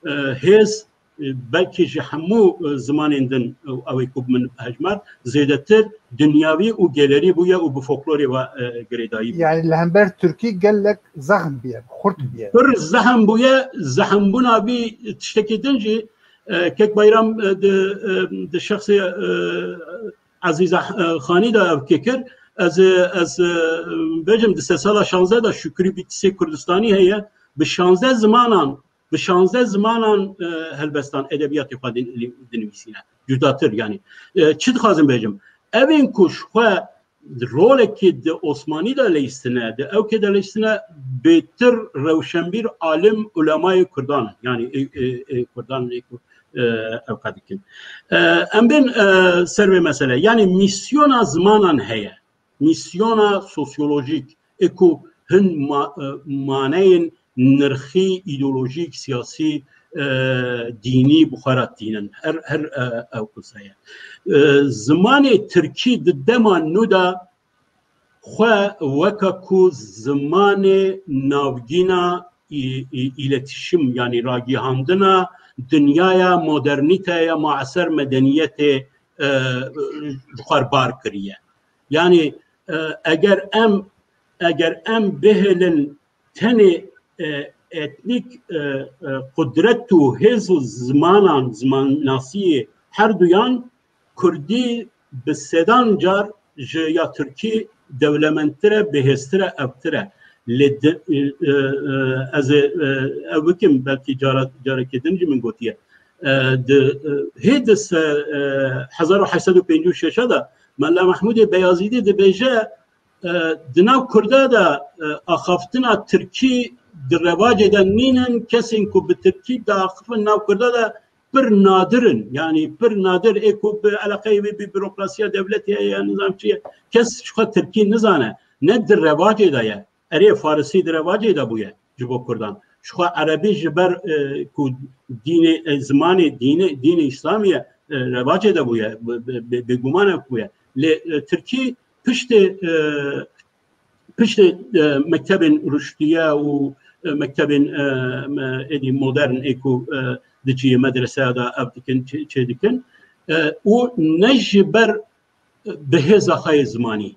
e, hêz, e, belkî ji hemû, e, zimanên din, e, ew ê ku min hejmart, zêdetir dinyawî û gelerî bûye û bi folklorê ve, e, girêdayî bûye. Yani li hember tirkî gelek zexm bûye, xurt bûye. Pir zexm bûye, zexmbûna vî tiştekî din jî, e, Kek Bayram, e, di, e, di şexsê, e, Ezîza, e, Xanî de ev kekir. Ez, e, ez, e, bêjim di sedsala şanzdeh de Şukrî Bîtisê Kurdistanî heye. Bi şanzdeh zimanan, bi şanzdeh zimanan, e, helbestan, edebiyatê xwe din-, dinivîsîne. Cudatir, yanî. E, çi dixwazim bêjim? Evên ku ji xwe rolekê di Osmanî de leyistine, di ewkê de leyistine, bêtir rewşenbîr, alim, ulemayê Kurdan, yanî, e, e, e, Kurdan ê ku, e, ewka dikin. E, em bên, e, ser vê mesele. Yanî mîsyona zimanan heye. Mîsyona sosyolojîk, ê ku hin ma-, e, maneyên nirxî, îdeolojîk, siyasî, e, dînî bi xwe re tînin. Her, her, e, ew qise ye. E, zimanê tirkî di dema nû de xwe weke ku zimanê navgîna î-, î-, îletişim, yanî ragihandina dinyaya modernîteya mueser medeniyetê, e, ji xwe re bar kiriye. Yanî, e, eger em, eger em bihêlin tenê, e, etnîk, e, e, qudret û hêz û zimanan, zimannasiyê her duyan, kurdî bi sedan car ji ya tirkî dewlemendtir e, bihêztir e, ewktir e. Lê di, e, e, e, ez ê, e, ev bikim, belkî cara, carekê din jî min gotiye. E, di, e, hê di se, e, hezar û heşt sed û pêncî û şeş de Mela Mehmûdê Beyazîdî dibêje, e, di nav Kurda de, e, axaftina Tirkî di revacê de nînin, kesên ku bi Tirkî diaxifin nav Kurda de pir nadir in. Yanî pir nadir ê ku bi eleqeyê wê bi bürokrasiya dewletê heye ya nizam çi ye. Kes ji xwe Tirkî nizane. Ne di revacê de ye. Erê Farisî di revacê de bûye ji bo Kurdan. Ji xwe Erebî ji ber, e, ku dînê, e, zimanê dînê, dînê Îslamî ye, e, revacê de bûye. Bi, bi, bi, bêguman ev bûye. Lê, e, Tirkî piştê, e, piştê, e, mektebên ruştiye û, e, mektebên, e, me-, êdî modern ê ku, e, diçiyê medreseya de ev dikin, çê, çê dikin. E, û ne ji ber, e, bi hêza xwe yê zimanî.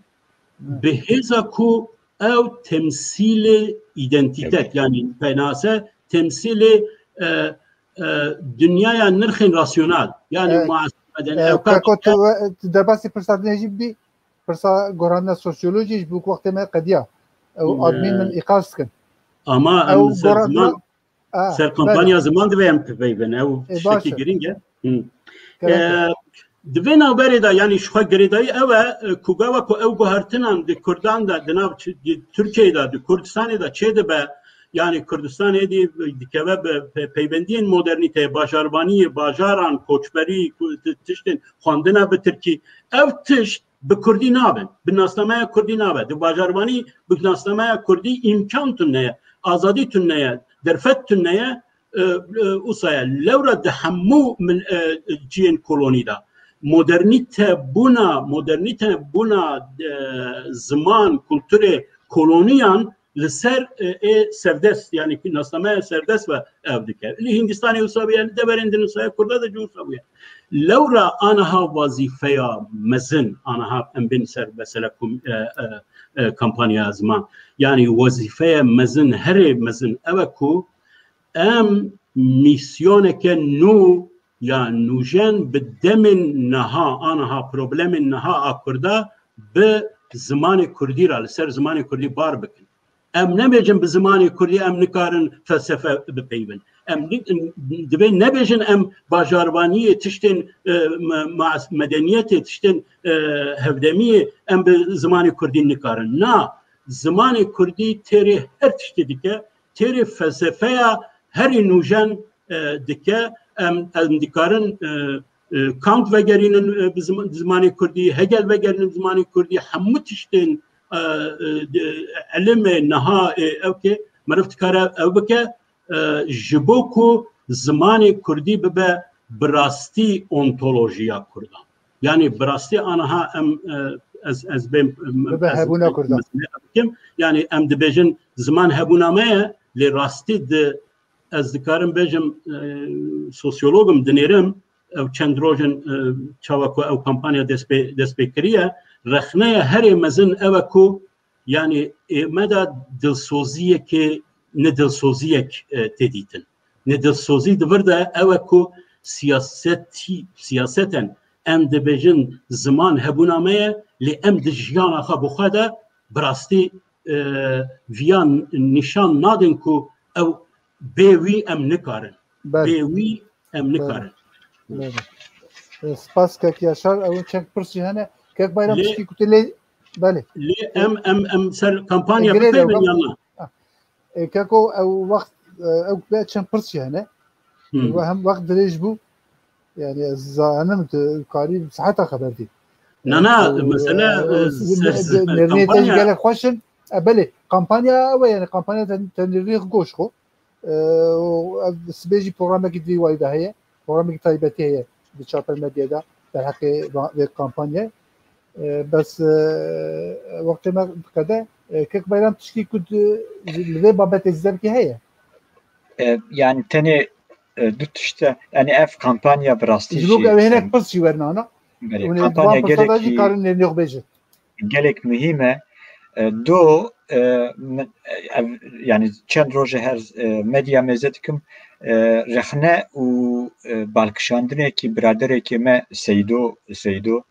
Bi hêza ku ew temsîlê îdentîtet, yanî penase temsîlê, e, e, dinyaya nirxên rasyonal, yanî Evet. muasir medeni, Evet, ew ka Keko, tu, tu derbasî pirsa dinê jî bidî, pirsa gorandina sosyolojî ji bo ku wextê me qediya. Ew Ee, admin min îqaz dikin. Ama Ew em ser goran-, ziman, ha, ser belê. kampanya ziman divê em piveyvin. Ew Ê, tiştekî baş e. girîng e. Hı. Gerek e. Ee, di vê navberê de, yanî ji xwe girêdayî ew e, e, ku gava ku ew guhertinan di Kurdan de, di nav çi-, di Tirkiyeyê de, di Kurdistanê de çêdibe, yanî Kurdistanê dî dikeve bi pe-, peywendiyên modernîteyê, bajarvaniyê, bajaran, koçberî, ku-, ti-, tiştên xwendina bi Tirkî. Ev tişt bi Kurdî nabe, bi nasnameya Kurdî nabe. Di bajarvanî bi nasnameya Kurdî îmkan tune ye, azadî tune ye, derfet tune ye, e, e, wisa ye. Lewra di hemû min, e, ciyên kolonî de modernîte bûna, modernîte bûna, e, ziman, kulturê koloniyan li ser, e, ê serdest, yanî nasnameya serdest ve ev dike. Li Hindistanê wisa bûye, li deverên din wisa ye, Kurda de jî wisa bûye. Lewra aniha wazîfeya mezin, aniha em bên ser mesela kum-, e, e, e, kampanya ziman. Yanî wazîfeya mezin, herê mezin ew e ku em mîsyoneke nû ya nûjen bi demên niha, aniha problemên niha a Kurda bi zimanê Kurdî re, li ser zimanê Kurdî bar bikin. Em nebêjin bi zimanê Kurdî em nikarin felsefe bipeyvin. Em ni-, divê nebêjin em bajarvaniyê tiştên, e, me-, ma-, medeniyetê, tiştên, e, hevdemiyê em bi zimanê Kurdî nikarin. Na, zimanê Kurdî têrê her tiştê dike, têrê felsefeya herî nûjen, e, dike. Em, em dikarin, e, e, Kant vegerînin, e, bi zim-, zimanê Kurdî, Hegel vegerînin zimanê Kurdî, hemû tiştên, e, e, de, ilimê niha, e, ew ke meriv dikare ew bike, e, ji bo ku zimanê Kurdî bibe bi rastî ontolojiya Kurdan. Yanî bi rastî aniha em, e, ez, ez bêm, em, Bibe ez, hebûna ez Kurdan. mesele bikim. Yanî em dibêjin ziman hebûna me ye, lê rastî di, ez dikarim bêjim, e, sosyolog im, dinêrim, ew çend roj in, e, çawa ku ew kampanya dest pê, dest pê kiriye, rexneya herê mezin ew e ku, yanî, ê me de dilsoziyekê, nedilsoziyek, e, tê dîtin. Nedilsozî di vir de ew e ku siyasetî, siyaseten em dibêjin ziman hebûna me ye, lê em di jiyana xwe bi xwe de bi rastî, e, viya nîşan nadin ku ew bê wî em nikarin. Belê. Bê wî em Belê. nikarin. Belê. E, spas kek Yaşar, ew çend pirsî hene. Kek Bayram Lê tişkî ku tu lê, belê. Lê em, em, em ser kampanya Girê de bipeyvin wexta. yan na? Ha. E, keko ew wext, e, ew be çend pirsî hene. Hmm. Ve hem wext dirêj bû. Yani ez zanim tu karî saeta xeber dî. Na, na, E, mesele, e, e, se-, se-, ne-, ne-, kampanya. Gelek xweş in. E, belê, kampanya ew e, yani kampanya ten-, tenêrî goş xwe. E, û ev sibê jî programekî di vî warî de heye. Programekî taybetî heye di Çaper Medyayê de derheqê va-, vê kampanyayê. E, bes, e, wextê me diqede, e, Kek Bayram tişkî ku di, li vê babetê zî derbkî heye? E, yani tenê, e, du tişt e. Yani ev kampanya bi rastî Ji bo jî ku ew hinek em pirs jî wernana. Belê, Hûn ê kampanya di van pirsa de jî gelekî karin nêrnî xwe bêjin. Gelek muhîm e. E, do, e, min, e, ev, yani çend roje her, e, medya mêze dikim, e, rexne û, e, balkişandinekî biraderekê me Seydo, Seydo,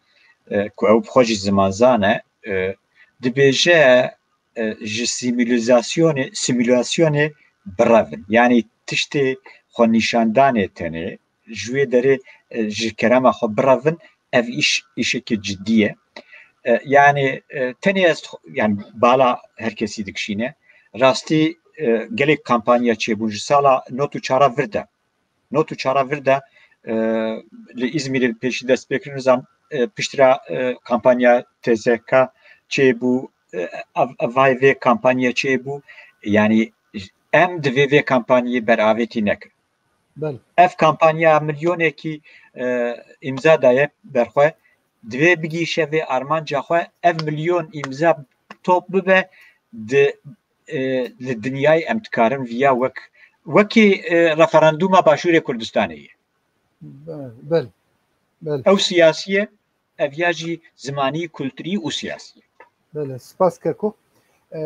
e, ku ew bi xwe jî zimanzan e, e, dibêje, e, ji simîlizasyonê, simîlasyonê birevin. Yanî tiştê xwe nîşandanê tenê, ji wê derê, e, ji kerema xwe birevin, ev îş, îşekî cidî ye. E, yanî, e, tenê ez, yanî bala her kesî dikişîne. Rastî, e, gelek kampanya çêbûn ji sala not û çara vir de. Not û çara vir de, e, li Îzmîrê pêşî dest pê kirin, zam, e, piştre, e, kampanya T S K çêbû, e, ev, ev vay vê kampanya çêbû. Yanî em divê vê kampanyayê beravêtî nekin. Belê. Ev kampanya milyonekî, e, îmza daye berxwe, divê bigihîşe vê armanca xwe, ev milyon îmza top bibe, di, e, li dinyayê em dikarin viya wek, wekî, e, referandûma Başûrê Kurdistanê ye. Belê, belê, belê. Ew siyasî ye, ev ya jî zimanî, kulturî û siyasî ye. Belê, spas Keko. E,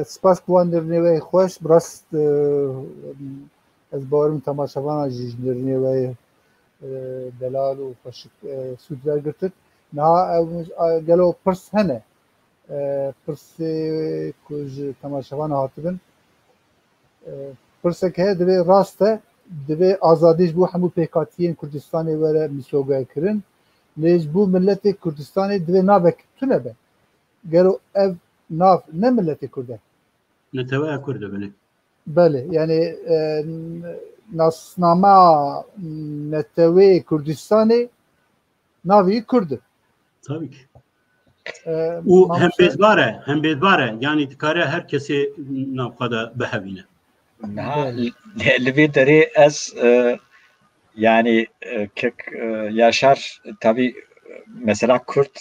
spas ku wan nirnê we xweş, bi rast, e, ez bawerim temaşevana jî ji nirnê we, e, delal û xweşik, e, sûd wergirtin. Niha ew, e, gelo pirs hene? E, pirsê ku ji temaşevana hatibin. E, pirsek heye, divê rast e, divê azadî ji bo hemû pêkhatiyên Kurdistanê were mîsogerkirin. Lê ji bo miletê Kurdistanê divê navek tune be. Gelo ev nav ne miletê Kurd e? Neteweya Kurd e, belê. Belê, yani, e, nasnama neteweyê Kurdistanê navê Kurd e. Tabii ki. E, Û mamoste- hembêzbar e, hembêzbar e. Yani dikare her kesê nav xwe de bihevîne. Niha Belê. li, li vê derê ez, e, yani, e, kek, e, Yaşar, tabii, mesela Kurd,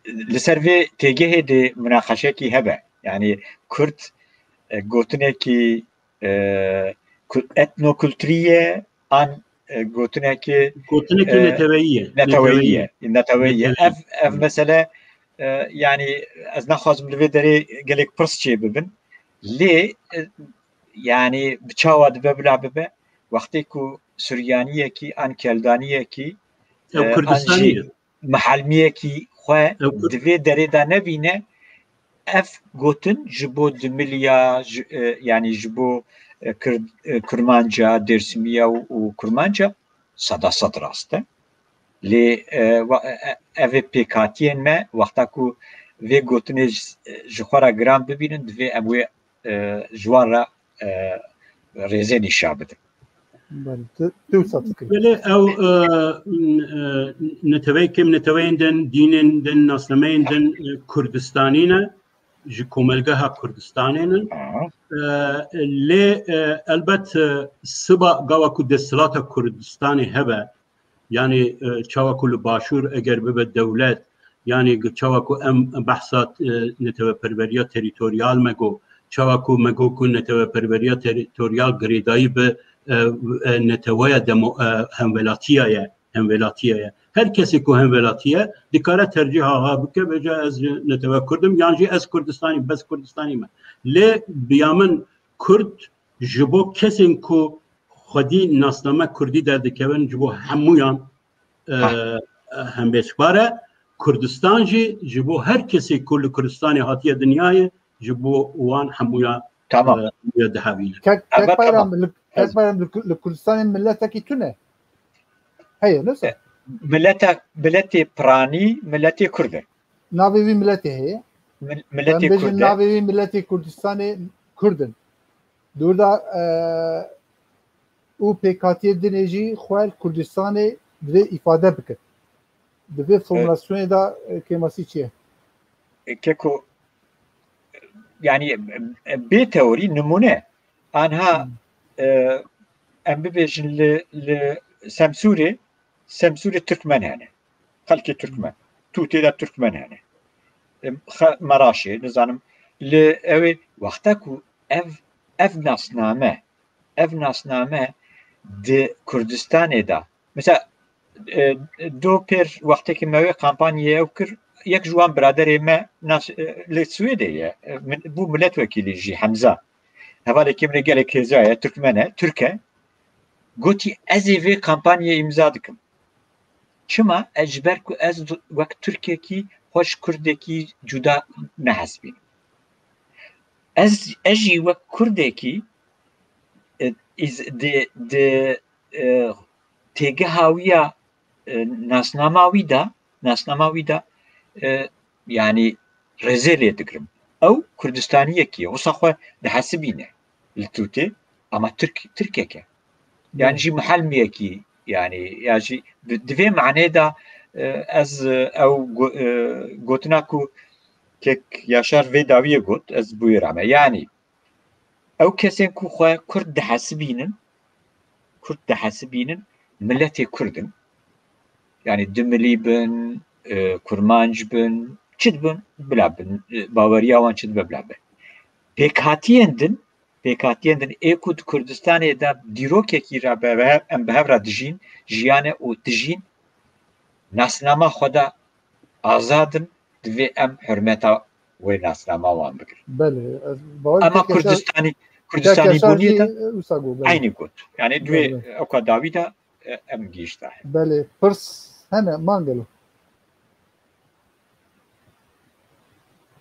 li ser vê têgehê de münaqeşekî hebe. Yani Kurd, e, gotinekî, e, ku-, etnokulturî ye, an, e, gotinekî, Gotinekî e, neteweyî ye. neteweyî ye. Neteweyî ye. Neteweyî. Ev, ev mesele, e, yani ez naxwazim li vê derê gelek pirs çê bibin. Lê, e, yani bi çawa dibe bila bibe? Wextê ku Suryaniyekî an Keldaniyekî, Ew e, an Kurdistanî jî ye. mihelmiyekî xwe Ew Kurd- di vê derê de nebîne, ev gotin ji bo Dimilya, ji, e, yani ji bo, e, Kir-, e, Kurmanca, Dêrsimiya û, û Kurmanca seda sed rast e. Lê, e, wa-, e, e, ev ê pêkhatiyên me, wexta ku vê gotinê ji, ji xwe re giran bibînin, divê em wê, e, ji wan re, e, rêzê nîşa bidin. Belê, tu, tu wisa fikirî. Belê, ew, e, e, neteweyê kêm, neteweyên din, dînên din, nasnameyên din, e, Kurdistanî ne, ji komelgeha Kurdistanê ne. Aha. E, lê, e, elbet, e, siba gava ku desthilata Kurdistanê hebe, yani, e, çawa ku li Başûr eger bibe dewlet, yani çawa ku em behsa, e, neteweperweriya terîtoryal me got, çawa ku me got ku neteweperweriya terîtoryal girêdayî bi, e, e, neteweya demo-, e, hemwelatiya ye, hemwelatiya ye. Her kesê ku hemwelatiye dikare tercîha xwe bike, bêje ez ji netewe Kurd im, yan jî ez Kurdistanî, bes Kurdistanî me. Lê bi ya min Kurd ji bo kesên ku xwedî nasname Kurdî derdikevin, ji bo hemûyan, e, Ha. hembêjbar e. Kurdistan jî ji bo her kesê ku li Kurdistanê hatiye dinyayê, ji bo wan hemûya, Tamam. e, hemûya dihevîne. Kek, Kek Elbette Bayram, bak. li, Kek Ez Bayram, li, li Kurdistanê miletekî tune heye, ne se? Milete, miletê piranî, miletê Kurd e. Navê wî miletê heye. Mil-, miletê Em bêjin Kurd e. Navê wî miletê Kurdistanê Kurd in. Dûr da, e, û pêkhatiyê dinê jî xwe li Kurdistanê divê îfade bikin. Di vê E, formulasyonê de, e, kêmasî çi ye? E, Keko, yani, e, bê teorî nimûne. Anha, Hmm. e, em bibêjin li, li Semsûrê, Semsûrê Tirkmen hene. Xelkê Tirkmen. Tûtê de Tirkmen hene. E, xe-, Meraşê, nizanim. Li ew ê wexta ku ev, ev nasname, ev nasname di Kurdistanê de, mesela, e, do pêr wextekî me wê kampanyê ew kir, yek ji wan biraderê me nas-, e, li Swêdê ye. E, min, bû miletwekîlî jî, Hemza. Hevalekî min ê gelek hêza ye, Tirkmen e, Tirk e. Gotî, ez ê vê kampanyê îmza dikim. Çima? Ez ji ber ku ez d-, wek Tirkekî xwe ji Kurdekî cuda nehesibînim. Ez, ez jî wek Kurdekî, e, îz-, di, di, e, têgeha wî ya, e, nasnama wî de, nasnama wî de, e, yanî rêzê lê digirim. Ew Kurdistaniyekî ye, wisa xwe dihesibîne li Tûtê, ama Tirk, Tirkek e. Yanî jî mihelmiyekî, yanî ya jî di, di vê manê de, e, ez, e, ew go-, e, gotina ku kek Yaşar vê dawiyê got, ez bûyê rame. Yanî ew kesên ku xwe Kurd dihesibînin, Kurd dihesibînin, miletê Kurd in. Yanî Dimilî bin, e, Kurmanc bin, çi dibin, bila bin, e, baweriya wan çi dibe bila be. Pêkhatiyên din, pêkhatiyên din ê ku di Kurdistanê de dîrokekî re be, be, em bi hev re dijîn, jiyane û dijîn, nasnama xwe de azad in, divê em hurmeta wê nasnama wan bigirin. Belê, ez bawer Ama Kek Yaşar, Kurdistanî, Kek Kurdistanî Yaşar bûniyê jî, de e, wisa got, belê. Eynî got. Yani duê Belê. Ewka dawî de, e, em gihîşta. Belê, pirs hene, man gelo.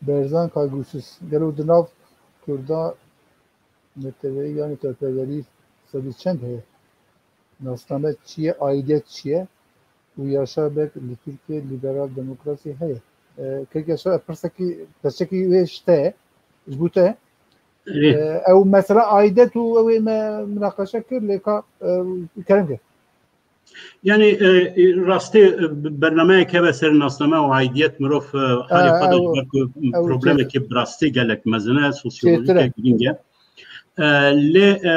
Berzan Kaygusuz, gelo di nav Kurda neteweyî yanî tevperwerî sedî çend heye? Nasname çi ye, aidiyet çi ye? Û Yaşar Beg li Tirkiye liberal demokrasî heye. E, Kek Yaşar, pirsekî, pirsekî wê ji te ye, ji bo te ye. Erê. E, ew mesela aidiyet û ew ê me minaqeşe kir, lê ka, e, kerem kir. Yani, e, e, rastî, e, bernameyek hebe ser nasname û aidiyet mirov, e, halê Ha, xwe de ew, ji ber ku ew problemekî bi rastî gelek mezin e, sosyolojîk e, girîng e. E, lê, e,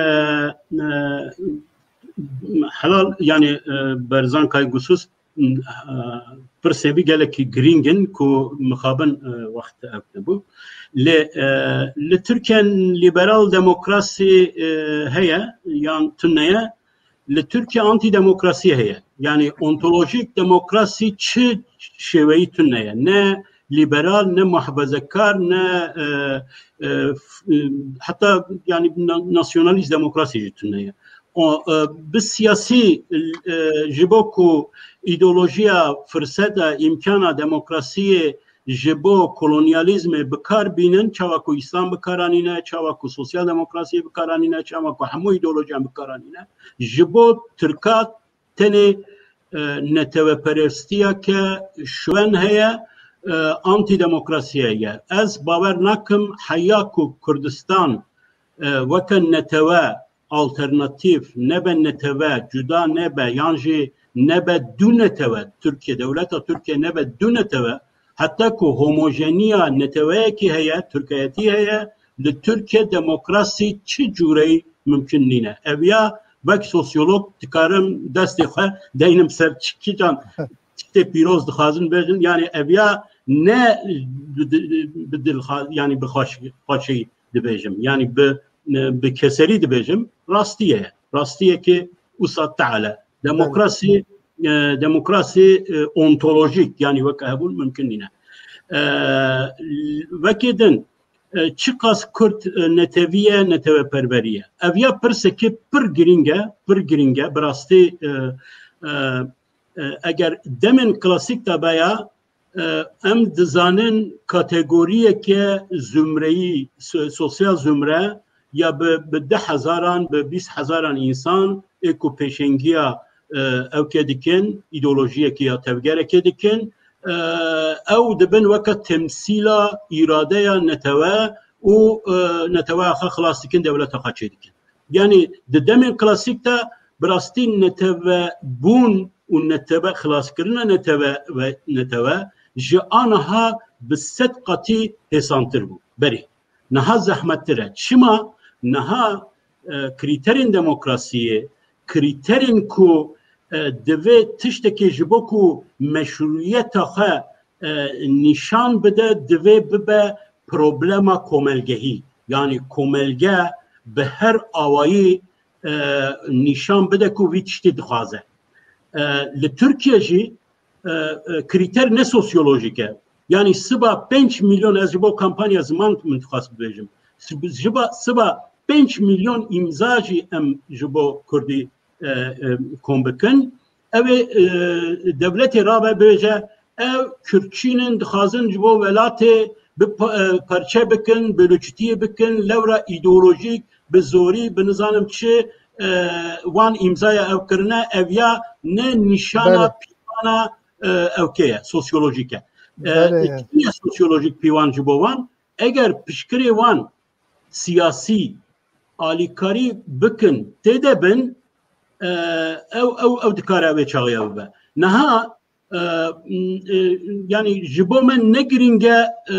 e, helal, yani, e, Berzan Kaygusuz, e, pirsê wî gelekî girîng in ku mixabin, e, wext ev nebû. Lê, e, li Tirkiye liberal demokrasî, e, heye yan tune ye, li Tirkiye antîdemokrasî heye. Yani ontolojîk demokrasî çi şêweyî tune ye. Ne liberal, ne muhafazekar, ne, e, e, f-, e, heta yani na-, nasyonalîst demokrasî jî tune ye. O, e, bi siyasî, e, ji bo ku îdeolojiya firseta, îmkana demokrasiyê ji bo kolonyalîzmê bi kar bînin, çawa ku Îslam bi kar anîne, çawa ku sosyal demokrasiyê bi kar anîne, çawa ku hemû îdeolojiyan bi kar anîne, ji bo Tirka tenê, e, neteweperestiya ke şwen heye, e, antîdemokrasiye ye. Ez bawer nakim heya ku Kurdistan, e, weke netewe alternatîf, nebe netewe, cuda nebe, yan jî nebe du netewe, Tirkiye, dewleta Tirkiye nebe du netewe, heta ku homojeniya neteweyekî heye, Tirkiyetî heye, li Tirkiye demokrasî çi cûreyî mimkun nîne. Ev ya wek sosyolog dikarim destê xwe deynim ser çi kîjan tiştê pîroz dixwazin bêjin. Yani ev ya ne bi, bi, bi dilxa-, yani bi xweş-, xweşî dibêjim. Yani bi, bi keserî dibêjim. Rastî ye. Rastiyekê usa teala. Demokrasî, e, demokrasî, e, ontolojîk, yani weke hebûn mimkun nîne. E, wekê din, e, çiqas Kurd, e, netewî ye, neteweperwerî ye. Ev ya pirsekê pir girîng e, pir girîng e, bi rastî, e, e, e, eger demên klasîk de beya, e, em dizanin kategoriyeke zumreyî, so-, sosyal zumre ya bi, bi deh hezaran, bi bîst hezaran însan ê ku pêşengiya, e, ewkê dikin, îdeolojiyekê ya tevgerekê dikin, e, ew dibin weke temsîla îradeya netewe û, e, neteweya xwe xilas dikin, dewleta xwe çêdikin. Yani di demên klasîk de bi rastî netewebûn û netewe, xilaskirina netewe ve netewe ji aniha bi sed qatî hêsantir bû. Berê. Niha zehmettir e. Çima? Niha, e, krîterên demokrasiyê, krîterên ku, e, divê tiştekê ji bo ku meşrûyeta xwe, e, nîşan bide, divê bibe problema komelgehî. Yani komelge bi her awayî, e, nîşan bide ku vî tiştî dixwaze. E, li Tirkiye jî, e, e, krîter ne sosyolojîk e. Yani siba pênc milyon, ez ji bo kampanya ziman min dixwest bibêjim. Sib-, jiba, siba pênc milyon îmza jî em ji bo Kurdî, e, e, kom bikin. Ew ê, e, dewletê rabe bêje, ev Kurdçînin dixwazin ji bo welatê, bi pa-, e, parçe bikin, bi lûçitiyê bikin, lewra îdeolojîk, bi zorî, bi nizanim çi, e, wan îmzaya ew kirine, ev ya ne nîşana Belê. pîvana, e, ewkê ye, sosyolojîk e. E, Belê. Çi ye sosyolojîk pîvan ji bo wan? Eger piştgirê wan siyasî alîkarî bikin, tê de bin, e, ew, ew, ew dikare ew ê çaxê bibe. Niha, e, e, yanî ji bo me ne girîng e, e,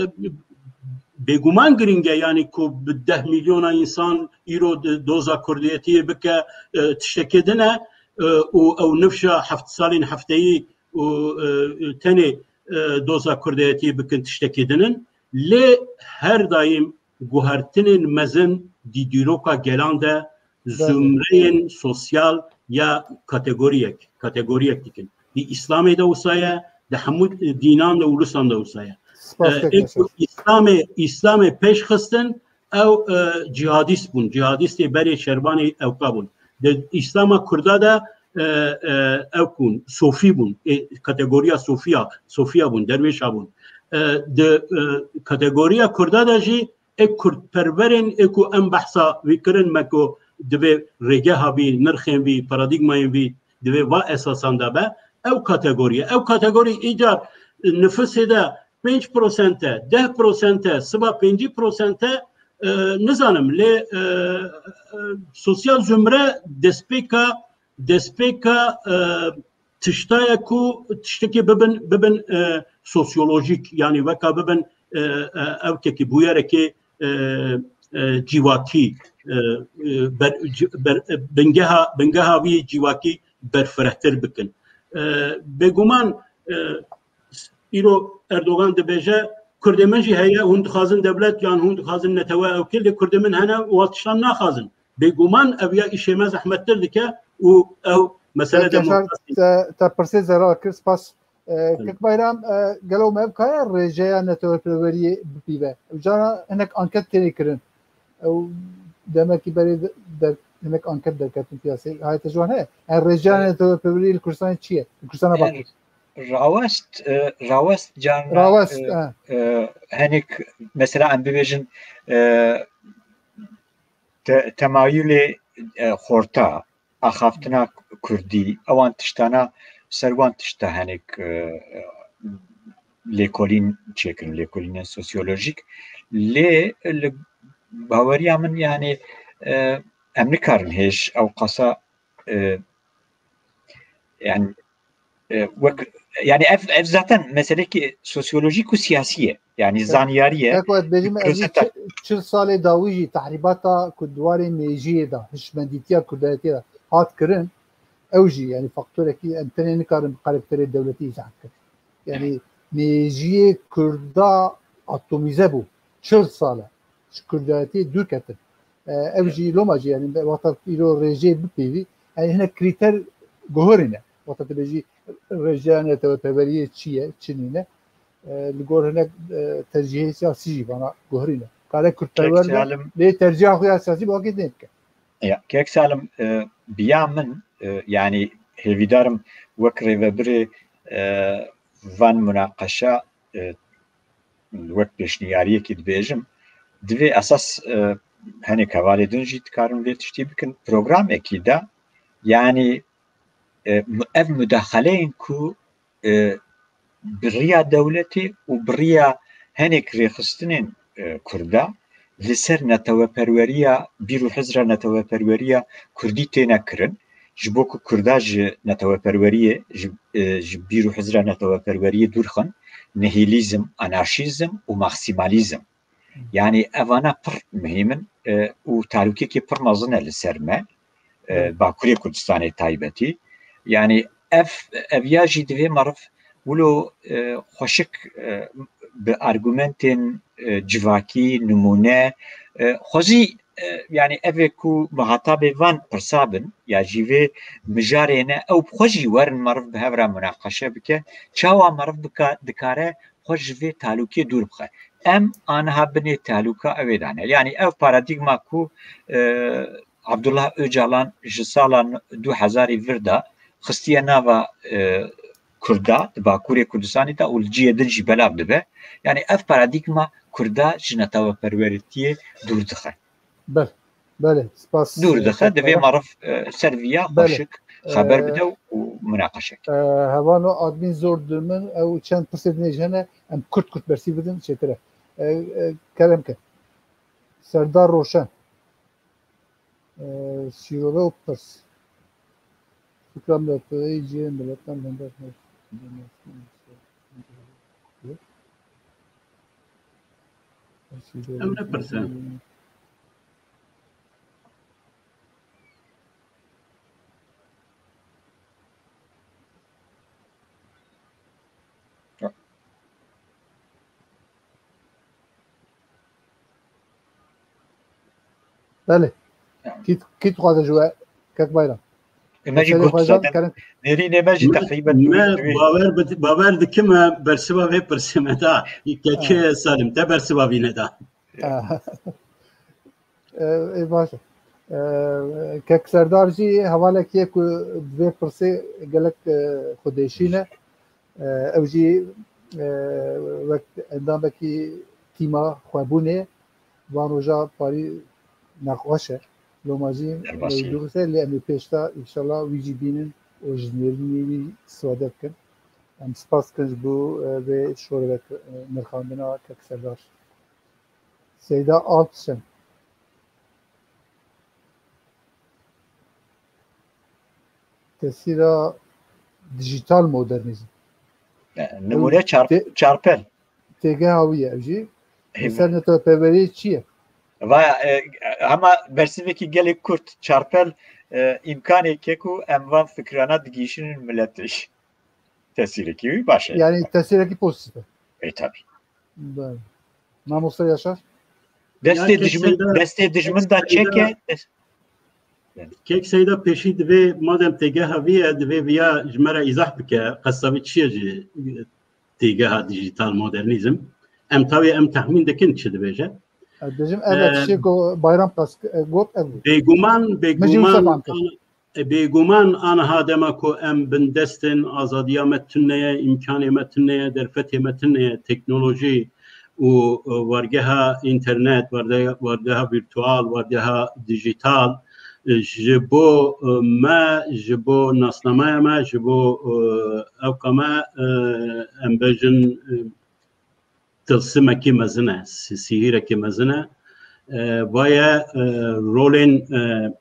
bêguman girîng e, yanî ku bi deh milyona însan îro di doza kurdiyetiyê bike, e, tiştekê din e, e, û ew nifşa heft salên hefteyî û, e, tenê, e, doza kurdiyetiyê bikin tiştekê din in. Lê her daîm guhertinên mezin di dîroka gelan de Belê. zumreyên sosyal ya kategoriyek, kategoriyek dikin. Di Îslamê de wisa ye, di hemû dînan de û ulusan de wisa ye. Spas E, kek ê Yaşar. ku Îslamê, Îslamê pêş xistin, ew, e, cihadîst bûn. Cihadîstê berê şervanê ewka bûn. Di Îslama Kurda de, e, e, ew bûn, sofî bûn. Ê, kategoriya sofiya, sofiya bûn, derwêşa bûn. E, di, e, kategoriya Kurda de jî ê kurdperwerên ê ku em behsa wî kirin, me ku divê rêgeha vî, nirxên vî, paradîgmayên vî divê va esasan de be, ew kategorî ye. Ew kategorî îcar nifusê de pênc prosent e, deh prosent e, siba pêncî prosent e, e, nizanim, lê, e, e, sosyal zumre destpêka, destpêka, e, tişta ye ku tiştekî bibin, bibin, e, sosyolojîk, yanî weka bibin, e, e, ewkekî, bûyerekê, e, e, civakî, e, e, ber-, ci-, ber-, e, bingeha, bingeha vî civakî berfirehtir bikin. E, bêguman, e, îro Erdogan dibêje, Kurdê min jî heye, hûn dixwazin dewlet yan hûn dixwazin netewe ewkê, lê Kurdê min hene û wan tiştan naxwazin. Bêguman ev ya îşê me zehmettir dike û ew mesele Kek Yaşar, demokrasî. te, te pirsê zera kir, spas. E, Evet. Kek Bayram, e, gelo me ev kaya rêjeya neteweperweriyê bipîve? Ew cara hinek anket têne kirin. Ew demekî berê de, der, hinek anket derketin piyasê. Hayete ji wan heye. Yani rêjeya Evet. neteweperweriyê li Kurdistanê çi ye? Li Kurdistana Bakur. Rawest, e, rawest can, Rawest, e, ha. e, hinek mesela em bibêjin, e, te-, temayulê, e, xorta, axaftina kurdî, ewan tiştana ser wan tişta hinek, e, lêkolîn çêkirin, lêkolînên sosyolojîk. Lê li baweriya min, yani, e, em nikarin hêj ew qasa, e, yani, e, wek, yani ev, ev zaten meselekî sosyolojîk û siyasî ye. Yani Evet. zaniyarî ye. Wek wet bêjim, ev jî Proseta. çi-, çil salê dawî jî tehrîbata ku di warê mêjiyê de, hişmendîtiya kurdayetiyê de hat kirin, ew jî, yani faktorekî em tenê nikarin bi karakterê dewletî îzah bikin. Yani mêjiyê kurda atomîze bû. Çil sal e. Ji kurdayetiyê dûr ketin. E, ev Evet. jî loma jî, yani wexta îro rêjeyê bipêvî, yani hinek krîter guherîne. Wexta tu bêjî rêjeya neteweperweriyê çi ye, çi nîne? E, li gor hinek, e, tercihê siyasî jî vana guherîne. Kare kurdperwer Kek be, Salim. lê terciha xwe ya siyasî bi wekî nêdike. Ya, Kek Salim, e, biya min, e, yani hêvîdarim wek rêvebirê, e, van munaqeşa, e, wek pêşniyariyekî dibêjim, divê esas, e, hinek hevalê din jî dikarin vê tiştî bikin. Programekî de, yani, e, mu-, ev mudaxeleyên ku, e, bi riya dewletê û bi riya hinek rêxistinên, e, kurda li ser neteweperweriya, bîr û hizra neteweperweriya kurdî têne kirin. Ji bo ku kurda ji neteweperweriyê, ji, e, ji bîr û hizra neteweperweriyê dûr xin, nihîlîzm, anarşîzm û maksîmalîzm. Yani evana pir muhîm in, e, û talûkekê pir mezin e li ser me, e, Evet. Bakurê Kurdistanê taybetî. Yani ev, ev ya jî divê meriv wilo, e, xweşik, e, bi argumentên, e, civakî, nimûne, e, xwezî, e, yani ev ê ku muhatabê van pirsa bin, ya jî vê mijarê ne, ew bi xwe jî werin meriv bi hev re munaqeşe bike, çawa meriv bika-, dikare xwe ji vê talûkê dûr bixe. Em aniha binê talûka ew ê de ne. Yani ev paradîgma ku, e, Abdullah Ocalan ji sala du hezarî vir de xistiye nava, e, Kurda di Bakurê Kurdistanê de û li cihê din jî belav dibe. Yani ev paradîgma Kurda ji neteweperwertiyê dûr dixe. Bel, belê, spas. Dûr dixe, divê Kerem. Meriv, e, ser viya Belê. Xweşik xeber E, bide û, û munaqeşe bike. E, hevano admin zor dimin, ew çend pirsê din jî hene, em kurt kurt bersîv bidin, çêtir e. E, e, kerem ke. Serdar Roşen. E, şîrove û pirs. Fikra miletperwerî cihê miletan bender. Em ne pirsin. Belê. Ya. Kî, kî dixwaze ji we? Kek Bayram. E, me jî Meselê got xwe zaten. Nêrînê me jî Me, teqrîben me bawer bi-, bawer dikim me bersiva vê pirsê me da. Kekê Ha. Salim, te bersiva vî neda. Ha. E, e, baş e. E, Kek Serdar jî hevalekî ye ku bi vê pirsê gelek, e, xwedêşîn e. E, ew jî, e, wek endamekî tîma xwebûnê van roja parî nexweş e. Loma jî Derbasî. Ew durust e, lê em ê pêş de înşallah wî jî bînin û ji nêrînê wî îstîfade bikin. Em spas dikin ji bo, e, vê şorvek, e, nirxandina Kek Serdar. Seyda Alpçin. Tesîra dijital modernîzm. E, nimûne Ew çar-, tê-, çarpel. Têgeha wî ye ev jî. Hê Li ser neteweperweriyê çi ye? Va, e, hema bersivekî gelek kurt, çarpel, e, îmkaneke ku em van fikrana digihîşînin miletê. Tesîrekî wî baş e. Yani tesîrekî pozitif e. E, tabii. Belê. Mamosta Yaşar? Destê Ya, dijmin, Kek Seyda, destê dijmin Kek da Seyda, çeke, des-, Kek Seyda pêşî divê, madem têgeha vî ye, divê viya ji me re îzah bike, qesta vî çi ye ji têgeha dijital modernîzm? Em tawê em texmîn dikin çi dibêje. Ez dibêjim, ev Ee, tiştê ku Bayram qas, e, got, ev bû. Bêguman, Min jî wisa bêguman, fam kir. E, bêguman aniha dema ku em bindest in, azadiya me tune ye, îmkanê me tune ye, derfetê me tune ye, teknolojî û, e, wargeha înternet, warde-, wardeha vîrtual, wardeha dijital, e, ji bo, e, me, ji bo nasnameya me, ji bo, e, ewka me, e, em bêjin, e, tilsimekî mezin e, si-, sîhîrekî mezin e. E, vaye, e, rolên, e,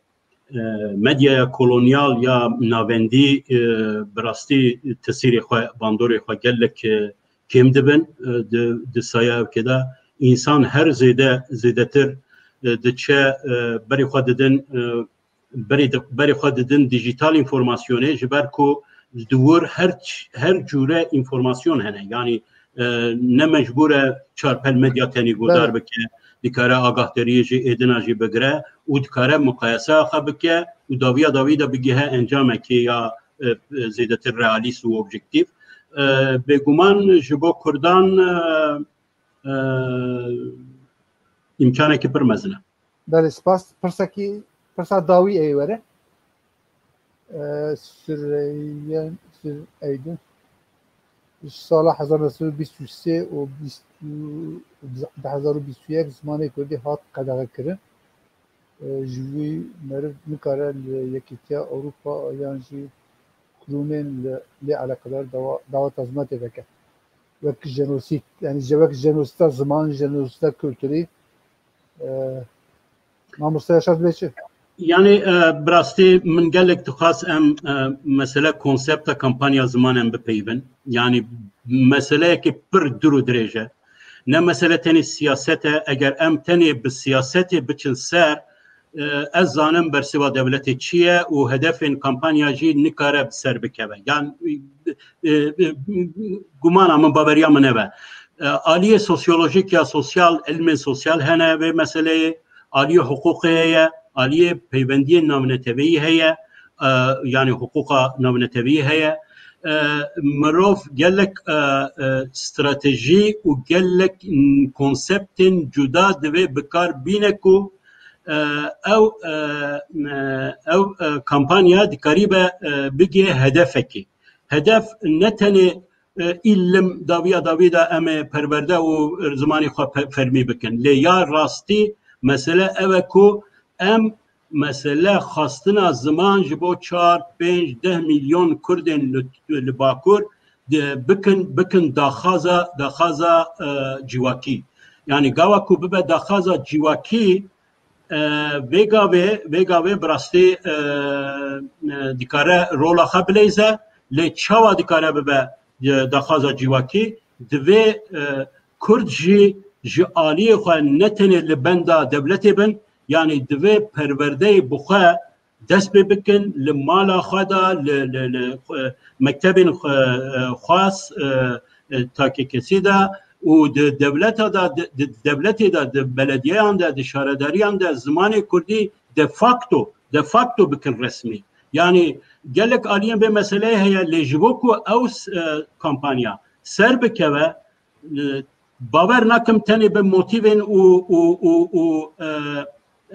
e, medyaya kolonyal ya navendî, e, bi rastî tesîrê xwe, bandorê xwe gelek, e, kêm dibin, e, di, di saya ewkê de. Însan her zêde, zêdetir, e, diçe, e, berê xwe didin, e, berê di-, berê xwe didin dijital înformasyonê, ji ber ku di wir her ç-, her cûre înformasyon hene. Yanî, e, ne mecbûr e çarpel medya tenê guhdar Belê. bike, dikare agahdariyê ji êdina jî bigire û dikare muqayeseya xwe bike û dawiya dawî de bigihe encamekê ya, e, e, zêdetir realîst û objektîf. E, bêguman ji bo Kurdan, e, e, îmkanekî pir mezin e. Belê, spas. Pirsekî, pirsa dawî ê were. Ee, Süreyya, Süreydin. Ji sala hezar neh sed û bîst û sê û bîst û, du hezar û bîst û yek zimanê kurdî hat qedexekirin. Ee, ji wî meriv nikare li Yekîtiya Ewropa yan jî kurûmên li, lê eleqedar dawa, daweta ziman tê veke. Wek jenosîd, yani je-, wek jenosîda ziman, jenosîda kulturî, e, mamoste Yaşar dibê çi? Yani, e, bi rastî min gelek dixwast em, e, mesele konsepta kampanya ziman em bipeyivin. Yani meseleyekî pir dûr û dirêj e. Ne mesele tenê siyaset e. Eger em tenê bi siyasetê biçin ser, e, ez zanim bersiva dewletê çi ye û hedefên kampanya jî nikare bi ser bikeve. Yan, e, e, gumana min, baweriya min ev e. E, aliyê sosyolojîk ya sosyal, ilmên sosyal hene vê meseleyê, aliyê hiqûqê heye, aliyê peywendiyên navneteweyî heye, e, yanî hiqûqa navneteweyî heye. E, mirov gelek, e, e, stratejî û gelek, m, konseptên cuda divê bi kar bîne ku, e, ew, e, e, ew, e, kampanya dikarîbe, e, bigê hedefekê. Hedef ne tenê, e, îlim dawiya dawî de em ê perwerde û zimanê xwe pe-, fermî bikin. Lê ya rastî mesele ew e ku em mesele xwestina ziman ji bo çar, pênc, deh milyon Kurdên li, li Bakur de bikin, bikin daxaza, daxaza, e, civakî. Yani gava ku bibe daxaza civakî, e, vê gavê, vê gavê bi rastî, e, e, dikare rola xwe bileyze, lê çawa dikare bibe, e, daxaza civakî? Divê, e, Kurd jî ji aliyê xwe ne tenê li benda dewletê bin, yani divê perwerdeyê bi xwe dest pê bikin, li mala xwe de, li, li, li, e, mektebên xwe, e, xas, e, e, takekesî de û di dewleta de, di, di dewletê de, di belediyeyan de, di şaredariyan de zimanê kurdî de facto, de facto bikin resmî. Yani gelek aliyên vê meseleyê heye, lê ji bo ku ew s-, e, kampanya ser bikeve, e, bawer nakim tenê bi motîvên û, û, û, û, e,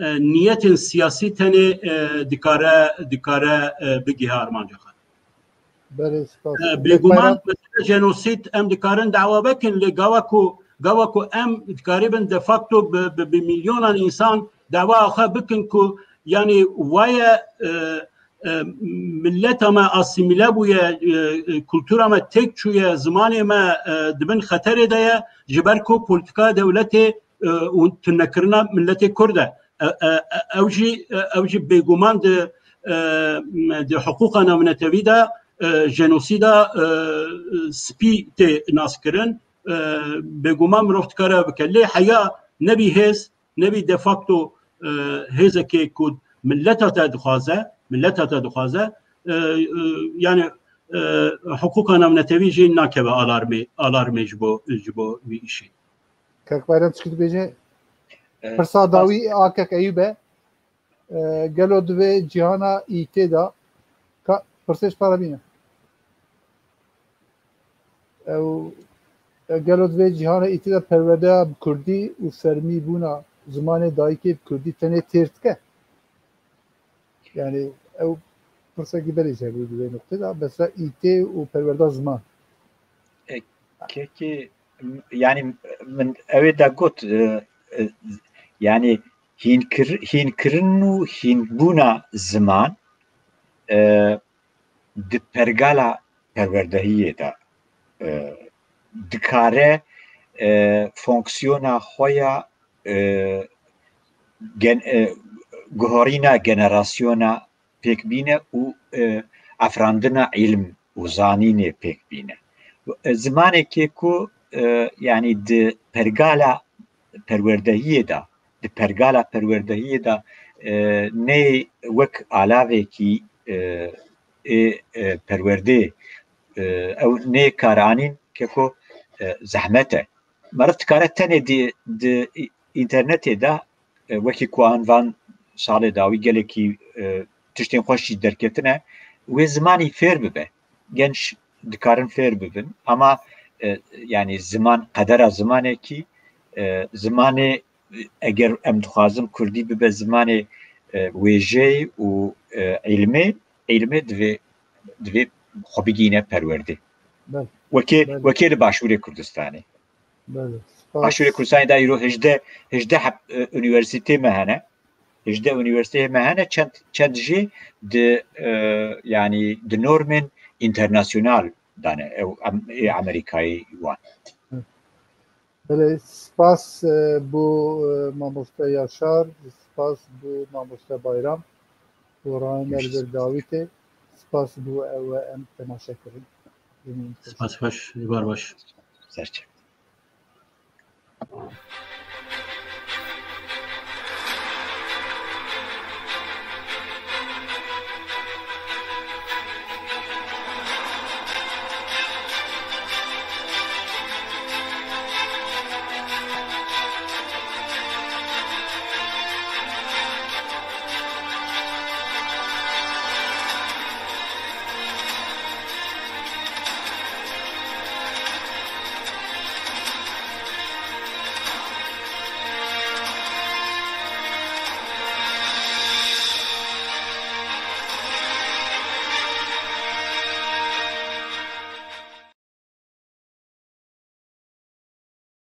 e, niyetên siyasî tenê, e, dikare, dikare, e, bigihe armanca xwe. Belê, spas. E, Kek bêguman, Bayram. Mesela jenosîd em dikarin dawa bikin, lê gava ku, gava ku em dikaribin de facto bi, bi, bi milyonan însan dawa xwe bikin ku, yani, waye, e, e, mileta me asîmîle bûye, e, e, kultura me têk çûye, zimanê me, e, di bin xeterê de ye, ji ber ku polîtika dewletê, e, û tunekirina miletê Kurd e. E, e, e, ew jî, e, ew jî bêguman di, e, di hiqûqa navnetewî de, e, jenosîda, e, spî tê naskirin. E, bêguman mirov dikare bike. Lê heya nebî hêz, nebî de facto, e, hêzekê ku mileta te dixwaze, mileta te dixwaze, e, e, yani, e, hiqûqa navnetewî jî nakeve alarmê, alarmê ji bo, ji bo vî îşî. Kek Bayram çi dibêje? E, Pirsa spas. Dawî a Kek Eyûb e. E, gelo divê cîhana îtê de ka, pirsê ji para bîne. Ew, e, gelo divê cîhana îtê de perwerdeya bi kurdî û fermîbûna zimanê dayikê bi kurdî tenê têr dike? Yani ew pirsekî berê jî hebû di vê nuqtê de, mesela îtê û perwerda ziman. E, kekê, m-, yani min ew ê de got, e, e, yani hînkir-, hînkirin û hînbûna ziman, e, di pergala perwerdehiyê de, e, dikare, e, fonksiyona xwe ya, e, gen-, e, guherîna generasyona pêk bîne û, e, efrandina îlm û zanînê pêk bîne. E, zimanekê ku, e, yani di pergala perwerdehiyê de, di pergala perwerdehiyê de, e, nê wek alavekî, e, ê, e, perwerdê, e, ew nê karanîn keko, e, zehmet e. Meriv dikare tenê di, di înternetê de, e, wekî ku an van salê dawî gelekî, e, tiştên xweş jî derketine, wê zimanî fêr bibe. Genç dikarin fêr bibin. Ama, e, yani ziman, qedera zimanekî, e, zimanê, eger em dixwazin kurdî bibe zimanê, e, wêjeyê û, e, îlmê, îlmê divê, divê xwe bigîne perwerdê. Belê. Wekê, belê. Wekê li Başûrê Kurdistanê. Belê. Spas. Başûrê Kurdistanê de îro hejdeh, hejdeh heb, e, unîversîtê me hene. Hejdeh unîversîteyê me hene, çend, çend jî di, e, yani di normên înternasîonal de ne, ew em-, ê Amerîkayê wan. Belê, spas, e, bo, e, mamoste Yaşar, spas bo mamoste Bayram, bo rayên me li vir dawî tê, spas bo ew em temaşe kirin. Spas xweş, êvar baş. Serçe.